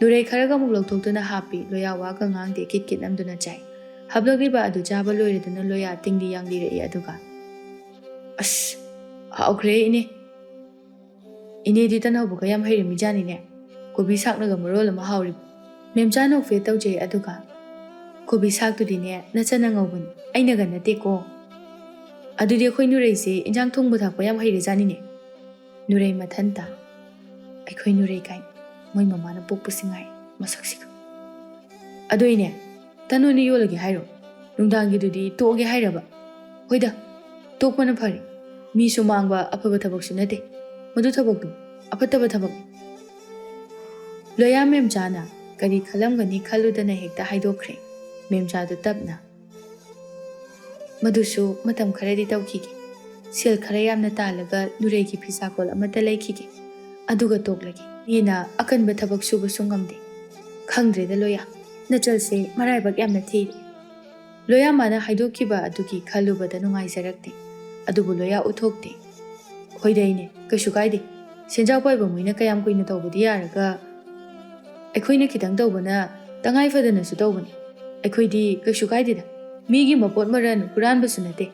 ꯅꯨꯔꯩ ꯈꯔꯒ ꯑꯃꯨꯛ ꯂꯧꯊꯣꯛꯇꯨꯅ ꯍꯥꯞꯄꯤ꯫ ꯂꯣꯌꯥ ꯋꯥꯒ ꯉꯥꯡꯗꯦ, ꯀꯤꯠ ꯀꯤꯠ ꯅꯝꯗꯨꯅ ꯆꯥꯏ꯫ ꯍꯥꯞꯂꯛꯂꯤꯕ ꯑꯗꯨ ꯆꯥꯕ ꯂꯣꯏꯔꯗꯨꯅ ꯂꯣꯌꯥ ꯇꯤꯡꯂꯤ ꯌꯥꯡꯂꯤꯔꯛꯏ ꯑꯗꯨꯒ, "ꯑꯁ, ꯍꯥꯎꯈ꯭ꯔꯦ ꯏꯅꯦ꯫ ꯏꯅꯦꯗꯤ ꯇꯟ ꯍꯧꯕꯒ ꯌꯥꯝ ꯍꯩꯔꯝꯃꯤꯖꯥꯠꯅꯤꯅꯦ꯫ ꯀꯣꯕꯤ ꯁꯥꯛꯅꯒ ꯃꯔꯣꯜ ꯑꯃ ꯍꯥꯎꯔꯤꯕ꯫" ꯃꯦꯝꯆꯥ ꯅꯣꯛꯐꯦꯠ ꯇꯧꯖꯩ ꯑꯗꯨꯒ, "ꯀꯣꯕꯤ ꯁꯥꯛꯇꯨꯗꯤꯅꯦ ꯅꯆꯟꯅ ꯉꯧꯕꯅꯤ, ꯑꯩꯅꯒ ꯅꯠꯇꯦꯀꯣ꯫ ꯑꯗꯨꯗꯤ ꯑꯩꯈꯣꯏ ꯅꯨꯔꯩꯁꯦ ꯏꯟꯖꯥꯡ ꯊꯣꯡꯕ ꯊꯥꯛꯄ ꯌꯥꯝ ꯍꯩꯔꯖꯥꯠꯅꯤꯅꯦ꯫" ꯅꯨꯔꯩ ꯃꯊꯟꯇ, "ꯑꯩꯈꯣꯏ ꯅꯨꯔꯩ ꯀꯥꯏ, ꯃꯣꯏ ꯃꯃꯥꯅ ꯄꯣꯛꯄꯁꯤ ꯉꯥꯏ ꯃꯁꯛꯁꯤꯒ꯫ ꯑꯗꯨ ꯏꯅꯦ, ꯇꯟ ꯑꯣꯏꯅ ꯌꯣꯜꯂꯒꯦ ꯍꯥꯏꯔꯣ? ꯅꯨꯡꯗꯥꯡꯒꯤꯗꯨꯗꯤ ꯇꯣꯛꯑꯒꯦ ꯍꯥꯏꯔꯕ? ꯍꯣꯏꯗ, ꯇꯣꯛꯄꯅ ꯐꯔꯦ꯫ ꯃꯤꯁꯨ ꯃꯥꯡꯕ ꯑꯐꯕ ꯊꯕꯛꯁꯨ ꯅꯠꯇꯦ꯫ ꯃꯗꯨ ꯊꯕꯛꯇꯨ ꯑꯐꯠꯇꯕ ꯊꯕꯛꯅꯤ꯫" ꯂꯣꯌꯥ ꯃꯦꯝꯆꯥꯅ ꯀꯔꯤ ꯈꯜꯂꯝꯒꯅꯤ ꯈꯜꯂꯨꯗꯅ ꯍꯦꯛꯇ ꯍꯥꯏꯗꯣꯛꯈ꯭ꯔꯦ꯫ ꯃꯦꯝꯆꯥꯗꯨ ꯇꯞꯅ, "ꯃꯗꯨꯁꯨ ꯃꯇꯝ ꯈꯔꯗꯤ ꯇꯧꯈꯤꯒꯦ꯫ ꯁꯦꯜ ꯈꯔ ꯌꯥꯝꯅ ꯇꯥꯜꯂꯒ ꯅꯨꯔꯩꯒꯤ ꯐꯤꯁꯥꯀꯣꯜ ꯑꯃꯠꯇ ꯂꯩꯈꯤꯒꯦ꯫ ꯑꯗꯨꯒ ꯇꯣꯛꯂꯒꯦ꯫ ꯍꯦꯟꯅ ꯑꯀꯟꯕ ꯊꯕꯛ ꯁꯨꯕꯁꯨ ꯉꯝꯗꯦ꯫ ꯈꯪꯗ꯭ꯔꯦꯗ ꯂꯣꯌꯥ, ꯅꯆꯜꯁꯦ ꯃꯔꯥꯏꯕꯛ ꯌꯥꯝꯅ ꯊꯤꯔꯦ"꯫ ꯂꯣꯌꯥ ꯃꯥꯅ ꯍꯥꯏꯗꯣꯛꯈꯤꯕ ꯑꯗꯨꯒꯤ ꯈꯜꯂꯨꯕꯗ ꯅꯨꯡꯉꯥꯏꯖꯔꯛꯇꯦ꯫ ꯑꯗꯨꯕꯨ ꯂꯣꯌꯥ ꯎꯠꯊꯣꯛꯇꯦ꯫ "ꯍꯣꯏꯗ ꯏꯅꯦ, ꯀꯩꯁꯨ ꯀꯥꯏꯗꯦ꯫ ꯁꯦꯟꯖꯥꯎ ꯄꯥꯏꯕ ꯃꯣꯏꯅ ꯀꯌꯥꯝ ꯀꯨꯏꯅ ꯇꯧꯕꯗꯤ ꯌꯥꯔꯒ, ꯑꯩꯈꯣꯏꯅ ꯈꯤꯇꯪ ꯇꯧꯕꯅ ꯇꯉꯥꯏ ꯐꯗꯅꯁꯨ ꯇꯧꯕꯅꯤ꯫ ꯑꯩꯈꯣꯏꯗꯤ ꯀꯩꯁꯨ ꯀꯥꯏꯗꯦꯗ꯫ ꯃꯤꯒꯤ ꯃꯄꯣꯠ ꯃꯔꯟ ꯍꯨꯔꯥꯟꯕꯁꯨ ꯅꯠꯇꯦ꯫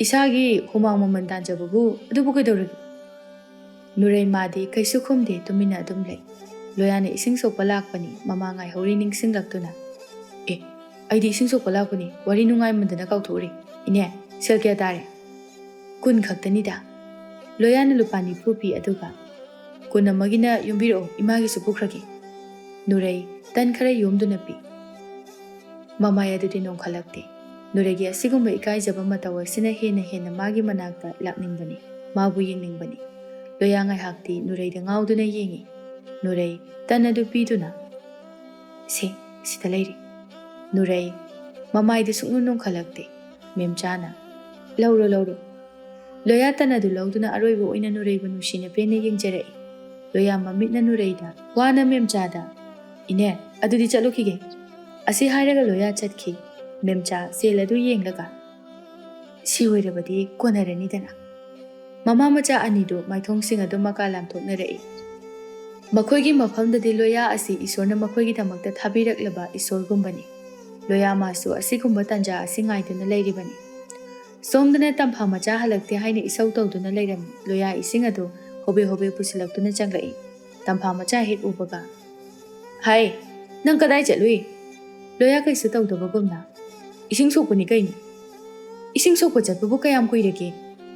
ꯏꯁꯥꯒꯤ ꯍꯨꯃꯥꯡ ꯃꯃꯜ ꯇꯥꯟꯖꯕꯕꯨ ꯑꯗꯨꯕꯨ ꯀꯩꯗꯧꯔꯒꯦ?" ꯅꯨꯔꯩ ꯃꯥꯗꯤ ꯀꯩꯁꯨ ꯈꯨꯝꯗꯦ, ꯇꯨꯃꯤꯟꯅ ꯑꯗꯨꯝ ꯂꯩ꯫ ꯂꯣꯌꯥꯅ ꯏꯁꯤꯡ ꯁꯣꯛꯄ ꯂꯥꯛꯄꯅꯤ, ꯃꯃꯥ ꯉꯥꯏꯍꯧꯔꯤ ꯅꯤꯡꯁꯤꯡꯂꯛꯇꯨꯅ, "ꯑꯦ, ꯑꯩꯗꯤ ꯏꯁꯤꯡ ꯁꯣꯛꯄ ꯂꯥꯛꯄꯅꯤ, ꯋꯥꯔꯤ ꯅꯨꯡꯉꯥꯏꯃꯟꯗꯅ ꯀꯥꯎꯊꯣꯛꯎꯔꯦ꯫ ꯏꯅꯦ, ꯁꯦꯜ ꯀꯌꯥ ꯇꯥꯔꯦ?" "ꯀꯨꯟ ꯈꯛꯇꯅꯤꯗ"꯫ ꯂꯣꯌꯥꯅ ꯂꯨꯄꯥ ꯅꯤꯐꯨ ꯄꯤ, ꯑꯗꯨꯒ, "ꯀꯨꯟ ꯑꯃꯒꯤꯅ ꯌꯣꯝꯕꯤꯔꯛꯑꯣ, ꯏꯃꯥꯒꯤꯁꯨ ꯄꯨꯈ꯭ꯔꯒꯦ"꯫ ꯅꯨꯔꯩ ꯇꯟ ꯈꯔ ꯌꯣꯝꯗꯨꯅ ꯄꯤ꯫ ꯃꯃꯥꯏ ꯑꯗꯨꯗꯤ ꯅꯣꯡꯈꯠꯂꯛꯇꯦ꯫ ꯅꯨꯔꯩꯒꯤ ꯑꯁꯤꯒꯨꯝꯕ ꯏꯀꯥꯏꯖꯕ ꯃꯇꯧ ꯑꯁꯤꯅ ꯍꯦꯟꯅ ꯍꯦꯟꯅ ꯃꯥꯒꯤ ꯃꯅꯥꯛꯇ ꯂꯥꯛꯅꯤꯡꯕꯅꯤ, ꯃꯥꯕꯨ ꯌꯦꯡꯅꯤꯡꯕꯅꯤ꯫ ꯂꯣꯌꯥ ꯉꯥꯏꯍꯥꯛꯇꯤ ꯅꯨꯔꯩꯗ ꯉꯥꯎꯗꯨꯅ ꯌꯦꯡꯉꯤ꯫ ꯅꯨꯔꯩ ꯇꯟ ꯑꯗꯨ ꯄꯤꯗꯨꯅ, "ꯁꯦ, ꯁꯤꯗ ꯂꯩꯔꯦ"꯫ ꯅꯨꯔꯩ ꯃꯃꯥꯏꯗ ꯁꯨꯛꯅꯨꯡ ꯅꯣꯡꯈꯠꯂꯛꯇꯦ꯫ ꯃꯦꯝꯆꯥꯅ, "ꯂꯧꯔꯣ, ꯂꯧꯔꯣ"꯫ ꯂꯣꯌꯥ ꯇꯟ ꯑꯗꯨ ꯂꯧꯗꯨꯅ ꯑꯔꯣꯏꯕ ꯑꯣꯏꯅ ꯅꯨꯔꯩꯕꯨ ꯅꯨꯡꯁꯤꯅ ꯄꯦꯟꯅ ꯌꯦꯡꯖꯔꯛꯏ꯫ ꯂꯣꯌꯥ ꯃꯃꯤꯠꯅ ꯅꯨꯔꯩꯗ ꯋꯥꯅ ꯃꯦꯝꯆꯥꯗ, "ꯏꯅꯦ, ꯑꯗꯨꯗꯤ ꯆꯠꯂꯨꯈꯤꯒꯦ"꯫ ꯑꯁꯤ ꯍꯥꯏꯔꯒ ꯂꯣꯌꯥ ꯆꯠꯈꯤ꯫ ꯃꯦꯝꯆꯥ ꯁꯦꯜ ꯑꯗꯨ ꯌꯦꯡꯂꯒ, "ꯁꯤ ꯑꯣꯏꯔꯕꯗꯤ ꯀꯣꯟꯅꯔꯅꯤꯗꯅ"꯫ ꯃꯃꯥ ꯃꯆꯥ ꯑꯅꯤꯗꯨ ꯃꯥꯏꯊꯣꯡꯁꯤꯡ ꯑꯗꯨ ꯃꯀꯥ ꯂꯥꯝꯊꯣꯛꯅꯔꯛꯏ꯫ ꯃꯈꯣꯏꯒꯤ ꯃꯐꯝꯗꯗꯤ ꯂꯣꯌꯥ ꯑꯁꯤ ꯏꯁꯣꯔꯅ ꯃꯈꯣꯏꯒꯤꯗꯃꯛꯇ ꯊꯥꯕꯤꯔꯛꯂꯕ ꯏꯁꯣꯔꯒꯨꯝꯕꯅꯤ꯫ ꯂꯣꯌꯥ ꯃꯥꯁꯨ ꯑꯁꯤꯒꯨꯝꯕ ꯇꯥꯟꯖꯥ ꯑꯁꯤ ꯉꯥꯏꯗꯨꯅ ꯂꯩꯔꯤꯕꯅꯤ꯫ ꯁꯣꯝꯗꯅ ꯇꯝꯐꯥ ꯃꯆꯥ ꯍꯜꯂꯛꯇꯦ ꯍꯥꯏꯅ ꯏꯁꯧ ꯇꯧꯗꯨꯅ ꯂꯩꯔꯝꯃꯤ꯫ ꯂꯣꯌꯥ ꯏꯁꯤꯡ ꯑꯗꯨ ꯍꯣꯕꯦ ꯍꯣꯕꯦ ꯄꯨꯁꯤꯜꯂꯛꯇꯨꯅ ꯆꯪꯂꯛꯏ꯫ ꯇꯝꯐꯥ ꯃꯆꯥ ꯍꯦꯛ ꯎꯕꯒ, "ꯍꯥꯏ, ꯅꯪ ꯀꯗꯥꯏ ꯆꯠꯂꯨꯏ?" ꯂꯣꯌꯥ ꯀꯩꯁꯨ ꯇꯧꯗꯕꯒꯨꯝꯅ, "ꯏꯁꯤꯡ ꯁꯣꯛꯄꯅꯤ ꯀꯩꯅꯣ"꯫ "ꯏꯁꯤꯡ ꯁꯣꯛꯄ ꯆꯠꯄꯕꯨ ꯀꯌꯥꯝ ꯀꯨꯏꯔꯒꯦ?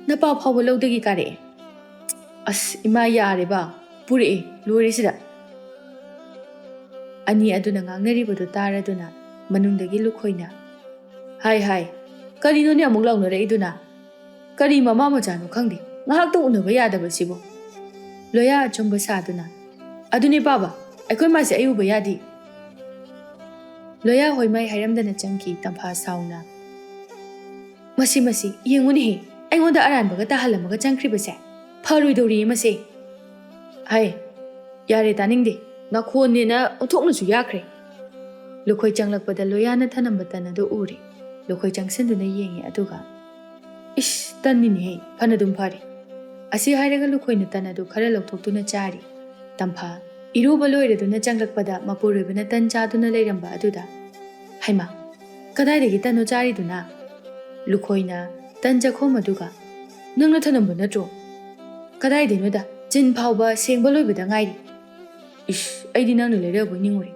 ꯅꯄꯥ ꯐꯥꯎꯕ ꯂꯧꯗꯒꯤ ꯀꯥꯔꯛꯑꯦ"꯫ "ꯑꯁ, ꯏꯃꯥ, ꯌꯥꯔꯦꯕ, ꯄꯨꯔꯛꯑꯦ, ꯂꯣꯏꯔꯦ ꯁꯤꯗ"꯫ ꯑꯅꯤ ꯑꯗꯨꯅ ꯉꯥꯡꯅꯔꯤꯕꯗꯨ ꯇꯥꯔꯗꯨꯅ ꯃꯅꯨꯡꯗꯒꯤ ꯂꯨꯈꯣꯏꯅ, "ꯍꯥꯏ, ꯍꯥꯏ, ꯀꯔꯤꯅꯣꯅꯦ ꯑꯃꯨꯛ ꯂꯥꯎꯅꯔꯛꯏꯗꯨꯅ? ꯀꯔꯤ ꯃꯃꯥ ꯃꯆꯥꯅꯣ ꯈꯪꯗꯦ, ꯉꯥꯏꯍꯥꯛꯇ ꯎꯅꯕ ꯌꯥꯗꯕꯁꯤꯕꯨ"꯫ ꯂꯣꯌꯥ ꯑꯆꯨꯝꯕ ꯁꯥꯗꯨꯅ, "ꯑꯗꯨꯅꯦ ꯄꯥꯕ, ꯑꯩꯈꯣꯏ ꯃꯥꯁꯦ ꯑꯩ ꯎꯕ ꯌꯥꯗꯦ꯫ ꯂꯣꯌꯥ ꯍꯣꯏ ꯃꯥꯏ ꯍꯥꯏꯔꯝꯗꯅ ꯆꯪꯈꯤ ꯇꯝꯐꯥ ꯁꯥꯎꯅ꯫ "ꯃꯁꯤ, ꯃꯁꯤ, ꯌꯦꯡꯉꯨꯅꯦꯍꯦ, ꯑꯩꯉꯣꯟꯗ ꯑꯔꯥꯟꯕꯒ ꯇꯥꯍꯜꯂꯝꯃꯒ ꯆꯪꯈ꯭ꯔꯤꯕꯁꯦ꯫ ꯐꯔꯣꯏꯗꯧꯔꯤꯌꯦ ꯃꯁꯦ꯫" "ꯍꯥꯏ, ꯌꯥꯔꯦ, ꯇꯥꯅꯤꯡꯗꯦ꯫ ꯅꯈꯣꯟꯅꯦꯅ ꯑꯣꯟꯊꯣꯛꯅꯁꯨ ꯌꯥꯈ꯭ꯔꯦ꯫" ꯂꯨꯈꯣꯏ ꯆꯪꯂꯛꯄꯗ ꯂꯣꯌꯥꯅ ꯊꯅꯝꯕ ꯇꯟ ꯑꯗꯨ ꯎꯔꯦ꯫ ꯂꯨꯈꯣꯏ ꯆꯪꯁꯤꯟꯗꯨꯅ ꯌꯦꯡꯉꯦ, ꯑꯗꯨꯒ, "ꯏꯁ, ꯇꯟꯅꯤꯅꯦꯍꯦ, ꯐꯅꯗꯨꯝ ꯐꯔꯦ꯫" ꯑꯁꯤ ꯍꯥꯏꯔꯒ ꯂꯨꯈꯣꯏꯅ ꯇꯟ ꯑꯗꯨ ꯈꯔ ꯂꯧꯊꯣꯛꯇꯨꯅ ꯆꯥꯔꯤ꯫ ꯇꯝꯐꯥ ꯏꯔꯨꯕ ꯂꯣꯏꯔꯗꯨꯅ ꯆꯪꯂꯛꯄꯗ ꯃꯄꯨꯔꯣꯏꯕꯅ ꯇꯟ ꯆꯥꯗꯨꯅ ꯂꯩꯔꯝꯕ ꯑꯗꯨꯗ, "ꯍꯩꯃꯥ, ꯀꯗꯥꯏꯗꯒꯤ ꯇꯟꯅꯣ ꯆꯥꯔꯤꯗꯨꯅ?" ꯂꯨꯈꯣꯏꯅ ꯇꯟ ꯆꯥꯛꯈꯣꯝ ꯑꯗꯨꯒ, "ꯅꯪꯅ ꯊꯅꯝꯕ ꯅꯠꯇ꯭ꯔꯣ?" "ꯀꯗꯥꯏꯗꯩꯅꯣꯗ, ꯆꯤꯟ ꯐꯥꯎꯕ ꯁꯦꯡꯕ ꯂꯣꯏꯕꯗ ꯉꯥꯏꯔꯤ꯫" "ꯏꯁ, ꯑꯩꯗꯤ ꯅꯪꯅ ꯂꯩꯔꯛꯑꯕꯣꯏ ꯅꯤꯡꯉꯨꯔꯦ꯫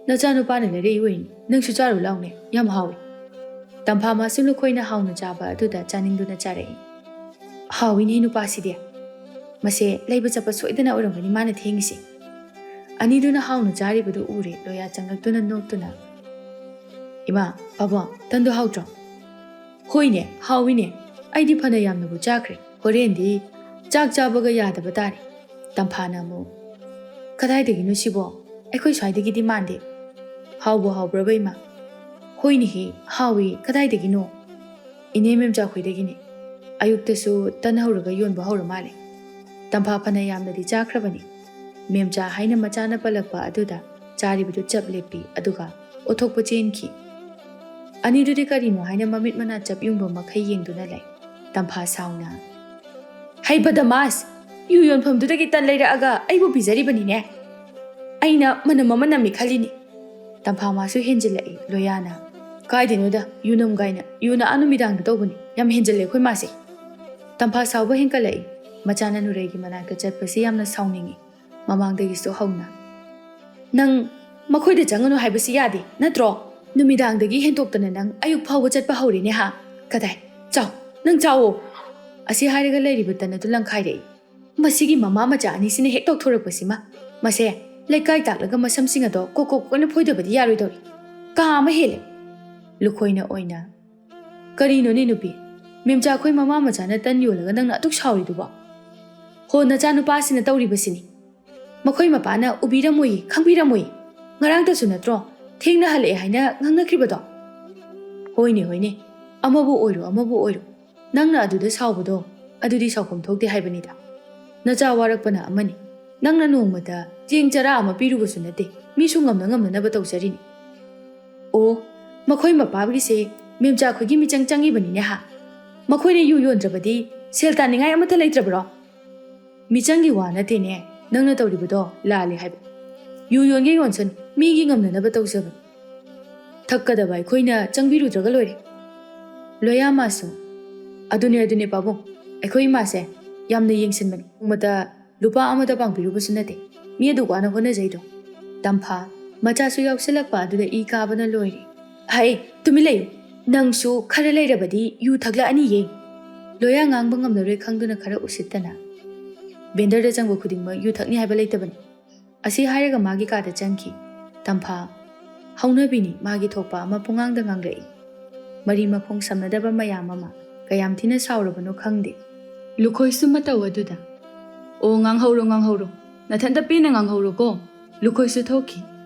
ꯅꯆꯥꯅꯨꯄꯥꯅ ꯂꯩꯔꯛꯏ ꯑꯣꯏꯅꯤ, ꯅꯪꯁꯨ ꯆꯥꯔꯨ ꯂꯥꯎꯅꯦ, ꯌꯥꯝ ꯍꯥꯎꯏ꯫" ꯇꯝꯐꯥ ꯃꯥꯁꯨ ꯂꯨꯈꯣꯏꯅ ꯍꯥꯎꯅ ꯆꯥꯕ ꯑꯗꯨꯗ ꯆꯥꯅꯤꯡꯗꯨꯅ ꯆꯥꯔꯛꯏ꯫ "ꯍꯥꯎꯏꯅꯦ ꯅꯨꯄꯥꯁꯤꯗꯤ꯫ ꯃꯁꯦ ꯂꯩꯕ ꯆꯠꯄ ꯁꯣꯏꯗꯅ ꯑꯣꯏꯔꯝꯒꯅꯤ ꯃꯥꯅ ꯊꯦꯡꯉꯤꯁꯦ꯫" ꯑꯅꯤꯗꯨꯅ ꯍꯥꯎꯅ ꯆꯥꯔꯤꯕꯗꯨ ꯎꯔꯦ ꯂꯣꯌꯥ ꯆꯪꯂꯛꯇꯨꯅ ꯅꯣꯛꯇꯨꯅ, "ꯏꯃꯥ, ꯄꯥꯕꯨꯡ, ꯇꯟꯗꯨ ꯍꯥꯎꯇ꯭ꯔꯣ?" "ꯍꯣꯏꯅꯦ, ꯍꯥꯎꯏꯅꯦ꯫ ꯑꯩꯗꯤ ꯐꯅ ꯌꯥꯝꯅꯕꯨ ꯆꯥꯈ꯭ꯔꯦ꯫ ꯍꯣꯔꯦꯟꯗꯤ ꯆꯥꯛ ꯆꯥꯕꯒ ꯌꯥꯗꯕ ꯇꯥꯔꯦ꯫" ꯇꯝꯐꯥꯅ ꯑꯃꯨꯛ, "ꯀꯗꯥꯏꯗꯒꯤꯅꯣ ꯁꯤꯕꯣ? ꯑꯩꯈꯣꯏ ꯁ꯭ꯋꯥꯏꯗꯒꯤꯗꯤ ꯃꯥꯟꯗꯦ꯫ ꯍꯥꯎꯕꯨ ꯍꯥꯎꯕ꯭ꯔꯕ ꯏꯃꯥ?" "ꯍꯣꯏꯅꯦꯍꯦ, ꯍꯥꯎꯏ꯫ ꯀꯗꯥꯏꯗꯒꯤꯅꯣ?" "ꯏꯅꯦ ꯃꯦꯝꯆꯥ ꯈꯣꯏꯗꯒꯤꯅꯦ꯫ ꯑꯌꯨꯛꯇꯁꯨ ꯇꯟ ꯍꯧꯔꯒ ꯌꯣꯟꯕ ꯍꯧꯔ ꯃꯥꯜꯂꯦ꯫" ꯇꯝꯐꯥ ꯐꯅ ꯌꯥꯝꯅꯗꯤ ꯆꯥꯈ꯭ꯔꯕꯅꯤ꯫ ꯃꯦꯝꯆꯥ ꯍꯥꯏꯅ ꯃꯆꯥꯅ ꯄꯜꯂꯛꯄ ꯑꯗꯨꯗ ꯆꯥꯔꯤꯕꯗꯨ ꯆꯞ ꯂꯦꯞꯄꯤ, ꯑꯗꯨꯒ ꯑꯣꯊꯣꯛꯄ ꯆꯦꯟꯈꯤ꯫ ꯑꯅꯤꯗꯨꯗꯤ ꯀꯔꯤꯅꯣ ꯍꯥꯏꯅ ꯃꯃꯤꯠ ꯃꯅꯥ ꯆꯞ ꯌꯨꯡꯕ ꯃꯈꯩ ꯌꯦꯡꯗꯨꯅ ꯂꯩ꯫ ꯇꯝꯐꯥ ꯁꯥꯎꯅ, "ꯍꯩ ꯕꯗꯃꯥꯁ! ꯌꯨ ꯌꯣꯟꯐꯝꯗꯨꯗꯒꯤ ꯇꯟ ꯂꯩꯔꯛꯑꯒ ꯑꯩꯕꯨ ꯄꯤꯖꯔꯤꯕꯅꯤꯅꯦ꯫ ꯑꯩꯅ ꯃꯅꯝ ꯑꯃ ꯅꯝꯃꯤ ꯈꯜꯂꯤꯅꯤ꯫" ꯇꯝꯐꯥ ꯃꯥꯁꯨ ꯍꯦꯟꯖꯤꯜꯂꯛꯏ꯫ ꯂꯣꯌꯥꯅ, "ꯀꯥꯏꯗꯩꯅꯣꯗ, ꯌꯨꯅꯝ ꯀꯥꯏꯅ, ꯌꯨꯅ ꯑꯥ ꯅꯨꯃꯤꯗꯥꯡꯗ ꯇꯧꯕꯅꯤ꯫ ꯌꯥꯝ ꯍꯦꯟꯖꯤꯜꯂꯦ ꯑꯩꯈꯣꯏ ꯃꯥꯁꯦ꯫" ꯇꯝꯐꯥ ꯁꯥꯎꯕ ꯍꯦꯟꯀꯠꯂꯛꯏ꯫ ꯃꯆꯥꯅ ꯅꯨꯔꯩꯒꯤ ꯃꯅꯥꯛꯇ ꯆꯠꯄꯁꯤ ꯌꯥꯝꯅ ꯁꯥꯎꯅꯤꯡꯏ꯫ ꯃꯃꯥꯡꯗꯒꯤꯁꯨ ꯍꯧꯅ, "ꯅꯪ ꯃꯈꯣꯏꯗ ꯆꯪꯒꯅꯨ ꯍꯥꯏꯕꯁꯤ ꯌꯥꯗꯦ, ꯅꯠꯇ꯭ꯔꯣ? ꯅꯨꯃꯤꯗꯥꯡꯗꯒꯤ ꯍꯦꯟꯇꯣꯛꯇꯅ ꯅꯪ ꯑꯌꯨꯛ ꯐꯥꯎꯕ ꯆꯠꯄ ꯍꯧꯔꯦꯅꯦ, ꯍꯥ? ꯀꯗꯥꯏ? ꯆꯥꯎ, ꯅꯪ ꯆꯥꯎꯑꯣ꯫" ꯑꯁꯤ ꯍꯥꯏꯔꯒ ꯂꯩꯔꯤꯕ ꯇꯟ ꯑꯗꯨ ꯂꯪꯈꯥꯏꯔꯛꯏ꯫ "ꯃꯁꯤꯒꯤ ꯃꯃꯥ ꯃꯆꯥ ꯑꯅꯤꯁꯤꯅ ꯍꯦꯛ ꯇꯧꯊꯣꯔꯛꯄꯁꯤꯃ꯫ ꯃꯁꯦ ꯂꯩꯀꯥꯏ ꯇꯥꯛꯂꯒ ꯃꯁꯝꯁꯤꯡ ꯑꯗꯣ ꯀꯣꯛ ꯀꯣꯛ ꯀꯣꯛꯅ ꯐꯣꯏꯗꯕꯗꯤ ꯌꯥꯔꯣꯏꯗꯧꯔꯤ꯫ ꯀꯥ ꯑꯃ ꯍꯦꯜꯂꯦ꯫" ꯂꯨꯈꯣꯏꯅ ꯑꯣꯏꯅ, "ꯀꯔꯤꯅꯣꯅꯦ ꯅꯨꯄꯤ? ꯃꯦꯝꯆꯥ ꯑꯩꯈꯣꯏ ꯃꯃꯥ ꯃꯆꯥꯅ ꯇꯟ ꯌꯣꯜꯂꯒ ꯅꯪꯅ ꯑꯗꯨꯛ ꯁꯥꯎꯔꯤꯗꯨꯕꯣ? ꯍꯣ, ꯅꯆꯥꯅꯨꯄꯥꯁꯤꯅ ꯇꯧꯔꯤꯕꯁꯤꯅꯤ꯫" ꯃꯈꯣꯏ ꯃꯄꯥꯅ ꯎꯕꯤꯔꯝꯃꯣꯏ, ꯈꯪꯕꯤꯔꯝꯃꯣꯏ꯫ ꯉꯔꯥꯡꯇꯁꯨ ꯅꯠꯇ꯭ꯔꯣ ꯊꯦꯡꯅ ꯍꯜꯂꯛꯑꯦ ꯍꯥꯏꯅ ꯉꯥꯡꯅꯈ꯭ꯔꯤꯕꯗꯣ? ꯍꯣꯏꯅꯦ, ꯍꯣꯏꯅꯦ, ꯑꯃꯕꯨ ꯑꯣꯏꯔꯣ, ꯑꯃꯕꯨ ꯑꯣꯏꯔꯣ, ꯅꯪꯅ ꯑꯗꯨꯗ ꯁꯥꯎꯕꯗꯣ, ꯑꯗꯨꯗꯤ ꯁꯥꯎꯐꯝ ꯊꯣꯛꯇꯦ ꯍꯥꯏꯕꯅꯤꯗ꯫ ꯅꯆꯥ ꯋꯥꯔꯛꯄꯅ ꯑꯃꯅꯤ, ꯅꯪꯅ ꯅꯣꯡꯃꯇ ꯆꯦꯡ ꯆꯔꯥ ꯑꯃ ꯄꯤꯔꯨꯕꯁꯨ ꯅꯠꯇꯦ, ꯃꯤꯁꯨ ꯉꯝꯅ ꯉꯝꯅꯅꯕ ꯇꯧꯖꯔꯤꯅꯤ꯫ ꯑꯣ, ꯃꯈꯣꯏ ꯃꯄꯥꯒꯤꯁꯦ ꯃꯦꯝꯆꯥ ꯈꯣꯏꯒꯤ ꯃꯤꯆꯪ ꯆꯪꯉꯤꯕꯅꯤꯅꯦ ꯍꯥ? ꯃꯈꯣꯏꯅ ꯌꯨ ꯌꯣꯟꯗ꯭ꯔꯕꯗꯤ ꯁꯦꯜ ꯇꯥꯅꯤꯡꯉꯥꯏ ꯑꯃꯠꯇ ꯂꯩꯇ꯭ꯔꯕ꯭ꯔꯣ? ꯃꯤꯆꯪꯒꯤ ꯋꯥ ꯅꯠꯇꯦꯅꯦ, ꯅꯪꯅ ꯇꯧꯔꯤꯕꯗꯣ ꯂꯥꯜꯂꯦ ꯍꯥꯏꯕ꯫ ꯌꯨ ꯌꯣꯟꯒꯦ ꯌꯣꯟꯁꯅꯨ, ꯃꯤꯒꯤ ꯉꯝꯅꯅꯕ ꯇꯧꯖꯕꯅꯤ꯫ ꯊꯛꯀꯗꯕ ꯑꯩꯈꯣꯏꯅ ꯆꯪꯕꯤꯔꯨꯗ꯭ꯔꯒ ꯂꯣꯏꯔꯦ꯫ ꯂꯣꯌꯥ ꯃꯥꯁꯨ, "ꯑꯗꯨꯅꯦ, ꯑꯗꯨꯅꯦ ꯄꯥꯕꯨꯡ, ꯑꯩꯈꯣꯏ ꯏꯃꯥꯁꯦ ꯌꯥꯝꯅ ꯌꯦꯡꯁꯤꯟꯕꯅꯤ, ꯅꯣꯡꯃꯇ ꯂꯨꯄꯥ ꯑꯃꯇ ꯄꯥꯡꯕꯤꯔꯨꯕꯁꯨ ꯅꯠꯇꯦ꯫ ꯃꯤ ꯑꯗꯨꯛ ꯋꯥꯅ ꯍꯣꯠꯅꯖꯩꯗꯣ꯫" ꯇꯝꯐꯥ, ꯃꯆꯥꯁꯨ ꯌꯥꯎꯁꯤꯜꯂꯛꯄ ꯑꯗꯨꯗ ꯏ ꯀꯥꯕꯅ ꯂꯣꯏꯔꯦ꯫ "ꯍꯩ, ꯇꯨꯃꯤꯟ ꯂꯩꯌꯨ꯫ ꯅꯪꯁꯨ ꯈꯔ ꯂꯩꯔꯕꯗꯤ ꯌꯨ ꯊꯛꯂꯛꯑꯅꯤꯌꯦ꯫" ꯂꯣꯌꯥ ꯉꯥꯡꯕ ꯉꯝꯂꯔꯣꯏ ꯈꯪꯗꯨꯅ ꯈꯔ ꯎꯁꯤꯠꯇꯅ, "ꯚꯦꯟꯗꯔꯗ ꯆꯪꯕ ꯈꯨꯗꯤꯡꯃꯛ ꯌꯨ ꯊꯛꯅꯤ ꯍꯥꯏꯕ ꯂꯩꯇꯕꯅꯤ꯫" ꯑꯁꯤ ꯍꯥꯏꯔꯒ ꯃꯥꯒꯤ ꯀꯥꯗ ꯆꯪꯈꯤ꯫ ꯇꯝꯐꯥ, ꯍꯧꯅꯕꯤꯅꯤ, ꯃꯥꯒꯤ ꯊꯣꯛꯄ ꯑꯃ ꯄꯨꯡꯉꯥꯡꯗ ꯉꯥꯡꯂꯛꯏ꯫ ꯃꯔꯤ ꯃꯈꯣꯡ ꯁꯝꯅꯗꯕ ꯃꯌꯥꯝ ꯑꯃ꯫ ꯀꯌꯥꯝ ꯊꯤꯅ ꯁꯥꯎꯔꯕꯅꯣ ꯈꯪꯗꯦ꯫ ꯂꯨꯈꯣꯏꯁꯨ ꯃꯇꯧ ꯑꯗꯨꯗ, "ꯑꯣ, ꯉꯥꯡꯍꯧꯔꯣ, ꯉꯥꯡꯍꯧꯔꯣ꯫ ꯅꯊꯟꯇ ꯄꯦꯟꯅ ꯉꯥꯡꯍꯧꯔꯣꯀꯣ꯫" ꯂꯨꯈꯣꯏꯁꯨ ꯊꯣꯛꯈꯤ꯫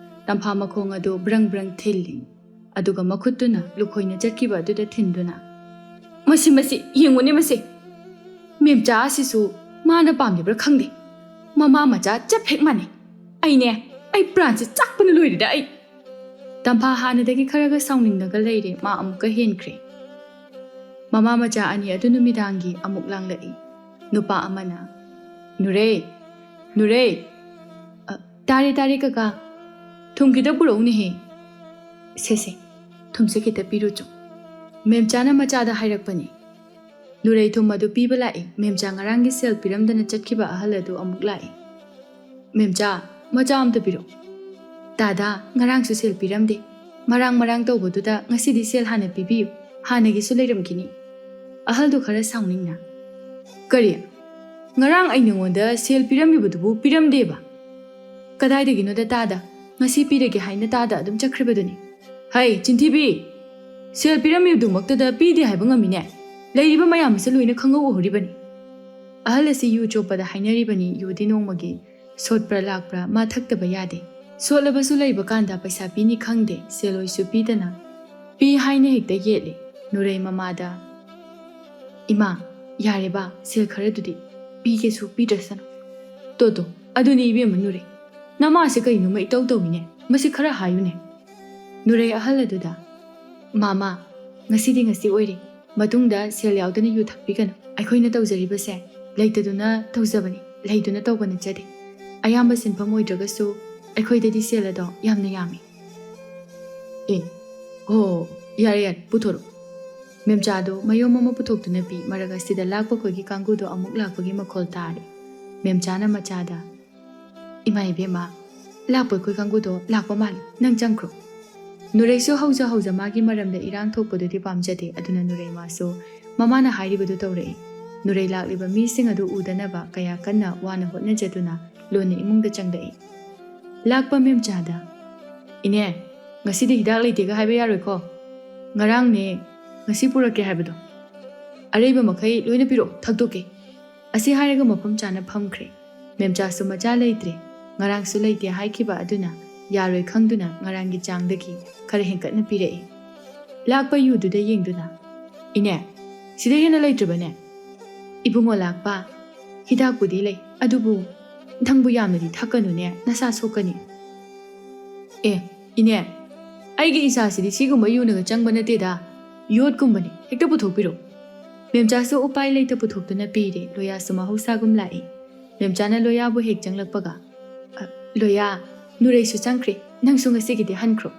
ꯇꯝꯐꯥ ꯃꯈꯣꯡ ꯑꯗꯨ ꯕ꯭ꯔꯪ ꯕ꯭ꯔꯪ ꯊꯤꯜꯂꯤ꯫ ꯑꯗꯨꯒ ꯃꯈꯨꯠꯇꯨꯅ ꯂꯨꯈꯣꯏꯅ ꯆꯠꯈꯤꯕ ꯑꯗꯨꯗ ꯊꯤꯟꯗꯨꯅ, "ꯃꯁꯤ, ꯃꯁꯤ, ꯌꯦꯡꯉꯨꯅꯦ ꯃꯁꯤ꯫ ꯃꯦꯝꯆꯥ ꯑꯁꯤꯁꯨ ꯃꯥꯅ ꯄꯥꯝꯂꯤꯕ꯭ꯔꯥ ꯈꯪꯗꯦ꯫ ꯃꯃꯥ ꯃꯆꯥ ꯆꯞ ꯍꯦꯛ ꯃꯥꯟꯅꯩ꯫ ꯑꯩꯅꯦ, ꯑꯩ ꯄ꯭ꯔꯥꯟꯁꯦ ꯆꯥꯛꯄꯅ ꯂꯣꯏꯔꯦꯗ ꯑꯩ꯫" ꯇꯝꯐꯥ ꯍꯥꯟꯅꯗꯒꯤ ꯈꯔꯒ ꯁꯥꯎꯅꯤꯡꯂꯒ ꯂꯩꯔꯦ, ꯃꯥ ꯑꯃꯨꯛꯀ ꯍꯦꯟꯈ꯭ꯔꯦ꯫ ꯃꯃꯥ ꯃꯆꯥ ꯑꯅꯤ ꯑꯗꯨ ꯅꯨꯃꯤꯗꯥꯡꯒꯤ ꯑꯃꯨꯛ ꯂꯥꯡꯂꯛꯏ꯫ ꯅꯨꯄꯥ ꯑꯃꯅ, "ꯅꯨꯔꯦ, ꯅꯨꯔꯦ!" "ꯑ, ꯇꯥꯔꯦ, ꯇꯥꯔꯦ, ꯀꯀꯥ꯫ ꯊꯨꯝ ꯈꯤꯇ ꯄꯨꯔꯛꯎꯅꯦꯍꯦ꯫" "ꯁꯦ, ꯁꯦ, ꯊꯨꯝꯁꯦ ꯈꯤꯇ ꯄꯤꯔꯨꯆꯣ꯫" ꯃꯦꯝꯆꯥꯅ ꯃꯆꯥꯗ ꯍꯥꯏꯔꯛꯄꯅꯤ꯫ ꯅꯨꯔꯩ ꯊꯨꯝ ꯑꯗꯨ ꯄꯤꯕ ꯂꯥꯛꯏ꯫ ꯃꯦꯝꯆꯥ ꯉꯔꯥꯡꯒꯤ ꯁꯦꯜ ꯄꯤꯔꯝꯗꯅ ꯆꯠꯈꯤꯕ ꯑꯍꯜ ꯑꯗꯨ ꯑꯃꯨꯛ ꯂꯥꯛꯏ꯫ "ꯃꯦꯝꯆꯥ, ꯃꯆꯥ ꯑꯝꯇ ꯄꯤꯔꯛꯎ꯫" "ꯇꯥꯗꯥ, ꯉꯔꯥꯡꯁꯨ ꯁꯦꯜ ꯄꯤꯔꯝꯗꯦ꯫ ꯃꯔꯥꯡ ꯃꯔꯥꯡ ꯇꯧꯕꯗꯨꯗ ꯉꯁꯤꯗꯤ ꯁꯦꯜ ꯍꯥꯟꯅ ꯄꯤꯕꯤꯌꯨ, ꯍꯥꯟꯅꯒꯤꯁꯨ ꯂꯩꯔꯝꯈꯤꯅꯤ꯫" ꯑꯍꯜꯗꯨ ꯈꯔ ꯁꯥꯎꯅꯤꯡꯅ, "ꯀꯔꯤ? ꯉꯔꯥꯡ ꯑꯩ ꯅꯉꯣꯟꯗ ꯁꯦꯜ ꯄꯤꯔꯝꯃꯤꯕꯗꯨꯕꯨ ꯄꯤꯔꯝꯗꯦꯕ? ꯀꯗꯥꯏꯗꯒꯤꯅꯣꯗ ꯇꯥꯗ, ꯉꯁꯤ ꯄꯤꯔꯒꯦ ꯍꯥꯏꯅ ꯇꯥꯗ ꯑꯗꯨꯝ ꯆꯠꯈ꯭ꯔꯤꯕꯗꯨꯅꯤ꯫ ꯍꯩ, ꯆꯤꯟꯊꯤꯕꯤ! ꯁꯦꯜ ꯄꯤꯔꯝꯃꯤꯕꯗꯨꯃꯛꯇꯗ ꯄꯤꯗꯦ ꯍꯥꯏꯕ ꯉꯝꯃꯤꯅꯦ? ꯂꯩꯔꯤꯕ ꯃꯌꯥꯝ ꯑꯁꯤ ꯂꯣꯏꯅ ꯈꯪꯍꯧ ꯎꯍꯧꯔꯤꯕꯅꯤ꯫" ꯑꯍꯜ ꯑꯁꯤ ꯌꯨ ꯆꯣꯞꯄꯗ ꯍꯥꯏꯅꯔꯤꯕꯅꯤ, ꯌꯨꯗꯤ ꯅꯣꯡꯃꯒꯤ ꯁꯣꯠꯄ꯭ꯔꯥ ꯂꯥꯛꯄ꯭ꯔꯥ ꯃꯥ ꯊꯛꯇꯕ ꯌꯥꯗꯦ꯫ ꯁꯣꯠꯂꯕꯁꯨ ꯂꯩꯕ ꯀꯥꯟꯗ ꯄꯩꯁꯥ ꯄꯤꯅꯤ ꯈꯪꯗꯦ, ꯁꯦꯜ ꯑꯣꯏꯁꯨ ꯄꯤꯗꯅ꯫ ꯄꯤ ꯍꯥꯏꯅ ꯍꯦꯛꯇ ꯌꯦꯠꯂꯤ꯫ ꯅꯨꯔꯩ ꯃꯃꯥꯗ, "ꯏꯃꯥ, ꯌꯥꯔꯦꯕ, ꯁꯦꯜ ꯈꯔꯗꯨꯗꯤ ꯄꯤꯒꯦꯁꯨ ꯄꯤꯗ꯭ꯔꯁꯅꯨ꯫" "ꯇꯣ ꯇꯣ, ꯑꯗꯨꯅꯤ ꯏꯕꯦꯝꯃ ꯅꯨꯔꯩ, ꯅꯃꯥꯁꯦ ꯀꯩꯅꯣꯃ ꯏꯇꯧ ꯇꯧꯏꯅꯦ, ꯃꯁꯤ ꯈꯔ ꯍꯥꯏꯌꯨꯅꯦ꯫" ꯅꯨꯔꯩ ꯑꯍꯜ ꯑꯗꯨꯗ, "ꯃꯥꯃꯥ, ꯉꯁꯤꯗꯤ ꯉꯁꯤ ꯑꯣꯏꯔꯦ, ꯃꯇꯨꯡꯗ ꯁꯦꯜ ꯌꯥꯎꯗꯅ ꯌꯨ ꯊꯛꯄꯤꯒꯅꯨ꯫ ꯑꯩꯈꯣꯏꯅ ꯇꯧꯖꯔꯤꯕꯁꯦ ꯂꯩꯇꯗꯨꯅ ꯇꯧꯖꯕꯅꯤ, ꯂꯩꯗꯨꯅ ꯇꯧꯕ ꯅꯠꯆꯗꯦ꯫ ꯑꯌꯥꯝꯕ ꯁꯤꯟꯐꯝ ꯑꯣꯏꯗ꯭ꯔꯒꯁꯨ ꯑꯩꯈꯣꯏꯗꯗꯤ ꯁꯦꯜ ꯑꯗꯣ ꯌꯥꯝꯅ ꯌꯥꯝꯃꯤ꯫" "ꯑꯦ, ꯍꯣ, ꯌꯥꯔꯦ ꯌꯥꯔꯦ, ꯄꯨꯊꯣꯔꯛꯑꯣ꯫" ꯃꯦꯝꯆꯥꯗꯣ ꯃꯌꯣꯝ ꯑꯃ ꯄꯨꯊꯣꯛꯇꯨꯅ ꯄꯤ꯫ ꯃꯔꯛ ꯑꯁꯤꯗ ꯂꯥꯛꯄ ꯈꯣꯏꯒꯤ ꯀꯥꯡꯒꯨꯗꯣ ꯑꯃꯨꯛ ꯂꯥꯛꯄꯒꯤ ꯃꯈꯣꯜ ꯇꯥꯔꯦ꯫ ꯃꯦꯝꯆꯥꯅ ꯃꯆꯥꯗ, "ꯏꯃꯥ ꯏꯕꯦꯝꯃ, ꯂꯥꯛꯄ ꯈꯣꯏ ꯀꯥꯡꯒꯨꯗꯣ ꯂꯥꯛꯄ ꯃꯥꯜꯂꯤ, ꯅꯪ ꯆꯪꯈ꯭ꯔꯣ꯫" ꯅꯨꯔꯩꯁꯨ ꯍꯧꯖ ꯍꯧꯖ ꯃꯥꯒꯤ ꯃꯔꯝꯗ ꯏꯔꯥꯡ ꯊꯣꯛꯄꯗꯨꯗꯤ ꯄꯥꯝꯖꯗꯦ, ꯑꯗꯨꯅ ꯅꯨꯔꯩ ꯃꯥꯁꯨ ꯃꯃꯥꯅ ꯍꯥꯏꯔꯤꯕꯗꯨ ꯇꯧꯔꯛꯏ꯫ ꯅꯨꯔꯩ ꯂꯥꯛꯂꯤꯕ ꯃꯤꯁꯤꯡ ꯑꯗꯨ ꯎꯗꯅꯕ ꯀꯌꯥ ꯀꯟꯅ ꯋꯥꯅ ꯍꯣꯠꯅꯖꯗꯨꯅ ꯂꯣꯟꯅ ꯏꯃꯨꯡꯗ ꯆꯪꯂꯛꯏ꯫ ꯂꯥꯛꯄ ꯃꯦꯝꯆꯥꯗ, "ꯏꯅꯦ, ꯉꯁꯤꯗꯤ ꯍꯤꯗꯥꯛ ꯂꯩꯇꯦꯒ ꯍꯥꯏꯕ ꯌꯥꯔꯣꯏꯀꯣ꯫ ꯉꯔꯥꯡꯅꯦ, ꯉꯁꯤ ꯄꯨꯔꯛꯀꯦ ꯍꯥꯏꯕꯗꯣ, ꯑꯔꯩꯕ ꯃꯈꯩ ꯂꯣꯏꯅ ꯄꯤꯔꯛꯑꯣ, ꯊꯛꯇꯣꯛꯀꯦ꯫" ꯑꯁꯤ ꯍꯥꯏꯔꯒ ꯃꯐꯝ ꯆꯥꯅ ꯐꯝꯈ꯭ꯔꯦ꯫ ꯃꯦꯝꯆꯥꯁꯨ ꯃꯆꯥ ꯂꯩꯇ꯭ꯔꯦ, ꯉꯔꯥꯡꯁꯨ ꯂꯩꯇꯦ ꯍꯥꯏꯈꯤꯕ ꯑꯗꯨꯅ ꯌꯥꯔꯣꯏ ꯈꯪꯗꯨꯅ ꯉꯔꯥꯡꯒꯤ ꯆꯥꯡꯗꯒꯤ ꯈꯔ ꯍꯦꯟꯀꯠꯅ ꯄꯤꯔꯛꯏ꯫ ꯂꯥꯛꯄ ꯌꯨꯗꯨꯗ ꯌꯦꯡꯗꯨꯅ, "ꯏꯅꯦ, ꯁꯤꯗ ꯍꯦꯟꯅ ꯂꯩꯇ꯭ꯔꯕꯅꯦ?" "ꯏꯕꯨꯡꯉꯣ ꯂꯥꯛꯄ, ꯍꯤꯗꯥꯛꯄꯨꯗꯤ ꯂꯩ, ꯑꯗꯨꯕꯨ ꯅꯪꯕꯨ ꯌꯥꯝꯅꯗꯤ ꯊꯛꯀꯅꯨꯅꯦ, ꯅꯁꯥ ꯁꯣꯛꯀꯅꯤ꯫" "ꯑꯦ, ꯏꯅꯦ, ꯑꯩꯒꯤ ꯏꯆꯥꯁꯤꯗꯤ ꯁꯤꯒꯨꯝꯕ ꯌꯨꯅꯒ ꯆꯪꯕ ꯅꯠꯇꯦꯗ, ꯌꯣꯠꯀꯨꯝꯕꯅꯤ, ꯍꯦꯛꯇ ꯄꯨꯊꯣꯛꯄꯤꯔꯣ꯫" ꯃꯦꯝꯆꯥꯁꯨ ꯎꯄꯥꯏ ꯂꯩꯇ ꯄꯨꯊꯣꯛꯇꯨꯅ ꯄꯤꯔꯦ꯫ ꯂꯣꯌꯥꯁꯨ ꯃꯍꯧꯁꯥꯒꯨꯝ ꯂꯥꯛꯏ꯫ ꯃꯦꯝꯆꯥꯅ ꯂꯣꯌꯥꯕꯨ ꯍꯦꯛ ꯆꯪꯂꯛꯄꯒ, "ꯑ, ꯂꯣꯌꯥ, ꯅꯨꯔꯩꯁꯨ ꯆꯪꯈ꯭ꯔꯦ, ꯅꯪꯁꯨ ꯉꯁꯤꯒꯤꯗꯤ ꯍꯟꯈ꯭ꯔꯣ꯫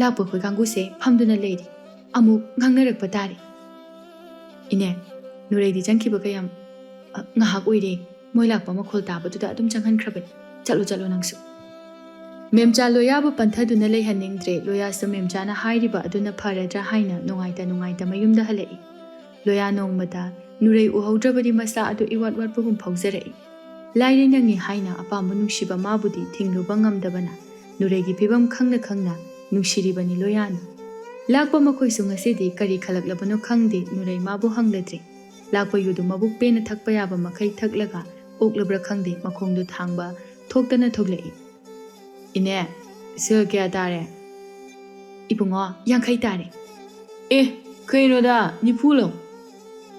ꯂꯥꯛꯄ ꯈꯣꯏ ꯀꯥꯡꯒꯨꯁꯦ ꯐꯝꯗꯨꯅ ꯂꯩꯔꯤ, ꯑꯃꯨꯛ ꯉꯥꯡꯅꯔꯛꯄ ꯇꯥꯔꯦ꯫" "ꯏꯅꯦ, ꯅꯨꯔꯩꯗꯤ ꯆꯪꯈꯤꯕ ꯀꯌꯥꯝ, ꯑ, ꯉꯥꯏꯍꯥꯛ ꯑꯣꯏꯔꯦ, ꯃꯣꯏ ꯂꯥꯛꯄ ꯃꯈꯣꯜ ꯇꯥꯕꯗꯨꯗ ꯑꯗꯨꯝ ꯆꯪꯍꯟꯈ꯭ꯔꯕꯅꯤ꯫ ꯆꯠꯂꯣ, ꯆꯠꯂꯣ ꯅꯪꯁꯨ꯫" ꯃꯦꯝꯆꯥ ꯂꯣꯌꯥꯕꯨ ꯄꯟꯊꯗꯨꯅ ꯂꯩꯍꯟꯅꯤꯡꯗ꯭ꯔꯦ꯫ ꯂꯣꯌꯥꯁꯨ ꯃꯦꯝꯆꯥꯅ ꯍꯥꯏꯔꯤꯕ ꯑꯗꯨꯅ ꯐꯔꯗ꯭ꯔꯥ ꯍꯥꯏꯅ ꯅꯨꯡꯉꯥꯏꯇ ꯅꯨꯡꯉꯥꯏꯇ ꯃꯌꯨꯝꯗ ꯍꯜꯂꯛꯏ꯫ ꯂꯣꯌꯥ ꯅꯣꯡꯃꯇ ꯅꯨꯔꯩ ꯎꯍꯧꯗ꯭ꯔꯕꯗꯤ ꯃꯁꯥ ꯑꯗꯨ ꯏꯋꯥꯠ ꯋꯥꯠꯄꯒꯨꯝ ꯐꯥꯎꯖꯔꯛꯏ꯫ ꯂꯥꯏꯔꯩ ꯅꯪꯉꯤ ꯍꯥꯏꯅ ꯑꯄꯥꯝꯕ ꯅꯨꯡꯁꯤꯕ ꯃꯥꯕꯨꯗꯤ ꯊꯤꯡꯂꯨꯕ ꯉꯝꯗꯕꯅ ꯅꯨꯔꯩꯒꯤ ꯐꯤꯕꯝ ꯈꯪꯅ ꯈꯪꯅ ꯅꯨꯡꯁꯤꯔꯤꯕꯅꯤ ꯂꯣꯌꯥꯅ꯫ ꯂꯥꯛꯄ ꯃꯈꯣꯏꯁꯨ ꯉꯁꯤꯗꯤ ꯀꯔꯤ ꯈꯜꯂꯛꯂꯕꯅꯣ ꯈꯪꯗꯦ, ꯅꯨꯔꯩ ꯃꯥꯕꯨ ꯍꯪꯂꯗ꯭ꯔꯦ꯫ ꯂꯥꯛꯄ ꯌꯨꯗꯨ ꯃꯕꯨꯛ ꯄꯦꯟꯅ ꯊꯛꯄ ꯌꯥꯕ ꯃꯈꯩ ꯊꯛꯂꯒ ꯑꯣꯛꯂꯕ꯭ꯔꯥ ꯈꯪꯗꯦ, ꯃꯈꯣꯡꯗꯨ ꯊꯥꯡꯕ ꯊꯣꯛꯇꯅ ꯊꯣꯛꯂꯛꯏ꯫ "ꯏꯅꯦ, ꯁꯦꯜ ꯀꯌꯥ ꯇꯥꯔꯦ?" "ꯏꯕꯨꯡꯉꯣ, ꯌꯥꯡꯈꯩ ꯇꯥꯔꯦ꯫" "ꯑꯦ, ꯀꯩꯅꯣꯗ, ꯅꯤꯐꯨ ꯂꯧ꯫"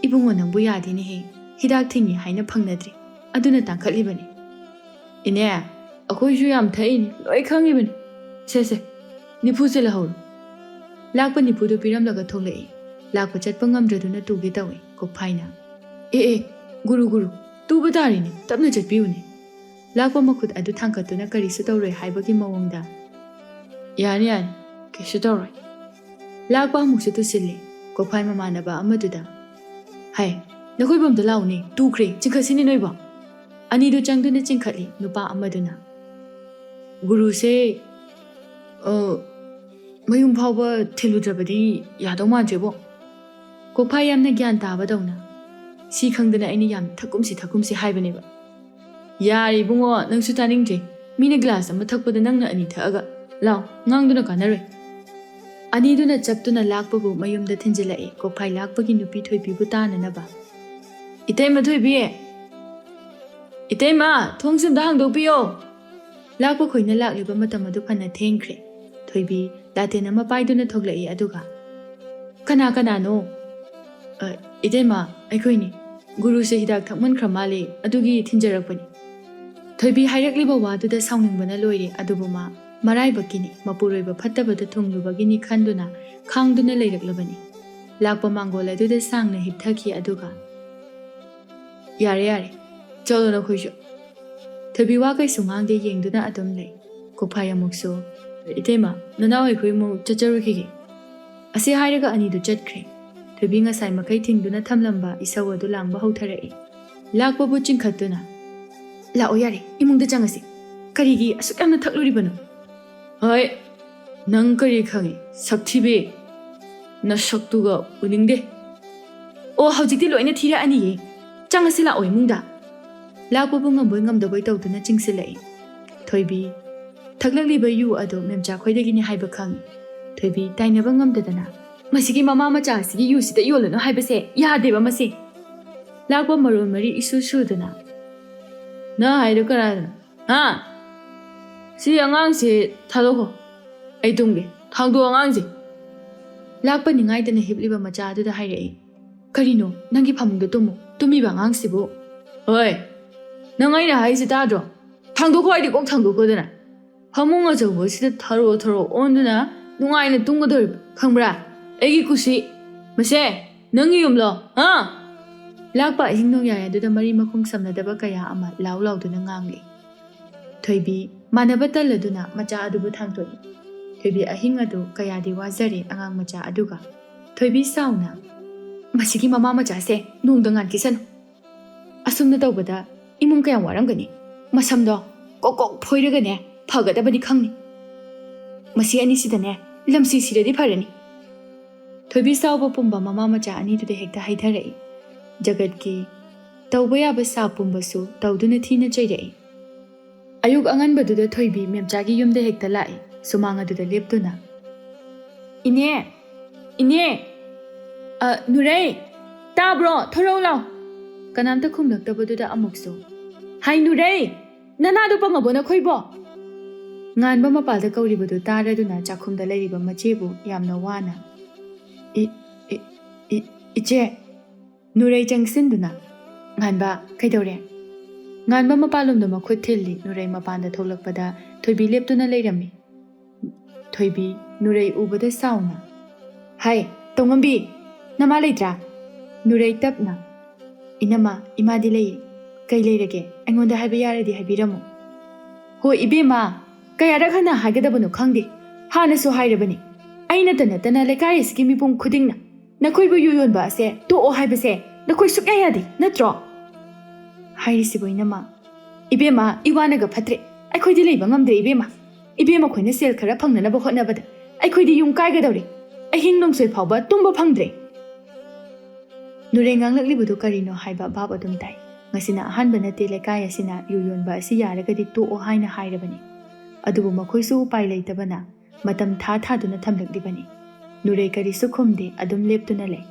"ꯏꯕꯨꯡꯉꯣ, ꯅꯪꯕꯨ ꯌꯥꯗꯦꯅꯦꯍꯦ, ꯍꯤꯗꯥꯛ ꯊꯤꯡꯉꯤ ꯍꯥꯏꯅ ꯐꯪꯅꯗ꯭ꯔꯦ, ꯑꯗꯨꯅ ꯇꯥꯡꯈꯠꯂꯤꯕꯅꯤ꯫" "ꯏꯅꯦ, ꯑꯩꯈꯣꯏꯁꯨ ꯌꯥꯝ ꯊꯛꯏꯅꯤ, ꯂꯣꯏ ꯈꯪꯉꯤꯕꯅꯤ꯫ ꯁꯦ, ꯁꯦ, ꯅꯤꯐꯨꯁꯦ ꯂꯧꯍꯧꯔꯣ꯫" ꯂꯥꯛꯄ ꯅꯤꯐꯨꯗꯨ ꯄꯤꯔꯝꯂꯒ ꯊꯣꯛꯂꯛꯏ꯫ ꯂꯥꯛꯄ ꯆꯠꯄ ꯉꯝꯗ꯭ꯔꯗꯨꯅ ꯇꯨꯒꯦ ꯇꯧꯏ ꯀꯣꯛꯐꯥꯏꯅ꯫ "ꯑꯦ, ꯑꯦ, ꯒꯨꯔꯨ, ꯒꯨꯔꯨ, ꯇꯨꯕ ꯇꯥꯔꯤꯅꯦ, ꯇꯞꯅ ꯆꯠꯄꯤꯌꯨꯅꯦ꯫" ꯂꯥꯛꯄ ꯃꯈꯨꯠ ꯑꯗꯨ ꯊꯥꯡꯒꯠꯇꯨꯅ ꯀꯔꯤꯁꯨ ꯇꯧꯔꯣꯏ ꯍꯥꯏꯕꯒꯤ ꯃꯑꯣꯡꯗ, "ꯌꯥꯅꯤ, ꯌꯥꯅꯤ, ꯀꯩꯁꯨ ꯇꯧꯔꯣꯏ꯫" ꯂꯥꯛꯄ ꯑꯃꯨꯛꯁꯨ ꯇꯨꯁꯤꯜꯂꯤ ꯀꯣꯛꯐꯥꯏ ꯃꯃꯥꯟꯅꯕ ꯑꯃꯗꯨꯗ꯫ "ꯍꯥꯏ, ꯅꯈꯣꯏꯕꯝꯗ ꯂꯥꯛꯎꯅꯦ, ꯇꯨꯈ꯭ꯔꯦ, ꯆꯤꯡꯈꯠꯁꯤꯅꯦ ꯅꯣꯏꯕꯣ꯫" ꯑꯅꯤꯗꯨ ꯆꯪꯗꯨꯅ ꯆꯤꯡꯈꯠꯂꯤ ꯅꯨꯄꯥ ꯑꯃꯗꯨꯅ꯫ "ꯒꯨꯔꯨꯁꯦ, ꯑ, ꯃꯌꯨꯝ ꯐꯥꯎꯕ ꯊꯤꯜꯂꯨꯗ꯭ꯔꯕꯗꯤ ꯌꯥꯗꯧ ꯃꯥꯟꯗ꯭ꯔꯦꯕꯣ꯫" ꯀꯣꯛꯐꯥꯏ ꯌꯥꯝꯅ ꯒ꯭ꯌꯥꯟ ꯇꯥꯕꯗꯧꯅ, "ꯁꯤ ꯈꯪꯗꯅ ꯑꯩꯅ ꯌꯥꯝ ꯊꯛꯀꯨꯝꯁꯤ ꯊꯛꯀꯨꯝꯁꯤ ꯍꯥꯏꯕꯅꯦꯕ꯫" "ꯌꯥꯔꯦ ꯏꯕꯨꯡꯉꯣ, ꯅꯪꯁꯨ ꯇꯥꯅꯤꯡꯗ꯭ꯔꯦ꯫ ꯃꯤꯅ ꯒ꯭ꯂꯥꯁ ꯑꯃ ꯊꯛꯄꯗ ꯅꯪꯅ ꯑꯅꯤ ꯊꯛꯑꯒ꯫ ꯂꯥꯎ, ꯉꯥꯡꯗꯨꯅ ꯀꯥꯟꯅꯔꯣꯏ꯫" ꯑꯅꯤꯗꯨꯅ ꯆꯞꯇꯨꯅ ꯂꯥꯛꯄꯕꯨ ꯃꯌꯨꯝꯗ ꯊꯤꯟꯖꯤꯜꯂꯛꯏ ꯀꯣꯛꯐꯥꯏ ꯂꯥꯛꯄꯒꯤ ꯅꯨꯄꯤ ꯊꯣꯏꯕꯤꯕꯨ ꯇꯥꯅꯅꯕ꯫ "ꯏꯇꯩꯃ ꯊꯣꯏꯕꯤ! ꯏꯇꯩꯃ, ꯊꯣꯡꯁꯤꯝꯗ ꯍꯥꯡꯗꯣꯛꯄꯤꯌꯣ!" ꯂꯥꯛꯄ ꯈꯣꯏꯅ ꯂꯥꯛꯂꯤꯕ ꯃꯇꯝ ꯑꯗꯨ ꯐꯅ ꯊꯦꯡꯈ꯭ꯔꯦ꯫ ꯊꯣꯏꯕꯤ ꯂꯥꯇꯦꯟ ꯑꯃ ꯄꯥꯏꯗꯨꯅ ꯊꯣꯛꯂꯛꯏ, ꯑꯗꯨꯒ, "ꯀꯅꯥ ꯀꯅꯥꯅꯣ?" "ꯑ, ꯏꯇꯩꯃ, ꯑꯩꯈꯣꯏꯅꯤ꯫ ꯒꯨꯔꯨꯁꯦ ꯍꯤꯗꯥꯛ ꯊꯛꯃꯟꯈ꯭ꯔ ꯃꯥꯜꯂꯦ, ꯑꯗꯨꯒꯤ ꯊꯤꯟꯖꯔꯛꯄꯅꯤ꯫" ꯊꯣꯏꯕꯤ ꯍꯥꯏꯔꯛꯂꯤꯕ ꯋꯥꯗꯨꯗ ꯁꯥꯎꯅꯤꯡꯕꯅ ꯂꯣꯏꯔꯦ, ꯑꯗꯨꯕꯨ ꯃꯥ ꯃꯔꯥꯏꯕꯛꯀꯤꯅꯤ, ꯃꯄꯨꯔꯣꯏꯕ ꯐꯠꯇꯕꯗ ꯊꯨꯡꯂꯨꯕꯒꯤꯅꯤ ꯈꯟꯗꯨꯅ ꯈꯥꯡꯗꯨꯅ ꯂꯩꯔꯛꯂꯕꯅꯤ꯫ ꯂꯥꯛꯄ ꯃꯥꯡꯒꯣꯜ ꯑꯗꯨꯗ ꯁꯥꯡꯅ ꯍꯤꯞꯊꯈꯤ, ꯑꯗꯨꯒ, "ꯌꯥꯔꯦ, ꯌꯥꯔꯦ, ꯆꯠꯂꯣ ꯅꯈꯣꯏꯁꯨ꯫" ꯊꯣꯏꯕꯤ ꯋꯥ ꯀꯩꯁꯨ ꯉꯥꯡꯗꯦ, ꯌꯦꯡꯗꯨꯅ ꯑꯗꯨꯝ ꯂꯩ꯫ ꯀꯣꯛꯐꯥꯏ ꯑꯃꯨꯛꯁꯨ, "ꯏꯇꯩꯃ, ꯅꯅꯥꯎ ꯑꯩꯈꯣꯏ ꯑꯃꯨꯛ ꯆꯠꯆꯔꯨꯈꯤꯒꯦ꯫" ꯑꯁꯤ ꯍꯥꯏꯔꯒ ꯑꯅꯤꯗꯨ ꯆꯠꯈ꯭ꯔꯦ꯫ ꯊꯣꯏꯕꯤ ꯉꯁꯥꯏ ꯃꯈꯩ ꯊꯤꯡꯗꯨꯅ ꯊꯝꯂꯝꯕ ꯏꯁꯧ ꯑꯗꯨ ꯂꯥꯡꯕ ꯍꯧꯊꯔꯛꯏ꯫ ꯂꯥꯛꯄꯕꯨ ꯆꯤꯡꯈꯠꯇꯨꯅ, "ꯂꯥꯛꯑꯣ ꯌꯥꯔꯦ, ꯏꯃꯨꯡꯗ ꯆꯪꯉꯁꯤ꯫ ꯀꯔꯤꯒꯤ ꯑꯁꯨꯛ ꯌꯥꯝꯅ ꯊꯛꯂꯨꯔꯤꯕꯅꯣ?" "ꯍꯣꯏ, ꯅꯪ ꯀꯔꯤ ꯈꯪꯉꯤ, ꯁꯛꯊꯤꯕꯤ? ꯅꯁꯛꯇꯨꯒ ꯎꯅꯤꯡꯗꯦ꯫" "ꯑꯣ, ꯍꯧꯖꯤꯛꯇꯤ ꯂꯣꯏꯅ ꯊꯤꯔꯛꯑꯅꯤꯌꯦ꯫ ꯆꯪꯉꯁꯤ ꯂꯥꯛꯑꯣ ꯏꯃꯨꯡꯗ꯫" ꯂꯥꯛꯄꯕꯨ ꯉꯝꯕꯣꯏ ꯉꯝꯗꯕꯣꯏ ꯇꯧꯗꯨꯅ ꯆꯤꯡꯁꯤꯜꯂꯛꯏ꯫ ꯊꯣꯏꯕꯤ, ꯊꯛꯂꯛꯂꯤꯕ ꯌꯨ ꯑꯗꯨ ꯃꯦꯝꯆꯥ ꯈꯣꯏꯗꯒꯤꯅꯤ ꯍꯥꯏꯕ ꯈꯪꯏ꯫ ꯊꯣꯏꯕꯤ ꯇꯥꯏꯅꯕ ꯉꯝꯗꯗꯅ, "ꯃꯁꯤꯒꯤ ꯃꯃꯥ ꯃꯆꯥ ꯑꯁꯤꯒꯤ ꯌꯨꯁꯤꯗ ꯌꯣꯜꯂꯅꯨ ꯍꯥꯏꯕꯁꯦ ꯌꯥꯗꯦꯕ ꯃꯁꯤ꯫" ꯂꯥꯛꯄ ꯃꯔꯣꯟ ꯃꯔꯤ ꯏꯁꯨ ꯁꯨꯗꯅ, "ꯅꯪ ꯍꯥꯏꯗꯣ ꯀꯅꯥꯗꯅꯣ? ꯍꯥ? ꯁꯤ ꯑꯉꯥꯡꯁꯦ ꯊꯥꯗꯣꯛꯈꯣ꯫ ꯑꯩ ꯇꯨꯝꯒꯦ꯫ ꯊꯥꯡꯗꯣꯛ ꯑꯉꯥꯡꯁꯦ꯫ ꯂꯥꯛꯄ ꯅꯤꯡꯉꯥꯏꯗꯅ ꯍꯤꯞꯂꯤꯕ ꯃꯆꯥ ꯑꯗꯨꯗ ꯍꯥꯏꯔꯛꯏ꯫ "ꯀꯔꯤꯅꯣ? ꯅꯪꯒꯤ ꯐꯃꯨꯡꯗ ꯇꯨꯝꯃꯨ꯫ ꯇꯨꯝꯃꯤꯕ ꯑꯉꯥꯡꯁꯤꯕꯨ?" "ꯍꯣꯏ꯫ ꯅꯪ ꯑꯩꯅ ꯍꯥꯏꯁꯦ ꯇꯥꯗ꯭ꯔꯣ? ꯊꯥꯡꯗꯣꯛꯈꯣ ꯍꯥꯏꯗꯤ ꯀꯣꯛ ꯊꯥꯡꯗꯣꯛꯈꯣꯗꯅ꯫ ꯐꯃꯨꯡ ꯑꯆꯧꯕ ꯑꯁꯤꯗ ꯊꯔꯣ ꯊꯔꯣ ꯑꯣꯟꯗꯨꯅ ꯅꯨꯡꯉꯥꯏꯅ ꯇꯨꯝꯒꯗꯧꯔꯤꯕ, ꯈꯪꯕ꯭ꯔꯥ? ꯑꯩꯒꯤ ꯀꯨꯁꯤ꯫ ꯃꯁꯦ, ꯅꯪꯒꯤ ꯌꯨꯝꯂꯣ? ꯍꯥ?" ꯂꯥꯛꯄ ꯑꯍꯤꯡ ꯅꯣꯡꯌꯥꯏ ꯑꯗꯨꯗ ꯃꯔꯤ ꯃꯈꯣꯡ ꯁꯝꯅꯗꯕ ꯀꯌꯥ ꯑꯃ ꯂꯥꯎ ꯂꯥꯎꯗꯨꯅ ꯉꯥꯡꯂꯤ꯫ ꯊꯣꯏꯕꯤ ꯃꯥꯟꯅꯕ ꯇꯜꯂꯗꯨꯅ ꯃꯆꯥ ꯑꯗꯨꯕꯨ ꯊꯥꯡꯇꯣꯛꯏ꯫ ꯊꯣꯏꯕꯤ ꯑꯍꯤꯡ ꯑꯗꯨ ꯀꯌꯥꯗꯤ ꯋꯥꯖꯔꯦ ꯑꯉꯥꯡ ꯃꯆꯥ ꯑꯗꯨꯒ꯫ ꯊꯣꯏꯕꯤ ꯁꯥꯎꯅ, "ꯃꯁꯤꯒꯤ ꯃꯃꯥ ꯃꯆꯥꯁꯦ ꯅꯣꯡꯗ ꯉꯥꯟꯈꯤꯁꯅꯨ꯫ ꯑꯁꯨꯝꯅ ꯇꯧꯕꯗ ꯏꯃꯨꯡ ꯀꯌꯥꯝ ꯋꯥꯔꯝꯒꯅꯤ꯫ ꯃꯁꯝꯗꯣ ꯀꯣꯛ ꯀꯣꯛ ꯐꯣꯏꯔꯒꯅꯦ ꯐꯒꯗꯕꯅꯤ ꯈꯪꯅꯤ꯫ ꯃꯁꯤ ꯑꯅꯤꯁꯤꯗꯅꯦ ꯂꯝꯁꯤ ꯁꯤꯔꯗꯤ ꯐꯔꯅꯤ꯫" ꯊꯣꯏꯕꯤ ꯁꯥꯎꯕ ꯄꯨꯝꯕ ꯃꯃꯥ ꯃꯆꯥ ꯑꯅꯤꯗꯨꯗ ꯍꯦꯛꯇ ꯍꯩꯊꯔꯛꯏ꯫ ꯖꯒꯠꯀꯤ ꯇꯧꯕ ꯌꯥꯕ ꯁꯥ ꯄꯨꯝꯕꯁꯨ ꯇꯧꯗꯨꯅ ꯊꯤꯅ ꯆꯩꯔꯛꯏ꯫ ꯑꯌꯨꯛ ꯑꯉꯟꯕꯗꯨꯗ ꯊꯣꯏꯕꯤ ꯃꯦꯝꯆꯥꯒꯤ ꯌꯨꯝꯗ ꯍꯦꯛꯇ ꯂꯥꯛꯏ, ꯁꯨꯃꯥꯡ ꯑꯗꯨꯗ ꯂꯦꯞꯇꯨꯅ꯫ "ꯏꯅꯦ! ꯏꯅꯦ! ꯑ, ꯅꯨꯔꯩ! ꯇꯥꯕ꯭ꯔꯣ? ꯊꯣꯔꯛꯎ ꯂꯥꯎ!" ꯀꯅꯥꯝꯇ ꯈꯨꯝꯂꯛꯇꯕꯗꯨꯗ ꯑꯃꯨꯛꯁꯨ, "ꯍꯥꯏ ꯅꯨꯔꯩ! ꯅꯅꯥꯗꯣ ꯄꯪꯉꯕꯣ ꯅꯈꯣꯏꯕꯣ?" ꯉꯥꯟꯕ ꯃꯄꯥꯜꯗ ꯀꯧꯔꯤꯕꯗꯨ ꯇꯥꯔꯗꯨꯅ ꯆꯥꯛꯈꯨꯝꯗ ꯂꯩꯔꯤꯕ ꯃꯆꯦꯕꯨ ꯌꯥꯝꯅ ꯋꯥꯅ, "ꯏ-, ꯏ-, ꯏ-, ꯏꯆꯦ!" ꯅꯨꯔꯩ ꯆꯪꯁꯤꯟꯗꯨꯅ, "ꯉꯥꯟꯕ, ꯀꯩꯗꯧꯔꯦ?" ꯉꯥꯟꯕ ꯃꯄꯥꯜꯂꯣꯝꯗ ꯃꯈꯨꯠ ꯊꯤꯜꯂꯤ꯫ ꯅꯨꯔꯩ ꯃꯄꯥꯟꯗ ꯊꯣꯛꯂꯛꯄꯗ ꯊꯣꯏꯕꯤ ꯂꯦꯞꯇꯨꯅ ꯂꯩꯔꯝꯃꯤ꯫ ꯊꯣꯏꯕꯤ ꯅꯨꯔꯩ ꯎꯕꯗ ꯁꯥꯎꯅ, "ꯍꯥꯏ, ꯇꯧꯉꯝꯕꯤ, ꯅꯃꯥ ꯂꯩꯇ꯭ꯔꯥ?" ꯅꯨꯔꯩ ꯇꯞꯅ, "ꯏꯅꯝꯃ, ꯏꯃꯥꯗꯤ ꯂꯩꯌꯦ꯫ ꯀꯩ ꯂꯩꯔꯒꯦ? ꯑꯩꯉꯣꯟꯗ ꯍꯥꯏꯕ ꯌꯥꯔꯗꯤ ꯍꯥꯏꯕꯤꯔꯝꯃꯨ꯫" "ꯍꯣ ꯏꯕꯦꯝꯃ, ꯀꯌꯥꯔꯛ ꯍꯟꯅ ꯍꯥꯏꯒꯗꯕꯅꯣ ꯈꯪꯗꯦ꯫ ꯍꯥꯟꯅꯁꯨ ꯍꯥꯏꯔꯕꯅꯤ꯫ ꯑꯩꯅꯇ ꯅꯠꯇꯅ ꯂꯩꯀꯥꯏ ꯑꯁꯤꯒꯤ ꯃꯤꯄꯨꯝ ꯈꯨꯗꯤꯡꯅ ꯅꯈꯣꯏꯕꯨ ꯌꯨ ꯌꯣꯟꯕ ꯑꯁꯦ ꯇꯣꯛꯑꯣ ꯍꯥꯏꯕꯁꯦ ꯅꯈꯣꯏ ꯁꯨꯛꯌꯥ ꯌꯥꯗꯦ, ꯅꯠꯇ꯭ꯔꯣ?" ꯍꯥꯏꯔꯤꯁꯤꯕꯨ ꯏꯅꯝꯃ꯫ "ꯏꯕꯦꯝꯃ, ꯏꯋꯥꯅꯒ ꯐꯠꯇ꯭ꯔꯦ꯫ ꯑꯩꯈꯣꯏꯗꯤ ꯂꯩꯕ ꯉꯝꯗ꯭ꯔꯦ ꯏꯕꯦꯝꯃ꯫ ꯏꯕꯦꯝꯃ ꯈꯣꯏꯅ ꯁꯦꯜ ꯈꯔ ꯐꯪꯅꯅꯕ ꯍꯣꯠꯅꯕꯗ ꯑꯩꯈꯣꯏꯗꯤ ꯌꯨꯝ ꯀꯥꯏꯒꯗꯧꯔꯦ꯫ ꯑꯍꯤꯡ ꯅꯣꯡꯁꯣꯏ ꯐꯥꯎꯕ ꯇꯨꯝꯕ ꯐꯪꯗ꯭ꯔꯦ꯫" ꯅꯨꯔꯩ ꯉꯥꯡꯂꯛꯂꯤꯕꯗꯨ ꯀꯔꯤꯅꯣ ꯍꯥꯏꯕ ꯚꯥꯞ ꯑꯗꯨꯝ ꯇꯥꯏ꯫ ꯉꯁꯤꯅ ꯑꯍꯥꯟꯕ ꯅꯠꯇꯦ ꯂꯩꯀꯥꯏ ꯑꯁꯤꯅ ꯌꯨ ꯌꯣꯟꯕ ꯑꯁꯤ ꯌꯥꯔꯒꯗꯤ ꯇꯣꯛꯑꯣ ꯍꯥꯏꯅ ꯍꯥꯏꯔꯕꯅꯤ꯫ ꯑꯗꯨꯕꯨ ꯃꯈꯣꯏꯁꯨ ꯎꯄꯥꯏ ꯂꯩꯇꯕꯅ ꯃꯇꯝ ꯊꯥ ꯊꯥꯗꯨꯅ ꯊꯝꯂꯛꯂꯤꯕꯅꯤ꯫ ꯅꯨꯔꯩ ꯀꯔꯤꯁꯨ ꯈꯨꯝꯗꯦ, ꯑꯗꯨꯝ ꯂꯦꯞꯇꯨꯅ ꯂꯩ꯫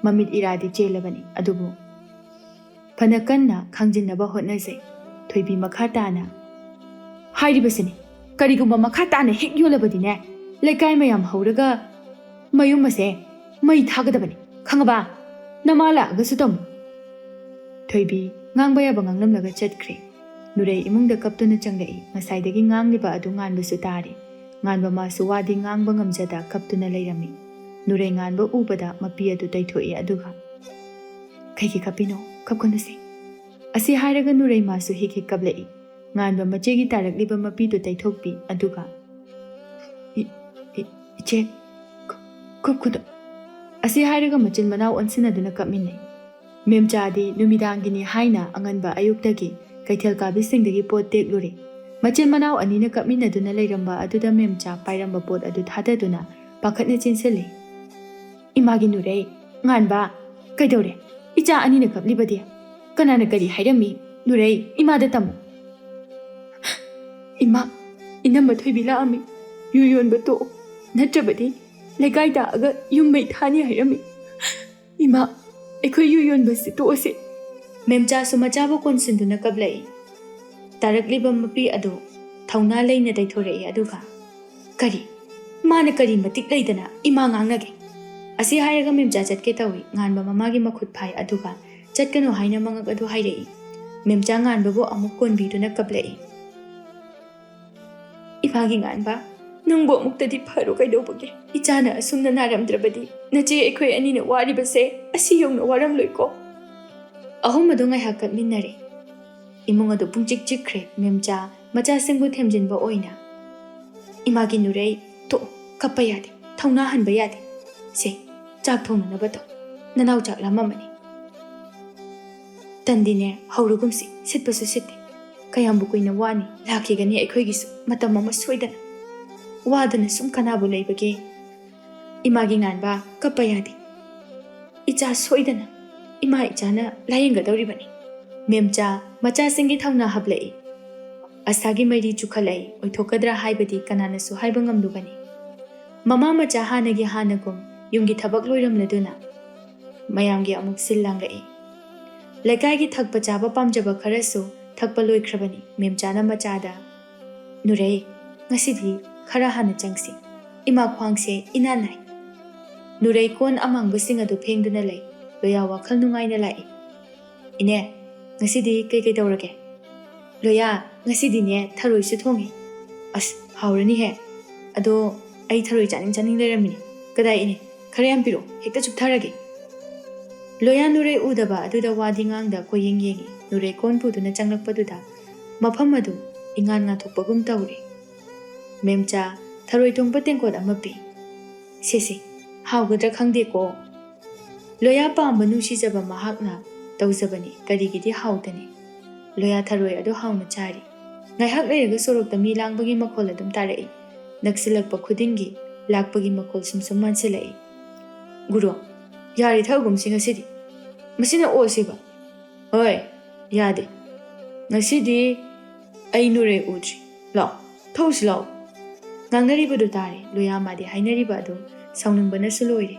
ꯃꯃꯤꯠ ꯏꯔꯥꯗꯤ ꯆꯦꯜꯂꯕꯅꯤ꯫ ꯑꯗꯨꯕꯨ ꯐꯅ ꯀꯟꯅ ꯈꯥꯡꯖꯤꯟꯅꯕ ꯍꯣꯠꯅꯖꯩ꯫ ꯊꯣꯏꯕꯤ ꯃꯈꯥ ꯇꯥꯅ, ꯍꯥꯏꯔꯤꯕꯁꯤꯅꯤ, ꯀꯔꯤꯒꯨꯝꯕ ꯃꯈꯥ ꯇꯥꯅ ꯍꯦꯛ ꯌꯣꯜꯂꯕꯗꯤꯅꯦ, ꯂꯩꯀꯥꯏ ꯃꯌꯥꯝ ꯍꯧꯔꯒ ꯃꯌꯨꯝ ꯑꯁꯦ ꯃꯩ ꯊꯥꯒꯗꯕꯅꯤ, ꯈꯪꯉꯕ? ꯅꯃꯥ ꯂꯥꯛꯑꯒꯁꯨ ꯇꯝꯃꯨ꯫ ꯊꯣꯏꯕꯤ ꯉꯥꯡꯕ ꯌꯥꯕ ꯉꯥꯡꯂꯝꯂꯒ ꯆꯠꯈ꯭ꯔꯦ꯫ ꯅꯨꯔꯩ ꯏꯃꯨꯡꯗ ꯀꯞꯇꯨꯅ ꯆꯪꯂꯛꯏ꯫ ꯉꯁꯥꯏꯗꯒꯤ ꯉꯥꯡꯂꯤꯕ ꯑꯗꯨ ꯉꯥꯟꯕꯁꯨ ꯇꯥꯔꯤ꯫ ꯉꯥꯟꯕ ꯃꯥꯁꯨ ꯋꯥꯗꯤ ꯉꯥꯡꯕ ꯉꯝꯖꯗ ꯀꯞꯇꯨꯅ ꯂꯩꯔꯝꯃꯤ꯫ ꯅꯨꯔꯩ ꯉꯥꯟꯕ ꯎꯕꯗ ꯃꯄꯤ ꯑꯗꯨ ꯇꯩꯊꯣꯛꯏ, ꯑꯗꯨꯒ, "ꯀꯩꯒꯤ ꯀꯞꯄꯤꯅꯣ? ꯀꯞꯀꯅꯨꯁꯦ꯫" ꯑꯁꯤ ꯍꯥꯏꯔꯒ ꯅꯨꯔꯩ ꯃꯥꯁꯨ ꯍꯤꯛ ꯍꯤꯛ ꯀꯞꯂꯛꯏ꯫ ꯉꯥꯟꯕ ꯃꯆꯦꯒꯤ ꯇꯥꯔꯛꯂꯤꯕ ꯃꯄꯤꯗꯨ ꯇꯩꯊꯣꯛꯄꯤ, ꯑꯗꯨꯒ, "ꯏ-, ꯏ-, ꯏꯆꯦ, ꯀ-, ꯀꯞꯀꯅꯨ꯫" ꯑꯁꯤ ꯍꯥꯏꯔꯒ ꯃꯆꯤꯟ ꯃꯅꯥꯎ ꯑꯣꯟꯁꯤꯟꯅꯗꯨꯅ ꯀꯞꯃꯤꯟꯅꯩ꯫ ꯃꯦꯝꯆꯥꯗꯤ ꯅꯨꯃꯤꯗꯥꯡꯒꯤꯅꯤ ꯍꯥꯏꯅ ꯑꯉꯟꯕ ꯑꯌꯨꯛꯇꯒꯤ ꯀꯩꯊꯦꯜ ꯀꯥꯕꯤꯁꯤꯡꯗꯒꯤ ꯄꯣꯠ ꯇꯦꯛꯂꯨꯔꯦ꯫ ꯃꯆꯤꯟ ꯃꯅꯥꯎ ꯑꯅꯤꯅ ꯀꯞꯃꯤꯟꯅꯗꯨꯅ ꯂꯩꯔꯝꯕ ꯑꯗꯨꯗ ꯃꯦꯝꯆꯥ ꯄꯥꯏꯔꯝꯕ ꯄꯣꯠ ꯑꯗꯨ ꯊꯥꯗꯗꯨꯅ ꯄꯥꯈꯠꯅ ꯆꯦꯟꯁꯤꯜꯂꯤ꯫ "ꯏꯃꯥꯒꯤ ꯅꯨꯔꯩ, ꯉꯥꯟꯕ, ꯀꯩꯗꯧꯔꯦ? ꯏꯆꯥ ꯑꯅꯤꯅ ꯀꯞꯂꯤꯕꯗꯤ? ꯀꯅꯥꯅ ꯀꯔꯤ ꯍꯥꯏꯔꯝꯃꯤ? ꯅꯨꯔꯩ, ꯏꯃꯥꯗ ꯇꯝꯃꯨ꯫" "ꯏꯃꯥ, ꯏꯅꯝꯃ ꯊꯣꯏꯕꯤ ꯂꯥꯛꯑꯝꯃꯤ꯫ ꯌꯨ ꯌꯣꯟꯕ ꯇꯣꯛꯑꯣ, ꯅꯠꯇ꯭ꯔꯕꯗꯤ ꯂꯩꯀꯥꯏ ꯇꯥꯛꯑꯒ ꯌꯨꯝ ꯃꯩ ꯊꯥꯅꯤ ꯍꯥꯏꯔꯝꯃꯤ꯫ ꯏꯃꯥ, ꯑꯩꯈꯣꯏ ꯌꯨ ꯌꯣꯟꯕꯁꯤ ꯇꯣꯛꯑꯁꯤ꯫" ꯃꯦꯝꯆꯥꯁꯨ ꯃꯆꯥꯕꯨ ꯀꯣꯟꯁꯤꯟꯗꯨꯅ ꯀꯞꯂꯛꯏ꯫ ꯇꯥꯔꯛꯂꯤꯕ ꯃꯄꯤ ꯑꯗꯨ ꯊꯧꯅꯥ ꯂꯩꯅ ꯇꯩꯊꯣꯔꯛꯏ, ꯑꯗꯨꯒ, "ꯀꯔꯤ? ꯃꯥꯅ ꯀꯔꯤ ꯃꯇꯤꯛ ꯂꯩꯗꯅ ꯏꯃꯥ ꯉꯥꯡꯅꯒꯦ?" ꯑꯁꯤ ꯍꯥꯏꯔꯒ ꯃꯦꯝꯆꯥ ꯆꯠꯀꯦ ꯇꯧꯏ꯫ ꯉꯥꯟꯕ ꯃꯃꯥꯒꯤ ꯃꯈꯨꯠ ꯐꯥꯏ, ꯑꯗꯨꯒ, "ꯆꯠꯀꯅꯨ" ꯍꯥꯏꯅ ꯃꯉꯛ ꯑꯗꯨ ꯍꯥꯏꯔꯛꯏ꯫ ꯃꯦꯝꯆꯥ ꯉꯥꯟꯕꯕꯨ ꯑꯃꯨꯛ ꯀꯣꯟꯕꯤꯗꯨꯅ ꯀꯞꯂꯛꯏ꯫ "ꯏꯃꯥꯒꯤ ꯉꯥꯟꯕ, ꯅꯪꯕꯨ ꯑꯃꯨꯛꯇꯗꯤ ꯐꯔꯣ ꯀꯩꯗꯧꯕꯒꯦ? ꯏꯆꯥꯅ ꯑꯁꯨꯝꯅ ꯅꯥꯔꯝꯗ꯭ꯔꯕꯗꯤ ꯅꯆꯦ ꯑꯩꯈꯣꯏ ꯑꯅꯤꯅ ꯋꯥꯔꯤꯕꯁꯦ ꯑꯁꯤ ꯌꯧꯅ ꯋꯥꯔꯝꯂꯣꯏꯀꯣ꯫" ꯑꯍꯨꯝ ꯑꯗꯨ ꯉꯥꯏꯍꯥꯛ ꯀꯞꯃꯤꯟꯅꯔꯦ꯫ ꯏꯃꯨꯡ ꯑꯗꯨ ꯄꯨꯡꯆꯤꯛ ꯆꯤꯛꯈ꯭ꯔꯦ꯫ ꯃꯦꯝꯆꯥ ꯃꯆꯥꯁꯤꯡꯕꯨ ꯊꯦꯝꯖꯤꯟꯕ ꯑꯣꯏꯅ, "ꯏꯃꯥꯒꯤ ꯅꯨꯔꯩ, ꯇꯣꯛ, ꯀꯞꯄ ꯌꯥꯗꯦ, ꯊꯧꯅꯥ ꯍꯟꯕ ꯌꯥꯗꯦ꯫ ꯁꯦ, ꯆꯥꯛ ꯊꯣꯡꯅꯅꯕ ꯇꯧ, ꯅꯅꯥꯎ ꯆꯥꯛ ꯂꯥꯝꯃꯝꯃꯅꯤ꯫" "ꯇꯟꯗꯤꯅꯦ, ꯍꯧꯔꯒꯨꯝꯁꯤ, ꯁꯤꯠꯄꯁꯨ ꯁꯤꯠꯇꯦ꯫ ꯀꯌꯥꯝꯕꯨ ꯀꯨꯏꯅ ꯋꯥꯅꯤ? ꯂꯥꯛꯈꯤꯒꯅꯤ ꯑꯩꯈꯣꯏꯒꯤꯁꯨ ꯃꯇꯝ ꯑꯃ ꯁꯣꯏꯗꯅ꯫ ꯋꯥꯗꯅ ꯁꯨꯝ ꯀꯅꯥꯕꯨ ꯂꯩꯕꯒꯦ? ꯏꯃꯥꯒꯤ ꯉꯥꯟꯕ, ꯀꯞꯄ ꯌꯥꯗꯦ꯫ ꯏꯆꯥ ꯁꯣꯏꯗꯅ ꯏꯃꯥ ꯏꯆꯥꯅ ꯂꯥꯌꯦꯡꯒꯗꯧꯔꯤꯕꯅꯤ꯫" ꯃꯦꯝꯆꯥ ꯃꯆꯥꯁꯤꯡꯒꯤ ꯊꯧꯅꯥ ꯍꯥꯞꯂꯛꯏ꯫ ꯑꯁꯥꯒꯤ ꯃꯩꯔꯤ ꯆꯨꯈꯠꯂꯛꯏ꯫ ꯑꯣꯏꯊꯣꯛꯀꯗ꯭ꯔꯥ ꯍꯥꯏꯕꯗꯤ ꯀꯅꯥꯅꯁꯨ ꯍꯥꯏꯕ ꯉꯝꯂꯨꯕꯅꯤ꯫ ꯃꯃꯥ ꯃꯆꯥ ꯍꯥꯟꯅꯒꯤ ꯍꯥꯟꯅꯒꯨꯝ ꯌꯨꯝꯒꯤ ꯊꯕꯛ ꯂꯣꯏꯔꯝꯂꯗꯨꯅ ꯃꯌꯥꯝꯒꯤ ꯑꯃꯨꯛ ꯁꯤꯜ ꯂꯥꯡꯂꯛꯏ꯫ ꯂꯩꯀꯥꯏꯒꯤ ꯊꯛꯄ ꯆꯥꯕ ꯄꯥꯝꯖꯕ ꯈꯔꯁꯨ ꯊꯛꯄ ꯂꯣꯏꯈ꯭ꯔꯕꯅꯤ꯫ ꯃꯦꯝꯆꯥꯅ ꯃꯆꯥꯗ, "ꯅꯨꯔꯩ, ꯉꯁꯤꯗꯤ ꯈꯔ ꯍꯥꯟꯅ ꯆꯪꯁꯤ꯫ ꯏꯃꯥ ꯈ꯭ꯋꯥꯡꯁꯦ ꯏꯅꯥ ꯅꯥꯏ꯫" ꯅꯨꯔꯩ ꯀꯣꯟ ꯑꯃꯥꯡꯕꯁꯤꯡ ꯑꯗꯨ ꯐꯦꯡꯗꯨꯅ ꯂꯩ꯫ ꯂꯣꯌꯥ ꯋꯥꯈꯜ ꯅꯨꯡꯉꯥꯏꯅ ꯂꯥꯛꯏ꯫ "ꯏꯅꯦ, ꯉꯁꯤꯗꯤ ꯀꯩꯀꯩ ꯇꯧꯔꯒꯦ?" "ꯂꯣꯌꯥ, ꯉꯁꯤꯗꯤꯅꯦ ꯊꯔꯣꯏꯁꯨ ꯊꯣꯡꯉꯤ꯫" "ꯑꯁ, ꯍꯥꯎꯔꯅꯤꯍꯦ꯫ ꯑꯗꯣ ꯑꯩ ꯊꯔꯣꯏ ꯆꯥꯅꯤꯡ ꯆꯥꯅꯤꯡ ꯂꯩꯔꯝꯃꯤꯅꯦ꯫ ꯀꯗꯥꯏ ꯏꯅꯦ? ꯈꯔ ꯌꯥꯝ ꯄꯤꯔꯛꯑꯣ, ꯍꯦꯛꯇ ꯆꯨꯞꯊꯔꯒꯦ꯫" ꯂꯣꯌꯥ ꯅꯨꯔꯩ ꯎꯗꯕ ꯑꯗꯨꯗ ꯋꯥꯗꯤ ꯉꯥꯡꯗ ꯀꯣꯏꯌꯦꯡ ꯌꯦꯡꯉꯤ꯫ ꯅꯨꯔꯩ ꯀꯣꯟ ꯄꯨꯗꯨꯅ ꯆꯪꯂꯛꯄꯗꯨꯗ ꯃꯐꯝ ꯑꯗꯨ ꯏꯉꯥꯟ ꯉꯥꯟꯊꯣꯛꯄꯒꯨꯝ ꯇꯧꯔꯦ꯫ ꯃꯦꯝꯆꯥ ꯊꯔꯣꯏ ꯊꯣꯡꯕ ꯇꯦꯡꯀꯣꯠ ꯑꯃ ꯄꯤ꯫ "ꯁꯦꯁꯦ, ꯍꯥꯎꯒꯗ꯭ꯔꯥ ꯈꯪꯗꯦꯀꯣ꯫" ꯂꯣꯌꯥ ꯄꯥꯝꯕ ꯅꯨꯡꯁꯤꯖꯕ ꯃꯍꯥꯛꯅ ꯇꯧꯖꯕꯅꯤ, ꯀꯔꯤꯒꯤꯗꯤ ꯍꯥꯎꯇꯅꯤ? ꯂꯣꯌꯥ ꯊꯔꯣꯏ ꯑꯗꯨ ꯍꯥꯎꯅ ꯆꯥꯔꯤ꯫ ꯉꯥꯏꯍꯥꯛ ꯂꯩꯔꯒ ꯁꯣꯔꯣꯛꯇ ꯃꯤ ꯂꯥꯡꯕꯒꯤ ꯃꯈꯣꯜ ꯑꯗꯨꯝ ꯇꯥꯔꯛꯏ꯫ ꯅꯛꯁꯤꯜꯂꯛꯄ ꯈꯨꯗꯤꯡꯒꯤ ꯂꯥꯛꯄꯒꯤ ꯃꯈꯣꯜ ꯁꯨꯝ ꯁꯨꯝ ꯃꯥꯟꯁꯤꯜꯂꯛꯏ꯫ "ꯒꯨꯔꯨ, ꯌꯥꯔꯦ, ꯊꯛꯑꯒꯨꯝꯁꯤ ꯉꯁꯤꯗꯤ꯫ ꯃꯁꯤꯅ ꯑꯣꯁꯤꯕ?" "ꯍꯣꯏ, ꯌꯥꯗꯦ꯫ ꯉꯁꯤꯗꯤ ꯑꯩ ꯅꯨꯔꯩ ꯎꯗ꯭ꯔꯤ꯫ ꯂꯥꯛꯑꯣ, ꯊꯣꯛꯎꯁꯤ ꯂꯥꯛꯑꯣ꯫" ꯉꯥꯡꯅꯔꯤꯕꯗꯨ ꯇꯥꯔꯦ꯫ ꯂꯣꯌꯥ ꯃꯥꯗꯤ ꯍꯥꯏꯅꯔꯤꯕ ꯑꯗꯨ ꯁꯥꯎꯅꯤꯡꯕꯅꯁꯨ ꯂꯣꯏꯔꯦ꯫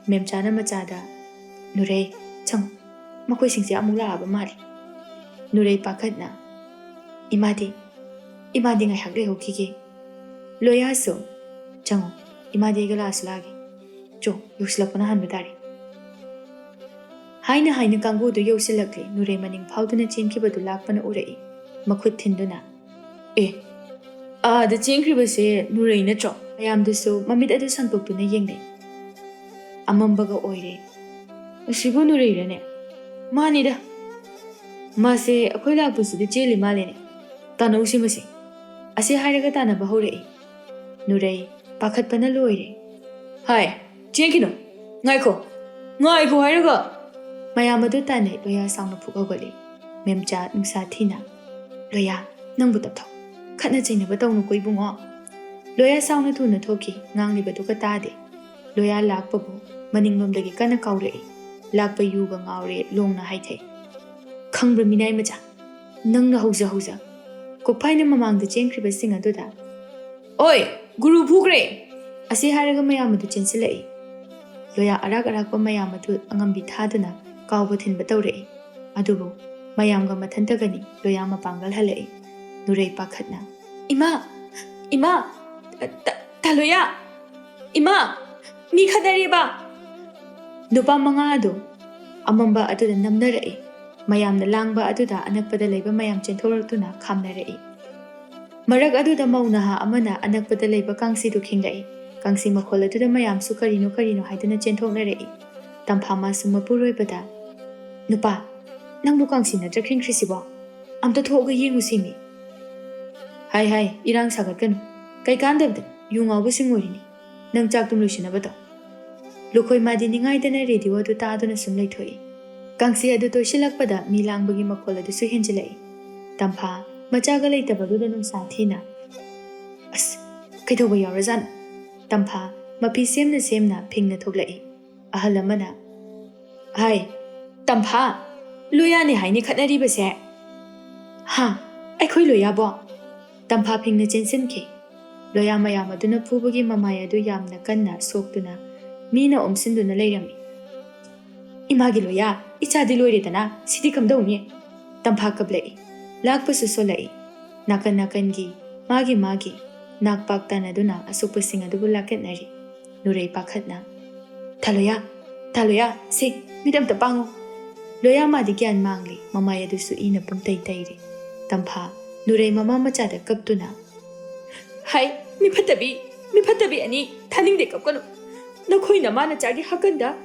ꯃꯦꯝꯆꯥꯅ ꯃꯆꯥꯗ, "ꯅꯨꯔꯩ, ꯆꯪꯉꯨ꯫ ꯃꯈꯣꯏꯁꯤꯡꯁꯦ ꯑꯃꯨꯛ ꯂꯥꯛꯑꯕ ꯃꯥꯜꯂꯤ꯫" ꯅꯨꯔꯩ ꯄꯥꯈꯠꯅ, "ꯏꯃꯥꯗꯤ, ꯏꯃꯥꯗꯤ ꯉꯥꯏꯍꯥꯛ ꯂꯩꯍꯧꯈꯤꯒꯦ꯫" ꯂꯣꯌꯥꯁꯨ, "ꯆꯪꯉꯨ, ꯏꯃꯥꯗꯤ ꯑꯩꯒ ꯂꯥꯛꯑꯁꯨ ꯂꯥꯛꯑꯒꯦ꯫ ꯆꯣ, ꯌꯧꯁꯤꯜꯂꯛꯄꯅ ꯍꯥꯟꯕ ꯇꯥꯔꯦ꯫" ꯍꯥꯏꯅ ꯍꯥꯏꯅ ꯀꯥꯡꯕꯨꯗꯨ ꯌꯧꯁꯤꯜꯂꯛꯂꯦ꯫ ꯅꯨꯔꯩ ꯃꯅꯤꯡ ꯐꯥꯎꯗꯨꯅ ꯆꯦꯟꯈꯤꯕꯗꯨ ꯂꯥꯛꯄꯅ ꯎꯔꯛꯏ꯫ ꯃꯈꯨꯠ ꯊꯤꯟꯗꯨꯅ, "ꯑꯦ, ꯑꯥꯗ ꯆꯦꯟꯈ꯭ꯔꯤꯕꯁꯦ ꯅꯨꯔꯩ ꯅꯠꯇ꯭ꯔꯣ?" ꯃꯌꯥꯝꯗꯨꯁꯨ ꯃꯃꯤꯠ ꯑꯗꯨ ꯁꯥꯡꯗꯣꯛꯇꯨꯅ ꯌꯦꯡꯅꯩ꯫ ꯑꯃꯝꯕꯒ ꯑꯣꯏꯔꯦ꯫ "ꯑꯁꯤꯕꯨ ꯅꯨꯔꯩꯔꯅꯦ? ꯃꯥꯅꯤꯗ꯫ ꯃꯥꯁꯦ ꯑꯩꯈꯣꯏ ꯂꯥꯛꯄꯁꯤꯗ ꯆꯦꯜꯂꯤ ꯃꯥꯜꯂꯦꯅꯦ꯫ ꯇꯥꯟꯅꯧꯁꯤ ꯃꯁꯤ꯫" ꯑꯁꯤ ꯍꯥꯏꯔꯒ ꯇꯥꯟꯅꯕ ꯍꯧꯔꯛꯏ꯫ ꯅꯨꯔꯩ ꯄꯥꯈꯠꯄꯅ ꯂꯣꯏꯔꯦ꯫ "ꯍꯥꯏ, ꯆꯦꯟꯈꯤꯅꯨ꯫ ꯉꯥꯏꯈꯣ, ꯉꯥꯏꯈꯣ ꯍꯥꯏꯔꯒ!" ꯃꯌꯥꯝ ꯑꯗꯨ ꯇꯥꯟꯅꯩ꯫ ꯂꯣꯌꯥ ꯁꯥꯎꯅ ꯐꯨꯛ ꯍꯧꯒꯠꯂꯤ꯫ ꯃꯦꯝꯆꯥ ꯅꯨꯡꯁꯥ ꯊꯤꯅ, "ꯂꯣꯌꯥ, ꯅꯪꯕꯨ ꯇꯞꯊꯧ꯫ ꯈꯠꯅ ꯆꯩꯅꯕ ꯇꯧꯅꯨꯀꯣ ꯏꯕꯨꯡꯉꯣ꯫" ꯂꯣꯌꯥ ꯁꯥꯎꯅ ꯊꯨꯅ ꯊꯣꯛꯈꯤ꯫ ꯉꯥꯡꯂꯤꯕꯗꯨꯒ ꯇꯥꯗꯦ꯫ ꯂꯣꯌꯥ ꯂꯥꯛꯄꯕꯨ ꯃꯅꯤꯡꯂꯣꯝꯗꯒꯤ ꯀꯟꯅ ꯀꯥꯎꯔꯛꯏ꯫ ꯂꯥꯛꯄ ꯌꯨꯒ ꯉꯥꯎꯔꯦ ꯂꯣꯡꯅ ꯍꯥꯏꯊꯩ꯫ "ꯈꯪꯕ꯭ꯔꯥ ꯃꯤꯅꯥꯏ ꯃꯆꯥ? ꯅꯪꯅ ꯍꯧꯖ ꯍꯧꯖ ꯀꯣꯛꯐꯥꯏꯅ ꯃꯃꯥꯡꯗ ꯆꯦꯟꯈ꯭ꯔꯤꯕꯁꯤꯡ ꯑꯗꯨꯗ?" "ꯑꯣꯏ, ꯒꯨꯔꯨ ꯐꯨꯈ꯭ꯔꯦ!" ꯑꯁꯤ ꯍꯥꯏꯔꯒ ꯃꯌꯥꯝ ꯑꯗꯨ ꯆꯦꯟꯁꯤꯜꯂꯛꯏ꯫ ꯂꯣꯌꯥ ꯑꯔꯥꯛ ꯑꯔꯥꯛꯄ ꯃꯌꯥꯝ ꯑꯗꯨ ꯑꯉꯝꯕꯤ ꯊꯥꯗꯨꯅ ꯀꯥꯎꯕ ꯊꯤꯟꯕ ꯇꯧꯔꯛꯏ꯫ ꯑꯗꯨꯕꯨ ꯃꯌꯥꯝꯒ ꯃꯊꯟꯇꯒꯅꯤ ꯂꯣꯌꯥ ꯃꯄꯥꯡꯒꯜ ꯍꯜꯂꯛꯏ꯫ ꯅꯨꯔꯩ ꯄꯥꯈꯠꯅ, "ꯏꯃꯥ! ꯏꯃꯥ! ꯇ-, ꯇꯥꯂꯣꯌꯥ! ꯏꯃꯥ! ꯃꯤ ꯈꯠꯅꯔꯦꯕ!" ꯅꯨꯄꯥ ꯃꯉꯥ ꯑꯗꯨ ꯑꯃꯝꯕ ꯑꯗꯨꯗ ꯅꯝꯅꯔꯛꯏ꯫ ꯃꯌꯥꯝꯅ ꯂꯥꯡꯕ ꯑꯗꯨꯗ ꯑꯅꯛꯄꯗ ꯂꯩꯕ ꯃꯌꯥꯝ ꯆꯦꯟꯊꯣꯔꯛꯇꯨꯅ ꯈꯥꯝꯅꯔꯛꯏ꯫ ꯃꯔꯛ ꯑꯗꯨꯗ ꯃꯧ ꯅꯍꯥ ꯑꯃꯅ ꯑꯅꯛꯄꯗ ꯂꯩꯕ ꯀꯥꯡꯁꯤꯗꯨ ꯈꯤꯡꯂꯛꯏ꯫ ꯀꯥꯡꯁꯤ ꯃꯈꯣꯜ ꯑꯗꯨꯗ ꯃꯌꯥꯝꯁꯨ ꯀꯔꯤꯅꯣ ꯀꯔꯤꯅꯣ ꯍꯥꯏꯗꯨꯅ ꯆꯦꯟꯊꯣꯛꯅꯔꯛꯏ꯫ ꯇꯝꯐꯥ ꯃꯥꯁꯨ ꯃꯄꯨꯔꯣꯏꯕꯗ, "ꯅꯨꯄꯥ, ꯅꯪꯕꯨ ꯀꯥꯡꯁꯤ ꯅꯠꯇ꯭ꯔ ꯈꯤꯡꯈ꯭ꯔꯤꯁꯤꯕꯣ? ꯑꯝꯇ ꯊꯣꯛꯑꯒ ꯌꯦꯡꯉꯨꯁꯤꯃꯤ!" "ꯍꯥꯏ ꯍꯥꯏ, ꯏꯔꯥꯡ ꯁꯥꯒꯠꯀꯅꯨ꯫ ꯀꯩꯀꯥꯟꯗꯕꯗ ꯌꯨ ꯉꯥꯎꯕꯁꯤꯡ ꯑꯣꯏꯔꯤꯅꯤ꯫ ꯅꯪ ꯆꯥꯛꯇꯨꯝ ꯂꯣꯏꯁꯤꯟꯅꯕ ꯇꯧ꯫" ꯂꯨꯈꯣꯏ ꯃꯥꯗꯤ ꯅꯤꯡꯉꯥꯏꯗꯅ ꯔꯦꯗꯤꯑꯣ ꯑꯗꯨ ꯇꯥꯗꯨꯅ ꯁꯨꯝ ꯂꯩꯊꯣꯛꯏ꯫ ꯀꯥꯡꯁꯤ ꯑꯗꯨ ꯇꯣꯏꯁꯤꯜꯂꯛꯄꯗ ꯃꯤ ꯂꯥꯡꯕꯒꯤ ꯃꯈꯣꯜ ꯑꯗꯨꯁꯨ ꯍꯦꯟꯖꯤꯜꯂꯛꯏ꯫ ꯇꯝꯐꯥ, ꯃꯆꯥꯒ ꯂꯩꯇꯕꯗꯨꯗ ꯅꯨꯡꯁꯥ ꯊꯤꯅ, "ꯑꯁ, ꯀꯩꯗꯧꯕ ꯌꯥꯎꯔꯖꯥꯠꯅꯣ?" ꯇꯝꯐꯥ ꯃꯐꯤ ꯁꯦꯝꯅ ꯁꯦꯝꯅ ꯐꯤꯡꯅ ꯊꯣꯛꯂꯛꯏ꯫ ꯑꯍꯜ ꯑꯃꯅ, "ꯍꯥꯏ, ꯇꯝꯐꯥ, ꯂꯣꯌꯥꯅꯦ ꯍꯥꯏꯅꯦ ꯈꯠꯅꯔꯤꯕꯁꯦ?" "ꯍꯥ? ꯑꯩꯈꯣꯏ ꯂꯣꯌꯥꯕꯣ?" ꯇꯝꯐꯥ ꯐꯤꯡꯅ ꯆꯦꯟꯁꯤꯟꯈꯤ꯫ ꯂꯣꯌꯥ ꯃꯌꯥꯝ ꯑꯗꯨꯅ ꯐꯨꯕꯒꯤ ꯃꯃꯥꯏ ꯑꯗꯨ ꯌꯥꯝꯅ ꯀꯟꯅ ꯁꯣꯛꯇꯨꯅ ꯃꯤꯅ ꯑꯣꯝꯁꯤꯟꯗꯨꯅ ꯂꯩꯔꯝꯃꯤ꯫ "ꯏꯃꯥꯒꯤ ꯂꯣꯌꯥ, ꯏꯆꯥꯗꯤ ꯂꯣꯏꯔꯦꯗꯅ, ꯁꯤꯗꯤ ꯀꯝꯗꯧꯅꯤ?" ꯇꯝꯐꯥ ꯀꯞꯂꯛꯏ꯫ ꯂꯥꯛꯄꯁꯨ ꯁꯣꯜꯂꯛꯏ꯫ ꯅꯥꯀꯟ ꯅꯥꯀꯟꯒꯤ ꯃꯥꯒꯤ ꯃꯥꯒꯤ ꯅꯥꯛꯄꯥꯛ ꯇꯥꯟꯅꯗꯨꯅ ꯑꯁꯣꯛꯄꯁꯤꯡ ꯑꯗꯨꯕꯨ ꯂꯥꯛꯀꯠꯅꯔꯤ꯫ ꯅꯨꯔꯩ ꯄꯥꯈꯠꯅ, "ꯊꯥꯂꯣꯌꯥ, ꯊꯥꯂꯣꯌꯥ, ꯁꯦ, ꯃꯤꯠ ꯑꯝꯇ ꯄꯥꯡꯉꯨ!" ꯂꯣꯌꯥ ꯃꯥꯗꯤ ꯒ꯭ꯌꯥꯟ ꯃꯥꯡꯂꯤ, ꯃꯃꯥꯏ ꯑꯗꯨꯁꯨ ꯏꯅ ꯄꯨꯡꯇꯩ ꯇꯩꯔꯤ꯫ ꯇꯝꯐꯥ, ꯅꯨꯔꯩ ꯃꯃꯥ ꯃꯆꯥꯗ ꯀꯞꯇꯨꯅ, "ꯍꯥꯏ, ꯃꯤꯐꯠꯇꯕꯤ, ꯃꯤꯐꯠꯇꯕꯤ ꯑꯅꯤ, ꯊꯥꯅꯤꯡꯗꯦ, ꯀꯞꯀꯅꯨ꯫ ꯅꯈꯣꯏ ꯅꯃꯥ ꯅꯆꯥꯒꯤ ꯍꯥꯀꯟꯗ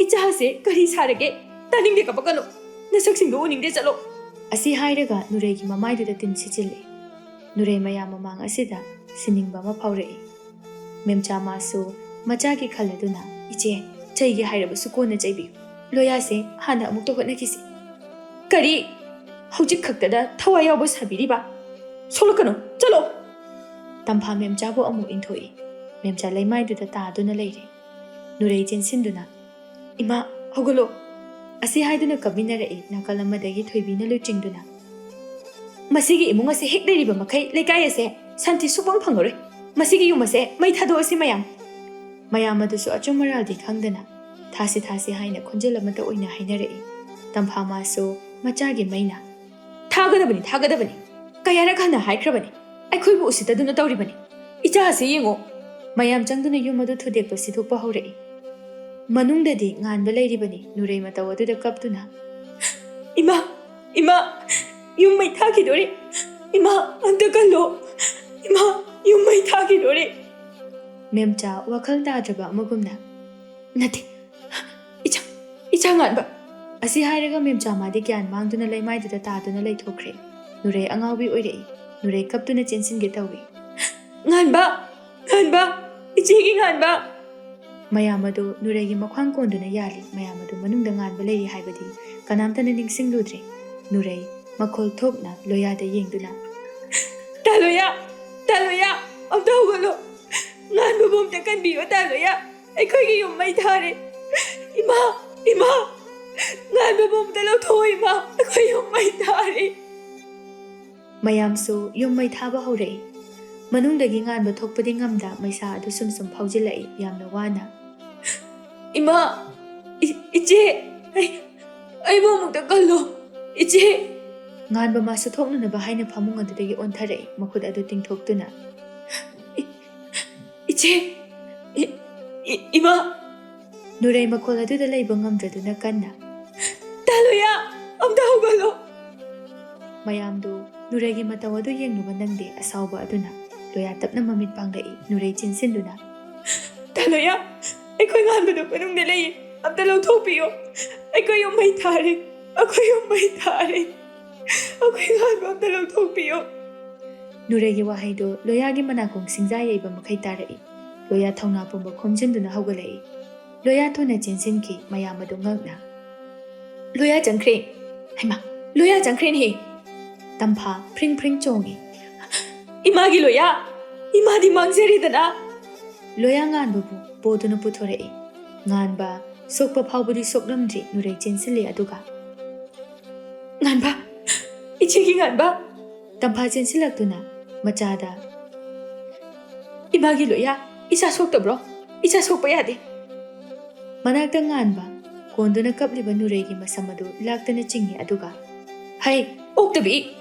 ꯏꯆꯥꯁꯦ ꯀꯔꯤ ꯁꯥꯔꯒꯦ? ꯇꯥꯅꯤꯡꯗꯦ, ꯀꯞꯄꯛꯀꯅꯨ꯫ ꯅꯁꯛꯁꯤꯡꯗꯨ ꯎꯅꯤꯡꯗꯦ, ꯆꯠꯂꯣ!" ꯑꯁꯤ ꯍꯥꯏꯔꯒ ꯅꯨꯔꯩꯒꯤ ꯃꯃꯥꯏꯗꯨꯗ ꯇꯤꯟ ꯁꯤꯠꯆꯤꯜꯂꯤ꯫ ꯅꯨꯔꯩ ꯃꯌꯥꯝ ꯃꯃꯥꯡ ꯑꯁꯤꯗ ꯁꯤꯅꯤꯡꯕ ꯑꯃ ꯐꯥꯎꯔꯛꯏ꯫ ꯃꯦꯝꯆꯥ ꯃꯥꯁꯨ ꯃꯆꯥꯒꯤ ꯈꯜꯂꯗꯨꯅ, "ꯏꯆꯦ, ꯆꯩꯒꯦ ꯍꯥꯏꯔꯕꯁꯨ ꯀꯣꯟꯅ ꯆꯩꯕꯤꯌꯨ꯫ ꯂꯣꯌꯥꯁꯦ ꯍꯥꯟꯅ ꯑꯃꯨꯛꯇ ꯍꯣꯠꯅꯈꯤꯁꯤ꯫" "ꯀꯔꯤ? ꯍꯧꯖꯤꯛ ꯈꯛꯇꯗ ꯊꯋꯥꯏ ꯌꯥꯎꯕ ꯁꯥꯕꯤꯔꯤꯕ? ꯁꯣꯛꯂꯛꯀꯅꯨ, ꯆꯠꯂꯣ!" ꯇꯝꯐꯥ ꯃꯦꯝꯆꯥꯕꯨ ꯑꯃꯨꯛ ꯏꯟꯊꯣꯛꯏ꯫ ꯃꯦꯝꯆꯥ ꯂꯩꯃꯥꯏꯗꯨꯗ ꯇꯥꯗꯨꯅ ꯂꯩꯔꯦ꯫ ꯅꯨꯔꯩ ꯆꯦꯟꯁꯤꯟꯗꯨꯅ, "ꯏꯃꯥ, ꯍꯧꯒꯠꯂꯣ!" ꯑꯁꯤ ꯍꯥꯏꯗꯨꯅ ꯀꯞꯃꯤꯟꯅꯔꯛꯏ꯫ ꯅꯥꯀꯜ ꯑꯃꯗꯒꯤ ꯊꯣꯏꯕꯤꯅ ꯂꯨꯆꯤꯡꯗꯨꯅ, "ꯃꯁꯤꯒꯤ ꯏꯃꯨꯡ ꯑꯁꯦ ꯍꯦꯛ ꯂꯩꯔꯤꯕ ꯃꯈꯩ ꯂꯩꯀꯥꯏ ꯑꯁꯦ ꯁꯥꯟꯇꯤ ꯁꯨꯐꯪ ꯐꯪꯉꯔꯣꯏ꯫ ꯃꯁꯤꯒꯤ ꯌꯨꯝ ꯑꯁꯦ ꯃꯩ ꯊꯥꯗꯣꯛꯑꯁꯤ ꯃꯌꯥꯝ꯫" ꯃꯌꯥꯝ ꯑꯗꯨꯁꯨ ꯑꯆꯨꯝ ꯑꯔꯥꯜꯗꯤ ꯈꯪꯗꯅ ꯊꯥꯁꯤ ꯊꯥꯁꯤ ꯍꯥꯏꯅ ꯈꯣꯟꯖꯦꯜ ꯑꯃꯠꯇ ꯑꯣꯏꯅ ꯍꯥꯏꯅꯔꯛꯏ꯫ ꯇꯝꯐꯥ ꯃꯥꯁꯨ ꯃꯆꯥꯒꯤ ꯃꯩꯅ, "ꯊꯥꯒꯗꯕꯅꯤ, ꯊꯥꯒꯗꯕꯅꯤ꯫ ꯀꯌꯥꯔꯛ ꯍꯟꯅ ꯍꯥꯏꯈ꯭ꯔꯕꯅꯤ꯫ ꯑꯩꯈꯣꯏꯕꯨ ꯎꯁꯤꯠꯇꯗꯨꯅ ꯇꯧꯔꯤꯕꯅꯤ꯫ ꯏꯆꯥ ꯑꯁꯤ ꯌꯦꯡꯉꯨ꯫ ꯃꯌꯥꯝ ꯆꯪꯗꯨꯅ ꯌꯨꯝ ꯑꯗꯨ ꯊꯨꯗꯦꯛꯄ ꯁꯤꯗꯣꯛꯄ ꯍꯧꯔꯛꯏ꯫ ꯃꯅꯨꯡꯗꯗꯤ ꯉꯥꯟꯕ ꯂꯩꯔꯤꯕꯅꯤ, ꯅꯨꯔꯩ ꯃꯇꯧ ꯑꯗꯨꯗ ꯀꯞꯇꯨꯅ, "ꯏꯃꯥ, ꯏꯃꯥ, ꯌꯨꯝ ꯃꯩ ꯊꯥꯈꯤꯗꯣꯔꯦ꯫ ꯏꯃꯥ, ꯑꯝꯇ ꯀꯜꯂꯣ꯫ ꯏꯃꯥ, ꯌꯨꯝ ꯃꯩ ꯊꯥꯈꯤꯗꯣꯔꯦ꯫" ꯃꯦꯝꯆꯥ ꯋꯥꯈꯜ ꯇꯥꯗ꯭ꯔꯕ ꯑꯃꯒꯨꯝꯅ, "ꯅꯠꯇꯦ, ꯏꯆꯥ, ꯏꯆꯥ ꯉꯥꯟꯕ!" ꯑꯁꯤ ꯍꯥꯏꯔꯒ ꯃꯦꯝꯆꯥ ꯃꯥꯗꯤ ꯒ꯭ꯌꯥꯟ ꯃꯥꯡꯗꯨꯅ ꯂꯩꯃꯥꯏꯗꯨꯗ ꯇꯥꯗꯨꯅ ꯂꯩꯊꯣꯛꯈ꯭ꯔꯦ꯫ ꯅꯨꯔꯩ ꯑꯉꯥꯎꯕꯤ ꯑꯣꯏꯔꯛꯏ꯫ ꯅꯨꯔꯩ ꯀꯞꯇꯨꯅ ꯆꯦꯟꯁꯤꯟꯒꯦ ꯇꯧꯏ꯫ "ꯉꯥꯟꯕ! ꯉꯥꯟꯕ! ꯏꯆꯦꯒꯤ ꯉꯥꯟꯕ!" ꯃꯌꯥꯝ ꯑꯗꯨ ꯅꯨꯔꯩꯒꯤ ꯃꯈ꯭ꯋꯥꯡ ꯀꯣꯟꯗꯨꯅ ꯌꯥꯜꯂꯤ꯫ ꯃꯌꯥꯝ ꯑꯗꯨ ꯃꯅꯨꯡꯗ ꯉꯥꯟꯕ ꯂꯩꯔꯤ ꯍꯥꯏꯕꯗꯤ ꯀꯅꯥꯝꯇꯅ ꯅꯤꯡꯁꯤꯡꯂꯨꯗ꯭ꯔꯦ꯫ ꯅꯨꯔꯩ ꯃꯈꯣꯜ ꯊꯣꯛꯅ ꯂꯣꯌꯥꯗ ꯌꯦꯡꯗꯨꯅ, "ꯇꯥ ꯂꯣꯌꯥ! ꯇꯥ ꯂꯣꯌꯥ! ꯑꯝꯇ ꯍꯧꯒꯠꯂꯣ! ꯉꯥꯟꯕꯕꯨ ꯑꯝꯇ ꯀꯟꯕꯤꯌꯣ, ꯇꯥ ꯂꯣꯌꯥ! ꯑꯩꯈꯣꯏꯒꯤ ꯌꯨꯝ ꯃꯩ ꯊꯥꯔꯦ! ꯏꯃꯥ! ꯏꯃꯥ! ꯉꯥꯟꯕꯕꯨ ꯑꯝꯇ ꯂꯧꯊꯣꯛꯑꯣ, ꯏꯃꯥ! ꯑꯩꯈꯣꯏ ꯌꯨꯝ ꯃꯩ ꯊꯥꯔꯦ!" ꯃꯌꯥꯝꯁꯨ ꯌꯨꯝ ꯃꯩ ꯊꯥꯕ ꯍꯧꯔꯛꯏ꯫ ꯃꯅꯨꯡꯗꯒꯤ ꯉꯥꯟꯕ ꯊꯣꯛꯄꯗꯤ ꯉꯝꯗ ꯃꯩꯁꯥ ꯑꯗꯨ ꯁꯨꯝ ꯁꯨꯝ ꯐꯥꯎꯖꯤꯜꯂꯛꯏ, ꯌꯥꯝꯅ ꯋꯥꯅ꯫ "ꯏꯃꯥ! ꯏ-, ꯏꯆꯦ! ꯑꯩ, ꯑꯩꯕꯨ ꯑꯃꯨꯛꯇ ꯀꯜꯂꯣ, ꯏꯆꯦ!" ꯉꯥꯟꯕ ꯃꯥꯁꯨ ꯊꯣꯛꯅꯅꯕ ꯍꯥꯏꯅ ꯐꯃꯨꯡ ꯑꯗꯨꯗꯒꯤ ꯑꯣꯟꯊꯔꯛꯏ, ꯃꯈꯨꯠ ꯑꯗꯨ ꯇꯤꯡꯊꯣꯛꯇꯨꯅ꯫ "ꯏ-, ꯏꯆꯦ! ꯏ-, ꯏ-, ꯏꯃꯥ!" ꯅꯨꯔꯩ ꯃꯈꯣꯜ ꯑꯗꯨꯗ ꯂꯩꯕ ꯉꯝꯗ꯭ꯔꯗꯨꯅ ꯀꯟꯅ, "ꯇꯥ ꯂꯣꯌꯥ! ꯑꯝꯇ ꯍꯧꯒꯠꯂꯣ!" ꯃꯌꯥꯝꯗꯨ ꯅꯨꯔꯩꯒꯤ ꯃꯇꯧ ꯑꯗꯨ ꯌꯦꯡꯂꯨꯕ ꯅꯪꯗꯦ꯫ ꯑꯁꯥꯎꯕ ꯑꯗꯨꯅ ꯂꯣꯌꯥ ꯇꯞꯅ ꯃꯃꯤꯠ ꯄꯥꯡꯂꯛꯏ꯫ ꯅꯨꯔꯩ ꯆꯦꯟꯁꯤꯟꯗꯨꯅ, "ꯇꯥ ꯂꯣꯌꯥ! ꯑꯩꯈꯣꯏ ꯉꯥꯟꯕꯗꯨ ꯃꯅꯨꯡꯗ ꯂꯩꯌꯦ꯫ ꯑꯝꯇ ꯂꯧꯊꯣꯛꯄꯤꯌꯣ꯫ ꯑꯩꯈꯣꯏ ꯌꯨꯝ ꯃꯩ ꯊꯥꯔꯦ꯫ ꯑꯩꯈꯣꯏ ꯌꯨꯝ ꯃꯩ ꯊꯥꯔꯦ꯫ ꯑꯩꯈꯣꯏ ꯉꯥꯟꯕ ꯑꯝꯇ ꯂꯧꯊꯣꯛꯄꯤꯌꯣ꯫" ꯅꯨꯔꯩꯒꯤ ꯋꯥꯍꯩꯗꯨ ꯂꯣꯌꯥꯒꯤ ꯃꯅꯥꯀꯣꯡ ꯁꯤꯡꯖꯥ ꯌꯩꯕ ꯃꯈꯩ ꯇꯥꯔꯛꯏ꯫ ꯂꯣꯌꯥ ꯊꯧꯅꯥ ꯄꯨꯝꯕ ꯈꯣꯝꯖꯤꯟꯗꯨꯅ ꯍꯧꯒꯠꯂꯛꯏ꯫ ꯂꯣꯌꯥ ꯊꯨꯅ ꯆꯦꯟꯁꯤꯟꯈꯤ, ꯃꯌꯥꯝ ꯑꯗꯨ ꯉꯛꯅ꯫ "ꯂꯣꯌꯥ ꯆꯪꯈ꯭ꯔꯦ! ꯍꯩꯃꯥ, ꯂꯣꯌꯥ ꯆꯪꯈ꯭ꯔꯦꯅꯦꯍꯦ!" ꯇꯝꯐꯥ ꯐ꯭ꯔꯤꯡ ꯐ꯭ꯔꯤꯡ ꯆꯣꯡꯉꯤ꯫ "ꯏꯃꯥꯒꯤ ꯂꯣꯌꯥ! ꯏꯃꯥꯗꯤ ꯃꯥꯡꯖꯔꯦꯗꯅ!" ꯂꯣꯌꯥ ꯉꯥꯟꯕꯕꯨ ꯄꯣꯗꯨꯅ ꯄꯨꯊꯣꯔꯛꯏ꯫ ꯉꯥꯟꯕ ꯁꯣꯛꯄ ꯐꯥꯎꯕꯗꯤ ꯁꯣꯛꯂꯝꯗ꯭ꯔꯤ, ꯅꯨꯔꯩ ꯆꯦꯟꯁꯤꯜꯂꯤ ꯑꯗꯨꯒ, "ꯉꯥꯟꯕ! ꯏꯆꯦꯒꯤ ꯉꯥꯟꯕ!" ꯇꯝꯐꯥ ꯆꯦꯟꯁꯤꯜꯂꯛꯇꯨꯅ ꯃꯆꯥꯗ, "ꯏꯃꯥꯒꯤ ꯂꯣꯌꯥ, ꯏꯆꯥ ꯁꯣꯛꯇꯕ꯭ꯔꯣ? ꯏꯆꯥ ꯁꯣꯛꯄ ꯌꯥꯗꯦ꯫" ꯃꯅꯥꯛꯇ ꯉꯥꯟꯕ ꯀꯣꯟꯗꯨꯅ ꯀꯞꯂꯤꯕ ꯅꯨꯔꯩꯒꯤ ꯃꯁꯝ ꯑꯗꯨ ꯂꯥꯛꯇꯅ ꯆꯤꯡꯏ, ꯑꯗꯨꯒ, "ꯍꯩ, ꯑꯣꯛꯇꯕꯤ!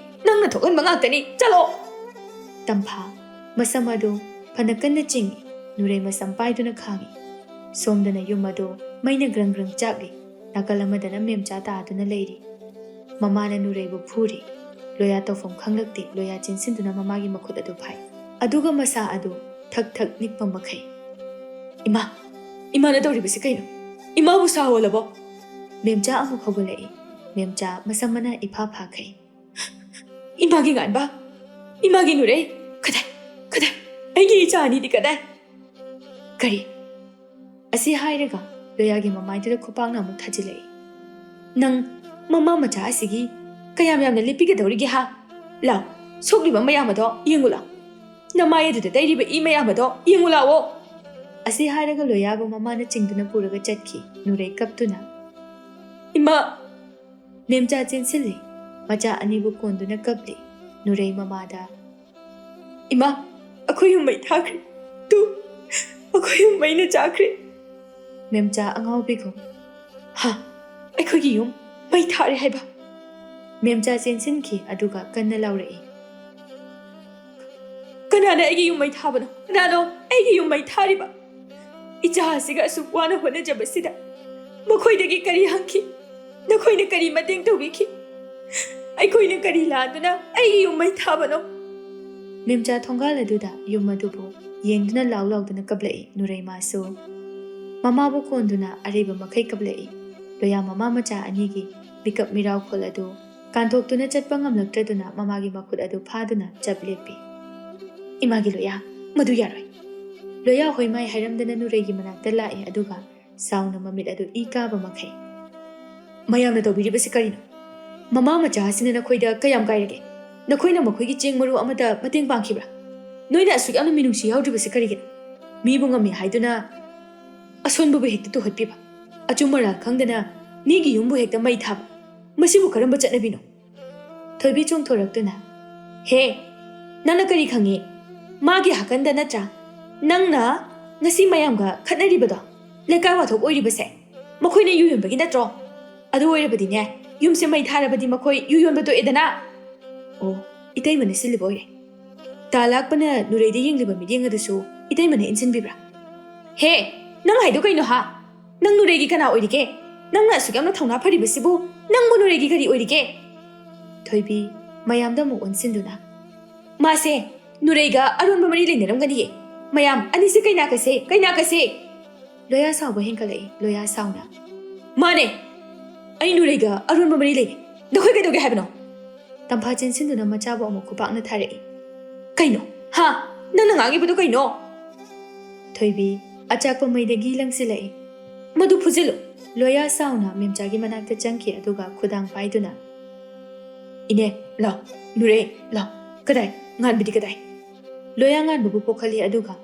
ꯅꯪꯅ ꯊꯣꯛꯍꯟꯕ ꯉꯥꯛꯇꯅꯤ, ꯆꯠꯂꯣ!" ꯇꯝꯐꯥ, ꯃꯁꯝ ꯑꯗꯨ ꯐꯅ ꯀꯟꯅ ꯆꯤꯡꯏ꯫ ꯅꯨꯔꯩ ꯃꯁꯝ ꯄꯥꯏꯗꯨꯅ ꯈꯥꯡꯏ꯫ ꯁꯣꯝꯗꯅ ꯌꯨꯝ ꯑꯗꯨ ꯃꯩꯅ ꯒ꯭ꯔꯪ ꯒ꯭ꯔꯪ ꯆꯥꯛꯂꯤ꯫ ꯅꯥꯀꯜ ꯑꯃꯗꯅ ꯃꯦꯝꯆꯥ ꯇꯥꯗꯨꯅ ꯂꯩꯔꯤ꯫ ꯃꯃꯥꯅ ꯅꯨꯔꯩꯕꯨ ꯐꯨꯔꯤ꯫ ꯂꯣꯌꯥ ꯇꯧꯐꯝ ꯈꯪꯂꯛꯇꯦ꯫ ꯂꯣꯌꯥ ꯆꯦꯟꯁꯤꯟꯗꯨꯅ ꯃꯃꯥꯒꯤ ꯃꯈꯨꯠ ꯑꯗꯨ ꯐꯥꯏ꯫ ꯑꯗꯨꯒ ꯃꯁꯥ ꯑꯗꯨ ꯊꯛ ꯊꯛ ꯅꯤꯛꯄ ꯃꯈꯩ, "ꯏꯃꯥ! ꯏꯃꯥꯅ ꯇꯧꯔꯤꯕꯁꯤ ꯀꯩꯅꯣ? ꯏꯃꯥꯕꯨ ꯁꯥ ꯑꯣꯜꯂꯕꯣ?" ꯃꯦꯝꯆꯥ ꯑꯃꯨꯛ ꯍꯧꯒꯠꯂꯛꯏ꯫ ꯃꯦꯝꯆꯥ ꯃꯁꯝ ꯃꯅꯥ ꯏꯐꯥ ꯐꯥꯈꯩ꯫ "ꯏꯃꯥꯒꯤ ꯉꯥꯟꯕ! ꯏꯃꯥꯒꯤ ꯅꯨꯔꯩ! ꯀꯗꯥꯏ? ꯀꯗꯥꯏ? ꯑꯩꯒꯤ ꯏꯆꯥ ꯑꯅꯤꯗꯤ ꯀꯗꯥꯏ?" "ꯀꯔꯤ?" ꯑꯁꯤ ꯍꯥꯏꯔꯒ ꯂꯣꯌꯥꯒꯤ ꯃꯃꯥꯏꯗꯨꯗ ꯈꯨꯄꯥꯛꯅ ꯑꯃꯨꯛ ꯊꯥꯖꯤꯜꯂꯛꯏ꯫ "ꯅꯪ ꯃꯃꯥ ꯃꯆꯥ ꯑꯁꯤꯒꯤ ꯀꯌꯥꯝ ꯌꯥꯝꯅ ꯂꯦꯞꯄꯤꯒꯗꯧꯔꯤꯒꯦ ꯍꯥ? ꯂꯥꯎ, ꯁꯣꯛꯂꯤꯕ ꯃꯌꯥꯝ ꯑꯗꯣ ꯌꯦꯡꯉꯨ ꯂꯥꯎ꯫ ꯅꯃꯥꯏ ꯑꯗꯨꯗ ꯇꯩꯔꯤꯕ ꯏ ꯃꯌꯥꯝ ꯑꯗꯣ ꯌꯦꯡꯉꯨ ꯂꯥꯎꯑꯣ!" ꯑꯁꯤ ꯍꯥꯏꯔꯒ ꯂꯣꯌꯥꯕꯨ ꯃꯃꯥꯅ ꯆꯤꯡꯗꯨꯅ ꯄꯨꯔꯒ ꯆꯠꯈꯤ꯫ ꯅꯨꯔꯩ ꯀꯞꯇꯨꯅ, "ꯏꯃꯥ!" ꯃꯦꯝꯆꯥ ꯆꯦꯟꯁꯤꯜꯂꯤ꯫ ꯃꯆꯥ ꯑꯅꯤꯕꯨ ꯀꯣꯟꯗꯨꯅ ꯀꯞꯂꯤ꯫ ꯅꯨꯔꯩ ꯃꯃꯥꯗ, "ꯏꯃꯥ, ꯑꯩꯈꯣꯏ ꯌꯨꯝ ꯃꯩ ꯊꯥꯈ꯭ꯔꯦ꯫ ꯇꯨ, ꯑꯩꯈꯣꯏ ꯌꯨꯝ ꯃꯩꯅ ꯆꯥꯈ꯭ꯔꯦ!" ꯃꯦꯝꯆꯥ ꯑꯉꯥꯎꯕꯤꯒꯨꯝ, "ꯍꯥ? ꯑꯩꯈꯣꯏꯒꯤ ꯌꯨꯝ ꯃꯩ ꯊꯥꯔꯦ ꯍꯥꯏꯕ?" ꯃꯦꯝꯆꯥ ꯆꯦꯟꯁꯤꯟꯈꯤ, ꯑꯗꯨꯒ ꯀꯟꯅ ꯂꯥꯎꯔꯛꯏ, "ꯀꯅꯥꯅ ꯑꯩꯒꯤ ꯌꯨꯝ ꯃꯩ ꯊꯥꯕꯅꯣ? ꯀꯅꯥꯅꯣ ꯑꯩꯒꯤ ꯌꯨꯝ ꯃꯩ ꯊꯥꯔꯤꯕ? ꯏꯆꯥ ꯑꯁꯤꯒ ꯑꯁꯨꯛ ꯋꯥꯅ ꯍꯣꯠꯅꯖꯕꯁꯤꯗ ꯃꯈꯣꯏꯗꯒꯤ ꯀꯔꯤ ꯍꯪꯈꯤ? ꯅꯈꯣꯏꯅ ꯀꯔꯤ ꯃꯇꯦꯡ ꯇꯧꯕꯤꯈꯤ? ꯑꯩꯈꯣꯏꯅ ꯀꯔꯤ ꯂꯥꯟꯗꯨꯅ ꯑꯩꯒꯤ ꯌꯨꯝ ꯃꯩ ꯊꯥꯕꯅꯣ?" ꯃꯦꯝꯆꯥ ꯊꯣꯡꯒꯥꯜ ꯑꯗꯨꯗ ꯌꯨꯝ ꯑꯗꯨꯕꯨ ꯌꯦꯡꯗꯨꯅ ꯂꯥꯎ ꯂꯥꯎꯗꯨꯅ ꯀꯞꯂꯛꯏ꯫ ꯅꯨꯔꯩꯃꯥꯁꯨ ꯃꯃꯥꯕꯨ ꯀꯣꯟꯗꯨꯅ ꯑꯔꯩꯕ ꯃꯈꯩ ꯀꯞꯂꯛꯏ꯫ ꯂꯣꯌꯥ ꯃꯃꯥ ꯃꯆꯥ ꯑꯅꯤꯒꯤ ꯃꯤꯀꯞ ꯃꯤꯔꯥꯎꯈꯣꯜ ꯑꯗꯨ ꯀꯥꯟꯊꯣꯛꯇꯨꯅ ꯆꯠꯄ ꯉꯝꯂꯛꯇ꯭ꯔꯗꯨꯅ ꯃꯃꯥꯒꯤ ꯃꯈꯨꯠ ꯑꯗꯨ ꯐꯥꯗꯨꯅ ꯆꯞ ꯂꯦꯞꯄꯤ꯫ "ꯏꯃꯥꯒꯤ ꯂꯣꯌꯥ, ꯃꯗꯨ ꯌꯥꯔꯣꯏ!" ꯂꯣꯌꯥ ꯍꯣꯏꯃꯥꯏ ꯍꯥꯏꯔꯝꯗꯅ ꯅꯨꯔꯩꯒꯤ ꯃꯅꯥꯛꯇ ꯂꯥꯛꯏ, ꯑꯗꯨꯒ ꯁꯥꯎꯅ ꯃꯃꯤꯠ ꯑꯗꯨ ꯏ ꯀꯥꯕ ꯃꯈꯩ, "ꯃꯌꯥꯝꯅ ꯇꯧꯕꯤꯔꯤꯕꯁꯤ ꯀꯔꯤꯅꯣ? ꯃꯃꯥ ꯃꯆꯥ ꯑꯁꯤꯅ ꯅꯈꯣꯏꯗ ꯀꯌꯥꯝ ꯀꯥꯏꯔꯒꯦ? ꯅꯈꯣꯏꯅ ꯃꯈꯣꯏꯒꯤ ꯆꯦꯡ ꯃꯔꯨ ꯑꯃꯗ ꯃꯇꯦꯡ ꯄꯥꯡꯈꯤꯕ꯭ꯔꯥ? ꯅꯣꯏꯅ ꯑꯁꯨꯛ ꯌꯥꯝꯅ ꯃꯤꯅꯨꯡꯁꯤ ꯌꯥꯎꯗ꯭ꯔꯤꯕꯁꯤ ꯀꯔꯤꯒꯤꯅꯣ? ꯃꯤꯕꯨ ꯉꯝꯃꯤ ꯍꯥꯏꯗꯨꯅ ꯑꯁꯣꯟꯕꯕꯨ ꯍꯦꯛꯇ ꯇꯨꯍꯠꯄꯤꯕ, ꯑꯆꯨꯝ ꯑꯔꯥꯟ ꯈꯪꯗꯅ ꯃꯤꯒꯤ ꯌꯨꯝꯕꯨ ꯍꯦꯛꯇ ꯃꯩ ꯊꯥꯕ, ꯃꯁꯤꯕꯨ ꯀꯔꯝꯕ ꯆꯠꯅꯕꯤꯅꯣ?" ꯊꯣꯏꯕꯤ ꯆꯣꯡꯊꯣꯔꯛꯇꯨꯅ, "ꯍꯦ, ꯅꯪꯅ ꯀꯔꯤ ꯈꯪꯉꯤ? ꯃꯥꯒꯤ ꯍꯥꯀꯟꯗ ꯅꯠꯇ꯭ꯔꯥ ꯅꯪꯅ ꯉꯁꯤ ꯃꯌꯥꯝꯒ ꯈꯠꯅꯔꯤꯕꯗꯣ? ꯂꯩꯀꯥꯏ ꯋꯥꯊꯣꯛ ꯑꯣꯏꯔꯤꯕꯁꯦ ꯃꯈꯣꯏꯅ ꯌꯨ ꯌꯣꯟꯕꯒꯤ ꯅꯠꯇ꯭ꯔꯣ? ꯑꯗꯨ ꯑꯣꯏꯔꯕꯗꯤꯅꯦ, ꯌꯨꯝꯁꯦ ꯃꯩ ꯊꯥꯔꯕꯗꯤ ꯃꯈꯣꯏ ꯌꯨ ꯌꯣꯟꯕ ꯇꯣꯛꯑꯦꯗꯅ?" "ꯑꯣ, ꯏꯇꯩꯃꯅ ꯁꯤꯜꯂꯤꯕ ꯑꯣꯏꯔꯦ꯫ ꯇꯥ ꯂꯥꯛꯄꯅ ꯅꯨꯔꯩꯗ ꯌꯦꯡꯂꯤꯕ ꯃꯤꯠꯌꯦꯡ ꯑꯗꯨꯁꯨ ꯏꯇꯩꯃꯅ ꯏꯟꯁꯤꯟꯕꯤꯕ꯭ꯔꯥ? "ꯍꯦ, ꯅꯪ ꯍꯥꯏꯗꯣ ꯀꯩꯅꯣ ꯍꯥ? ꯅꯪ ꯅꯨꯔꯩꯒꯤ ꯀꯅꯥ ꯑꯣꯏꯔꯤꯒꯦ? ꯅꯪꯅ ꯑꯁꯨꯛ ꯌꯥꯝꯅ ꯊꯧꯅꯥ ꯐꯔꯤꯕꯁꯤꯕꯨ ꯅꯪꯕꯨ ꯅꯨꯔꯩꯒꯤ ꯀꯔꯤ ꯑꯣꯏꯔꯤꯒꯦ?" ꯊꯣꯏꯕꯤ ꯃꯌꯥꯝꯗ ꯑꯃꯨꯛ ꯑꯣꯟꯁꯤꯟꯗꯨꯅ, "ꯃꯥꯁꯦ ꯅꯨꯔꯩꯒ ꯑꯔꯣꯟꯕ ꯃꯔꯤ ꯂꯩꯅꯔꯝꯒꯅꯤꯌꯦ꯫ ꯃꯌꯥꯝ, ꯑꯅꯤꯁꯦ ꯀꯩꯅꯥ ꯀꯠꯁꯦ, ꯀꯩꯅꯥ ꯀꯠꯁꯦ!" ꯂꯣꯌꯥ ꯁꯥꯎꯕ ꯍꯦꯟꯒꯠꯂꯛꯏ꯫ ꯂꯣꯌꯥ ꯁꯥꯎꯅ, "ꯃꯥꯅꯦ, ꯑꯩ ꯅꯨꯔꯩꯒ ꯑꯔꯣꯟꯕ ꯃꯔꯤ ꯂꯩꯅꯩ꯫ ꯅꯈꯣꯏ ꯀꯩꯗꯧꯒꯦ ꯍꯥꯏꯕꯅꯣ?" ꯇꯝꯐꯥ ꯆꯦꯟꯁꯤꯟꯗꯨꯅ ꯃꯆꯥꯕꯨ ꯑꯃꯨꯛ ꯈꯨꯄꯥꯛꯅ ꯊꯥꯔꯛꯏ꯫ "ꯀꯩꯅꯣ? ꯍꯥ? ꯅꯪꯅ ꯉꯥꯡꯉꯤꯕꯗꯣ ꯀꯩꯅꯣ?" ꯊꯣꯏꯕꯤ ꯑꯆꯥꯛꯄ ꯃꯩꯗꯒꯤ ꯂꯪꯁꯤꯜꯂꯛꯏ꯫ "ꯃꯗꯨ ꯐꯨꯖꯤꯜꯂꯨ!" ꯂꯣꯌꯥ ꯁꯥꯎꯅ ꯃꯦꯝꯆꯥꯒꯤ ꯃꯅꯥꯛꯇ ꯆꯪꯈꯤ, ꯑꯗꯨꯒ ꯈꯨꯗꯥꯡ ꯄꯥꯏꯗꯨꯅ, "ꯏꯅꯦ, ꯂꯥꯎ꯫ ꯅꯨꯔꯩ, ꯂꯥꯎ꯫ ꯀꯗꯥꯏ? ꯉꯥꯟꯕꯗꯤ ꯀꯗꯥꯏ?" ꯂꯣꯌꯥ ꯉꯥꯟꯕꯕꯨ ꯄꯣꯛꯍꯜꯂꯤ, ꯑꯗꯨꯒ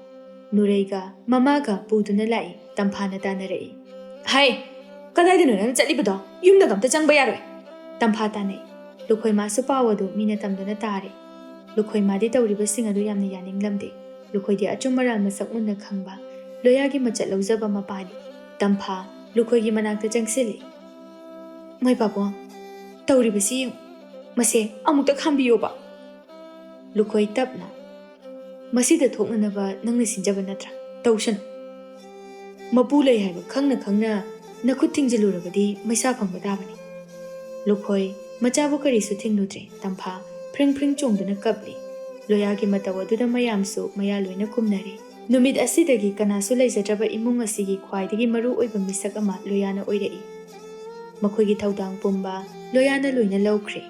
ꯅꯨꯔꯩꯒ ꯃꯃꯥꯒ ꯄꯨꯗꯨꯅ ꯂꯥꯛꯏ꯫ ꯇꯝꯐꯥꯅ ꯇꯥꯟꯅꯔꯛꯏ꯫ "ꯍꯥꯏ, ꯀꯗꯥꯏꯗꯅꯣ ꯅꯪ ꯆꯠꯂꯤꯕꯗꯣ? ꯌꯨꯝꯗꯒ ꯑꯝꯇ ꯆꯪꯕ ꯌꯥꯔꯣꯏ!" ꯇꯝꯐꯥ ꯇꯥꯟꯅꯩ꯫ ꯂꯨꯈꯣꯏ ꯃꯥꯁꯨ ꯄꯥꯎ ꯑꯗꯨ ꯃꯤꯅ ꯇꯝꯗꯨꯅ ꯇꯥꯔꯦ꯫ ꯂꯨꯈꯣꯏ ꯃꯥꯗꯤ ꯇꯧꯔꯤꯕꯁꯤꯡ ꯑꯗꯨ ꯌꯥꯝꯅ ꯌꯥꯅꯤꯡꯂꯝꯗꯦ꯫ ꯂꯨꯈꯣꯏꯗꯤ ꯑꯆꯨꯝ ꯑꯔꯥꯟ ꯃꯁꯛ ꯃꯨꯟꯅ ꯈꯪꯕ, ꯂꯣꯌꯥꯒꯤ ꯃꯆꯠ ꯂꯧꯖꯕ ꯃꯄꯥꯅꯤ꯫ ꯇꯝꯐꯥ ꯂꯨꯈꯣꯏꯒꯤ ꯃꯅꯥꯛꯇ ꯆꯪꯁꯤꯜꯂꯤ꯫ "ꯃꯥꯏ ꯄꯥꯕꯨꯡ, ꯇꯧꯔꯤꯕꯁꯤ ꯌꯦꯡꯉꯨ꯫ ꯃꯁꯦ ꯑꯃꯨꯛꯇ ꯈꯥꯝꯕꯤꯌꯣꯕ!" ꯂꯨꯈꯣꯏ ꯇꯞꯅ, "ꯃꯁꯤꯗ ꯊꯣꯛꯅꯅꯕ ꯅꯪꯅ ꯁꯤꯟꯖꯕ ꯅꯠꯇ꯭ꯔꯥ? ꯇꯧꯁꯅꯨ꯫ ꯃꯄꯨ ꯂꯩ ꯍꯥꯏꯕ ꯈꯪꯅ ꯈꯪꯅ ꯅꯈꯨꯠ ꯊꯤꯡꯖꯤꯜꯂꯨꯔꯕꯗꯤ ꯃꯩꯁꯥ ꯐꯪꯕ ꯇꯥꯕꯅꯤ꯫" ꯂꯨꯈꯣꯏ ꯃꯆꯥꯕꯨ ꯀꯔꯤꯁꯨ ꯊꯤꯡꯂꯨꯗ꯭ꯔꯦ꯫ ꯇꯝꯐꯥ ꯐ꯭ꯔꯤꯡ ꯐ꯭ꯔꯤꯡ ꯆꯣꯡꯗꯨꯅ ꯀꯞꯂꯤ꯫ ꯂꯣꯌꯥꯒꯤ ꯃꯇꯧ ꯑꯗꯨꯗ ꯃꯌꯥꯝꯁꯨ ꯃꯌꯥ ꯂꯣꯏꯅ ꯀꯨꯝꯅꯔꯦ꯫ ꯅꯨꯃꯤꯠ ꯑꯁꯤꯗꯒꯤ ꯀꯅꯥꯁꯨ ꯂꯩꯖꯗ꯭ꯔꯕ ꯏꯃꯨꯡ ꯑꯁꯤꯒꯤ ꯈ꯭ꯋꯥꯏꯗꯒꯤ ꯃꯔꯨ ꯑꯣꯏꯕ ꯃꯤꯁꯛ ꯑꯃ ꯂꯣꯌꯥꯅ ꯑꯣꯏꯔꯛꯏ꯫ ꯃꯈꯣꯏꯒꯤ ꯊꯧꯗꯥꯡ ꯄꯨꯝꯕ ꯂꯣꯌꯥꯅ ꯂꯣꯏꯅ ꯂꯧꯈ꯭ꯔꯦ꯫